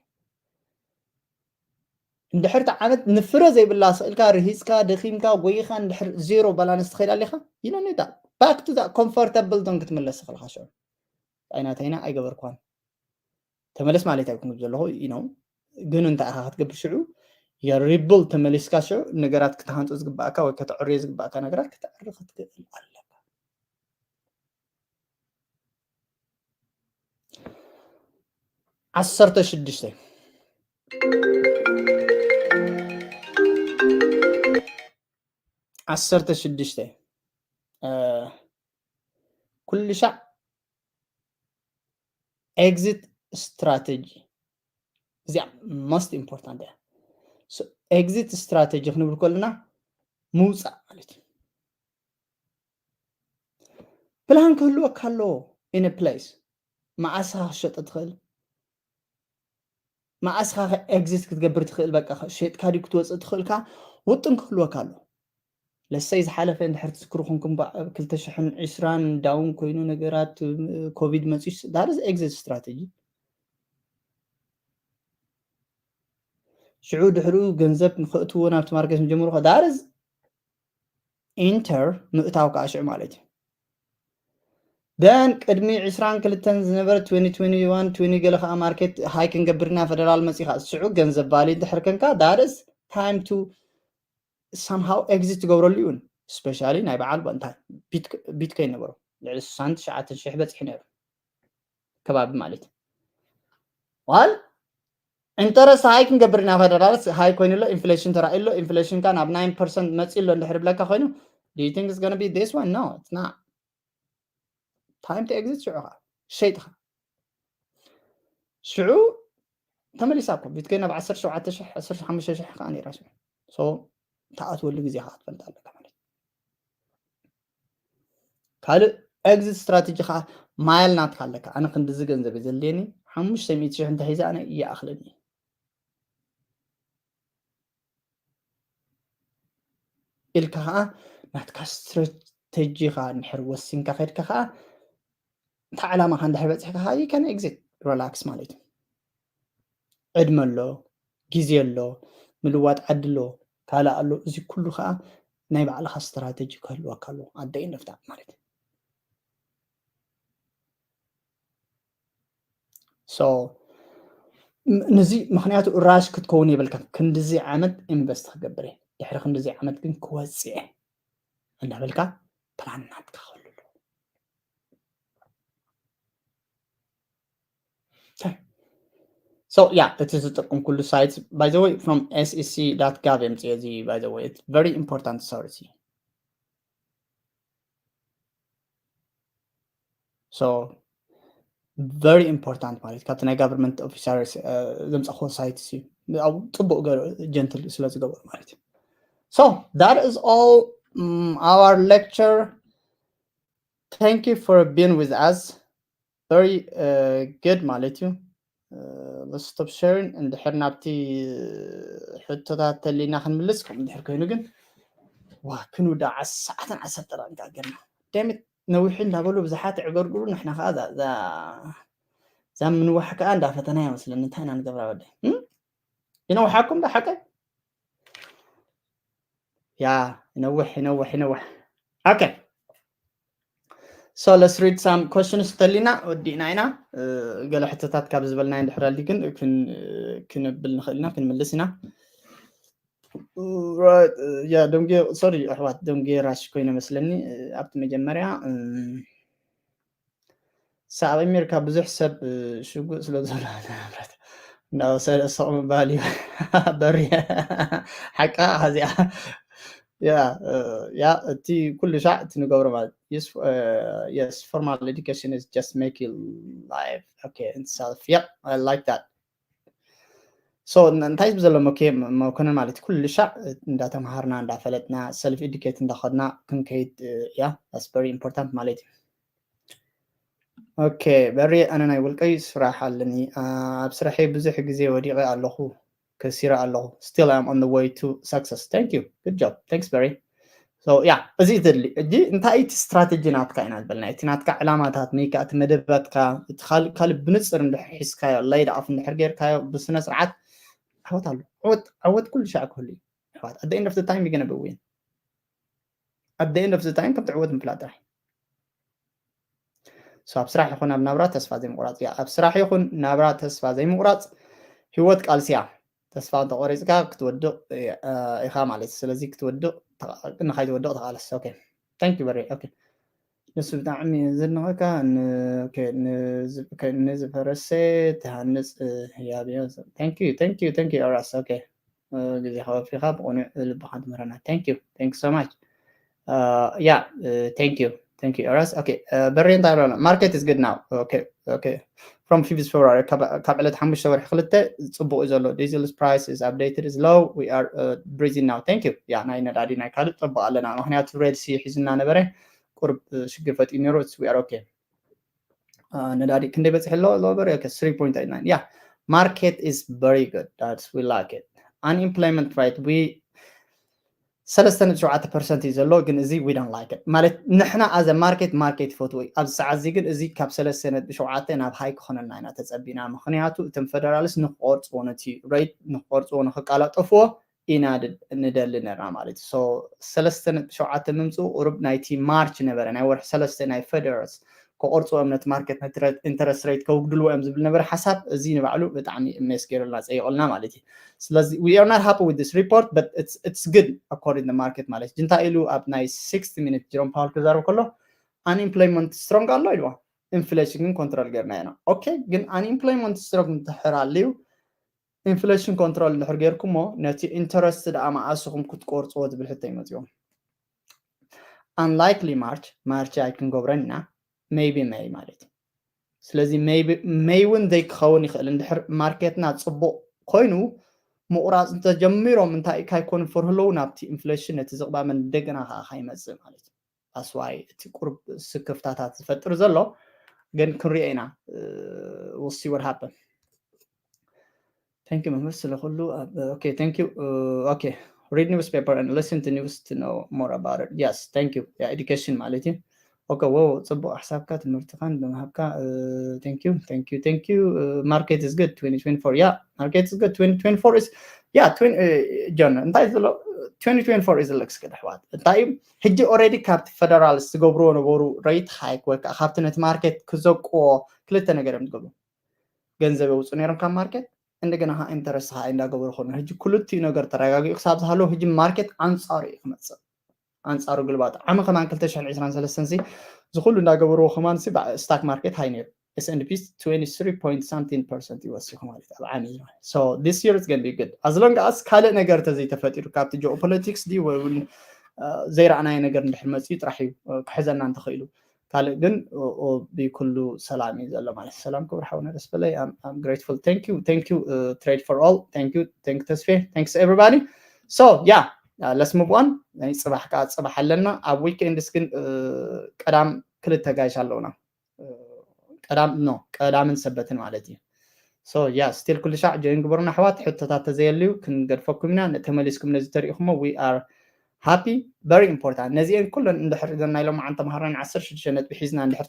እንድሕር እቲ ዓመት ንፍረ ዘይብላ ስእልካ ርሂፅካ ደኺምካ ጎይኻ እንድሕር ዜሮ ባላንስ ትኸይድ ኣሊኻ ይነኒዳ ባክ ቱ ኮምፎርታብል ዞን ክትምለስ ትኽእልካ። ሽዑ ኣይናተይና ኣይገበርኳን ተመለስ ማለት ኣይኩም ዘለኹ ኢኖ ግን እንታይ ኢኻ ክትገብር ሽዑ የሪብል ተመሊስካ ሽዑ ነገራት ክትሃንፁ ዝግባእካ ወይ ከተዕርዮ ዝግባእካ ነገራት ከተዕሪ ክትክእል ኣለካ። ዓሰርተ ሽዱሽተ ዓሰርተ ሽዱሽተ ኩሉ ሻዕ ኤግዚት ስትራተጂ እዚኣ most important እያ። ኤግዚት ስትራተጂ ክንብል ከለና ምውፃእ ማለት እዩ። ፕላን ክህልወካ ኣለዎ in a place መዓስ ኢኻ ክትሸጦ ትኽእል፣ መዓስ ኢኻ ኤግዚት ክትገብር ትኽእል፣ በቃ ሸጥካ ድዩ ክትወፅእ ትኽእልካ ውጥን ክህልወካ ኣሎ። ለሰይ ዝሓለፈ እንድሕር ትዝክሩ ኩንኩም ክልተ ሽሕን ዕስራን ዳውን ኮይኑ ነገራት ኮቪድ መፂ that is exit strategy። ሽዑ ድሕሪኡ ገንዘብ ንክእትዎ ናብቲ ማርኬት ምጀምሩ that is ኢንተር ምእታው ከዓ ሽዑ ማለት እዩ። ደን ቅድሚ ዕስራን ክልተን ዝነበረ ትዌንቲ ትዌንቲ ዋን ትዌንቲ ገለ ከዓ ማርኬት ሃይ ክንገብርና ፈደራል መፂኻ ሽዑ ገንዘብ ቫሊ እንድሕር ከንካ that is time to somehow ኤግዚት ትገብረሉ ይውን ስፔሻሊ ናይ በዓል እንታይ ቢትኮይን ነበሩ ልዕሊ ስሳን ትሽዓተን ሽሕ በፂሑ ነይሩ ከባቢ ማለት ዋል ኢንተረስት ሃይ ክንገብር ኢና ፈደራል ሃይ ኮይኑ ኣሎ ኢንፍሌሽን ተራእዩ ኣሎ ኢንፍሌሽን ካ ናብ ናይን ፐርሰንት መፂ ኣሎ እንድሕር ብለካ ኮይኑ do you think it's gonna be this one? No, it's not. Time to exit ሽዑ ኸዓ ሸይጥኻ ሽዑ ተመሊሳ እኮ ቢትኮይን ናብ ዓሰርተ ሸውዓተ ሽሕ ዓሰርተ ሓሙሽተ ሽሕ ከዓ ነይራ ሽዑ so ተኣትወሉ ግዜ ከዓ ትፈልጥ ኣለካ ማለት ካልእ ኤግዚት ስትራተጂ ከዓ ማይል ናትካ ኣለካ ኣነ ክንድዚ ገንዘብ ዘድልየኒ ሓሙሽተ ሚእቲ ሽሕ እንተሒዘ ኣነ ይኣኽለኒ ኢልካ ከዓ ናትካ ስትራተጂ ከዓ እንድሕር ወሲንካ ከድካ ከዓ እንታይ ዕላማኻ እንድሕር በፂሕካ ከዓ you can exit relax ማለት እዩ ዕድመ ኣሎ ግዜ ኣሎ ምልዋጥ ዓዲ ኣሎ ካልእ ኣሎ እዚ ኩሉ ከዓ ናይ ባዕልኻ ስትራተጂ ክህልወካ ኣለዎ ኣደ ኢንፍታ ማለት እዩ so ነዚ ምክንያቱ ራሽ ክትከውን የብልካ። ክንድዚ ዓመት ኢንቨስት ክገብር እየ፣ ድሕሪ ክንድዚ ዓመት ግን ክወፅእ እየ እንዳበልካ ፕላን ናትካ ክህሉ ኣለዎ። So yeah, እቲ ዝጠቅም ኩሉ ሳይት by the way from S E C dot gov የምፅእ እዚ። By the way, it's very important source። So very important ማለት ካብቲ ናይ ጋቨርንመንት ኦፊሰር ዘምፀኽዎ ሳይት እዩ። ኣብኡ ፅቡቅ ጀንትል ስለ ዝገበሩ ማለት እዩ። So that is all, um, our lecture. Thank you for being with us. Very uh, good ማለት እዩ። Let's stop sharing. እንድሕር ናብቲ ሕቶታት ተሊና ክንምልስ ከም እንድሕር ኮይኑ ግን ዋ ክንውዳ ሰዓትን ዓሰርተ ደቂቃ ገርና ደምት ነዊሑ እንዳበሉ ብዙሓት ዕገርግሩ ንሕና ከዓ እዛ ምንዋሕ ከዓ እንዳፈተና ይመስለኒ። እንታይ ኢና ንገብራ ወደ ይነውሓኩም ዶ ሓቀ? ያ ይነውሕ ይነውሕ ይነውሕ። Okay, so let's read some questions ተሊና ወዲእና ኢና። ገለ ሕቶታት ካብ ዝበልናዮ እንድሕር ኣልዩ ግን ክንብል ንኽእል ኢና፣ ክንምልስ ኢና። ያ ደምጌ፣ ሶሪ ኣሕዋት፣ ደምጌ ራሽ ኮይነ መስለኒ ኣብቲ መጀመርያ። ሳ ኣብ ኣሜሪካ ብዙሕ ሰብ ሽጉጥ ስለ ዘሎ ንብረት እናወሰደ ስቕ ምባል እዩ። በሪ ሓቃ ዚኣ ያ ያ እቲ ኩሉ ሻዕ እቲ ንገብሮ ማለት yes, formal education is just make you life okay and self. Yep, I like that. So እንታይ ዝብ ዘሎ መኮነ ማለት ኩሉ ሻዕ እንዳተምሃርና እንዳፈለጥና self educate እንዳኸድና ክንከይድ እያ። That's very important ማለት እዩ። Okay በሪ፣ ኣነ ናይ ውልቀይ ስራሕ ኣለኒ። ኣብ ስራሐይ ብዙሕ ግዜ ወዲቐ ኣለኹ፣ ከሲረ ኣለኹ። Still I'm on the way to success. Thank you, good job. Thanks በሪ። So yeah, እዚ ትድሊ እጂ እንታይ እቲ ስትራቴጂ ናትካ ኢና ዝበልና፣ እቲ ናትካ ዕላማታት፣ ነይካ እቲ መደባትካ፣ እቲ ካልእ ብንፅር እንድሕር ሒዝካዮ፣ ላይድ ኣፍ እንድሕር ጌርካዮ ብስነ ስርዓት ዓወት ኣሎ። ዓወት ዓወት ኩሉ ሻዕ ክህሉ እዩ ኣሕዋት። At the end of the time you're gonna be win. At the end of the time ከም ትዕወት ምፍላጥ ጥራሕ። So ኣብ ስራሕ ይኹን ኣብ ናብራ ተስፋ ዘይምቁራፅ። ያ ኣብ ስራሕ ይኹን ናብራ ተስፋ ዘይምቁራፅ። ህይወት ቃልሲ እያ። ተስፋ እንተቆሪፅካ ክትወድቕ ኢኻ ማለት እዩ። ስለዚ ክትወድቕ ንኻይትወድቕ ተቓለስ። Okay, thank you በሪ። Okay፣ ንሱ ብጣዕሚ ዘድንቐካ ንዝፈረሰ ትሃንፅ ህያብ እዩ። Thank you, thank you, thank you ዮራስ። Okay፣ ግዜኻ ወፊኻ ብቕኑዕ ልብኻ ትምህረና። Thank you, thank you so much. Yeah, thank you, thank you ዮራስ። Okay በሪ እንታይ ኣሎ? Market is good now. Okay, okay, from fifth February ካብ ዕለት ሓሙሽተ ወርሒ ክልተ ፅቡቅ እዩ ዘሎ። Diesel price is updated, is low. We are breathing now. Thank you. ያ ናይ ነዳዲ ናይ ካልእ ፅቡቅ ኣለና፣ ምክንያቱ ሬድ ሲ ሒዙና ነበረ፣ ቁርብ ሽግር ፈጢሩ ነይሩ። We are okay. ነዳዲ ክንደይ በፂሑ ኣሎ? Lower, okay, three point eight nine. Yeah, market is very good. That's we like it. Unemployment rate, we ሰለስተ ነጥቢ ሸውዓተ ፐርሰንት እዩ ዘሎ፣ ግን እዚ we don't like it ማለት ንሕና as a market market ይፈትዎ እዩ። ኣብዚ ሰዓት እዚ ግን እዚ ካብ ሰለስተ ነጥቢ ሸውዓተ ናብ ሃይ ክኾነልና ኢና ተፀቢና፣ ምክንያቱ እቶም ፌደራልስ ንክቆርፅዎ ነቲ ሬት ንክቆርፅዎ ንክቃላጠፍዎ ኢና ንደሊ ነርና ማለት እዩ። ሰለስተ ነጥቢ ሸውዓተ ምምፅኡ ቁሩብ ናይቲ ማርች ነበረ ናይ ወርሒ ሰለስተ ናይ ፌደራልስ ክቆርፅዎ እዮም ነቲ ማርኬት ነቲ ኢንተረስት ሬት ከውግድልዎ እዮም ዝብል ነበረ ሓሳብ። እዚ ንባዕሉ ብጣዕሚ ሜስ ገይሩልና ፀይቑልና ማለት እዩ። ስለዚ we are not happy with this report, but it's, it's good according to the market ማለት እዩ። እንታይ ኢሉ ኣብ ናይ sixty minute ጀሮም ፓወል ክዛረብ ከሎ unemployment strong ኣሎ ኢልዋ፣ ኢንፍሌሽን ግን ኮንትሮል ገይርና ኢና። ኦኬ፣ ግን unemployment strong እንድሕር ኣልዩ ኢንፍሌሽን ኮንትሮል እንድሕር ጌርኩሞ ነቲ ኢንተረስት ደኣ መኣስኹም ክትቆርፅዎ ዝብል ሕቶ ይመፅዎም። Unlikely ማርች፣ ማርች ኣይክንገብረን ኢና፣ maybe ሜይ ማለት እዩ። ስለዚ ሜይ እውን ዘይክኸውን ይኽእል። እንድሕር ማርኬትና ፅቡቅ ኮይኑ ምቁራፅ እንተጀሚሮም እንታይ ካይኮኑ ፈርህለዉ ናብቲ ኢንፍሌሽን ነቲ ዝቕባመን እንደገና ከዓ ካይመፅእ ማለት እዩ። ኣስዋይ እቲ ቁርብ ስክፍታታት ዝፈጥር ዘሎ ግን ክንሪኦ ኢና። We'll see what happen. Thank you መምህር ስለ ኩሉ። Okay, thank you. Okay, read newspaper and listen to news to know more about it. Yes, thank you. Yeah, education ማለት እዩ። Okay, wow, ፅቡቅ ሓሳብካ ትምህርትካን ብምሃብካ thank you, thank you, thank you. Market is good twenty twenty-four. Yeah, market is good twenty twenty-four is, yeah, John እንታይ ዘሎ twenty twenty-four is looks good ኣሕዋት። እንታይ እዩ ሕጂ already ካብቲ ፌደራል ዝገብርዎ ነበሩ ሬት ሃይክ ወይ ከዓ ካብቲ ነቲ ማርኬት ክዘቅዎ ክልተ ነገር እዮም ዝገብሩ። ገንዘብ የውፁ ነይሮም ካብ ማርኬት፣ እንደገና ከዓ ኢንተረስት ከዓ እንዳገበሩ ከሎ ሕጂ ክልቲኡ ነገር ተረጋጊኡ ክሳብ ዝሃለዉ ሕጂ ማርኬት ኣንፃሩ እዩ ክመፅእ። ኣንፃሩ ግልባጥ ዓሚ ከማን ክልተ ሽሕን ዕስራን ሰለስተን እዚ ኩሉ እንዳገበርዎ ከማን ሲ ስታክ ማርኬት ሃይ ነይሩ። S and P twenty three point something percent ይወሲኹ ማለት ኣብ ዓሚ ማለት so this year is going to be good as long as ካልእ ነገር ተዘይተፈጢሩ ካብቲ ጂኦፖለቲክስ ድዩ ወይ እውን ዘይረኣናዮ ነገር እንድሕር መፅኡ ጥራሕ እዩ ክሕዘና እንተኽኢሉ ካልእ ግን ብኩሉ ሰላም እዩ ዘሎ ማለት ሰላም ክብር ሓውና ደስ በለይ I'm grateful thank you thank you trade for all thank you thank ተስፌ thanks everybody so yeah let's move on ናይ ፅባሕ ከዓ ፅባሕ ኣለና ኣብ ዊክኤንድስ ግን ቀዳም ክልተ ጋይሽ ኣለውና ቀዳም no ቀዳምን ሰበትን ማለት እዩ so yeah still ኩሉ ሻዕ ጆይን ግበሩና ኣሕዋት ሕቶታት ተዘየልዩ ክንገድፈኩም ኢና ተመሊስኩም ነዚ ተሪኢኹሞ we are happy very important ነዚአን ኩለን እንድሕር ናይ ሎማዓንቲ ተምሃራን ዓሰርተ ሽዱሽተ ነጥቢ ሒዝና እንድሕር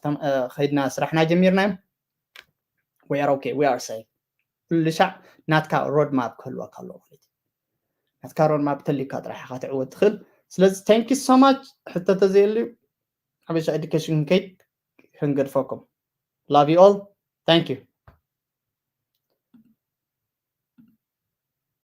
ከይድና ስራሕና ጀሚርና እዮም we are okay we are safe ኩሉ ሻዕ ናትካ road map ክህልወካ ኣለዎ ማለት እዩ ናትካ road map ተሊካ ጥራሕ ኢኻ ትዕወት ትኽእል ስለዚ thank you so much ሕቶ ተዘየልዩ ሓበሻ education ክንከይድ ክንገድፈኩም love you all thank you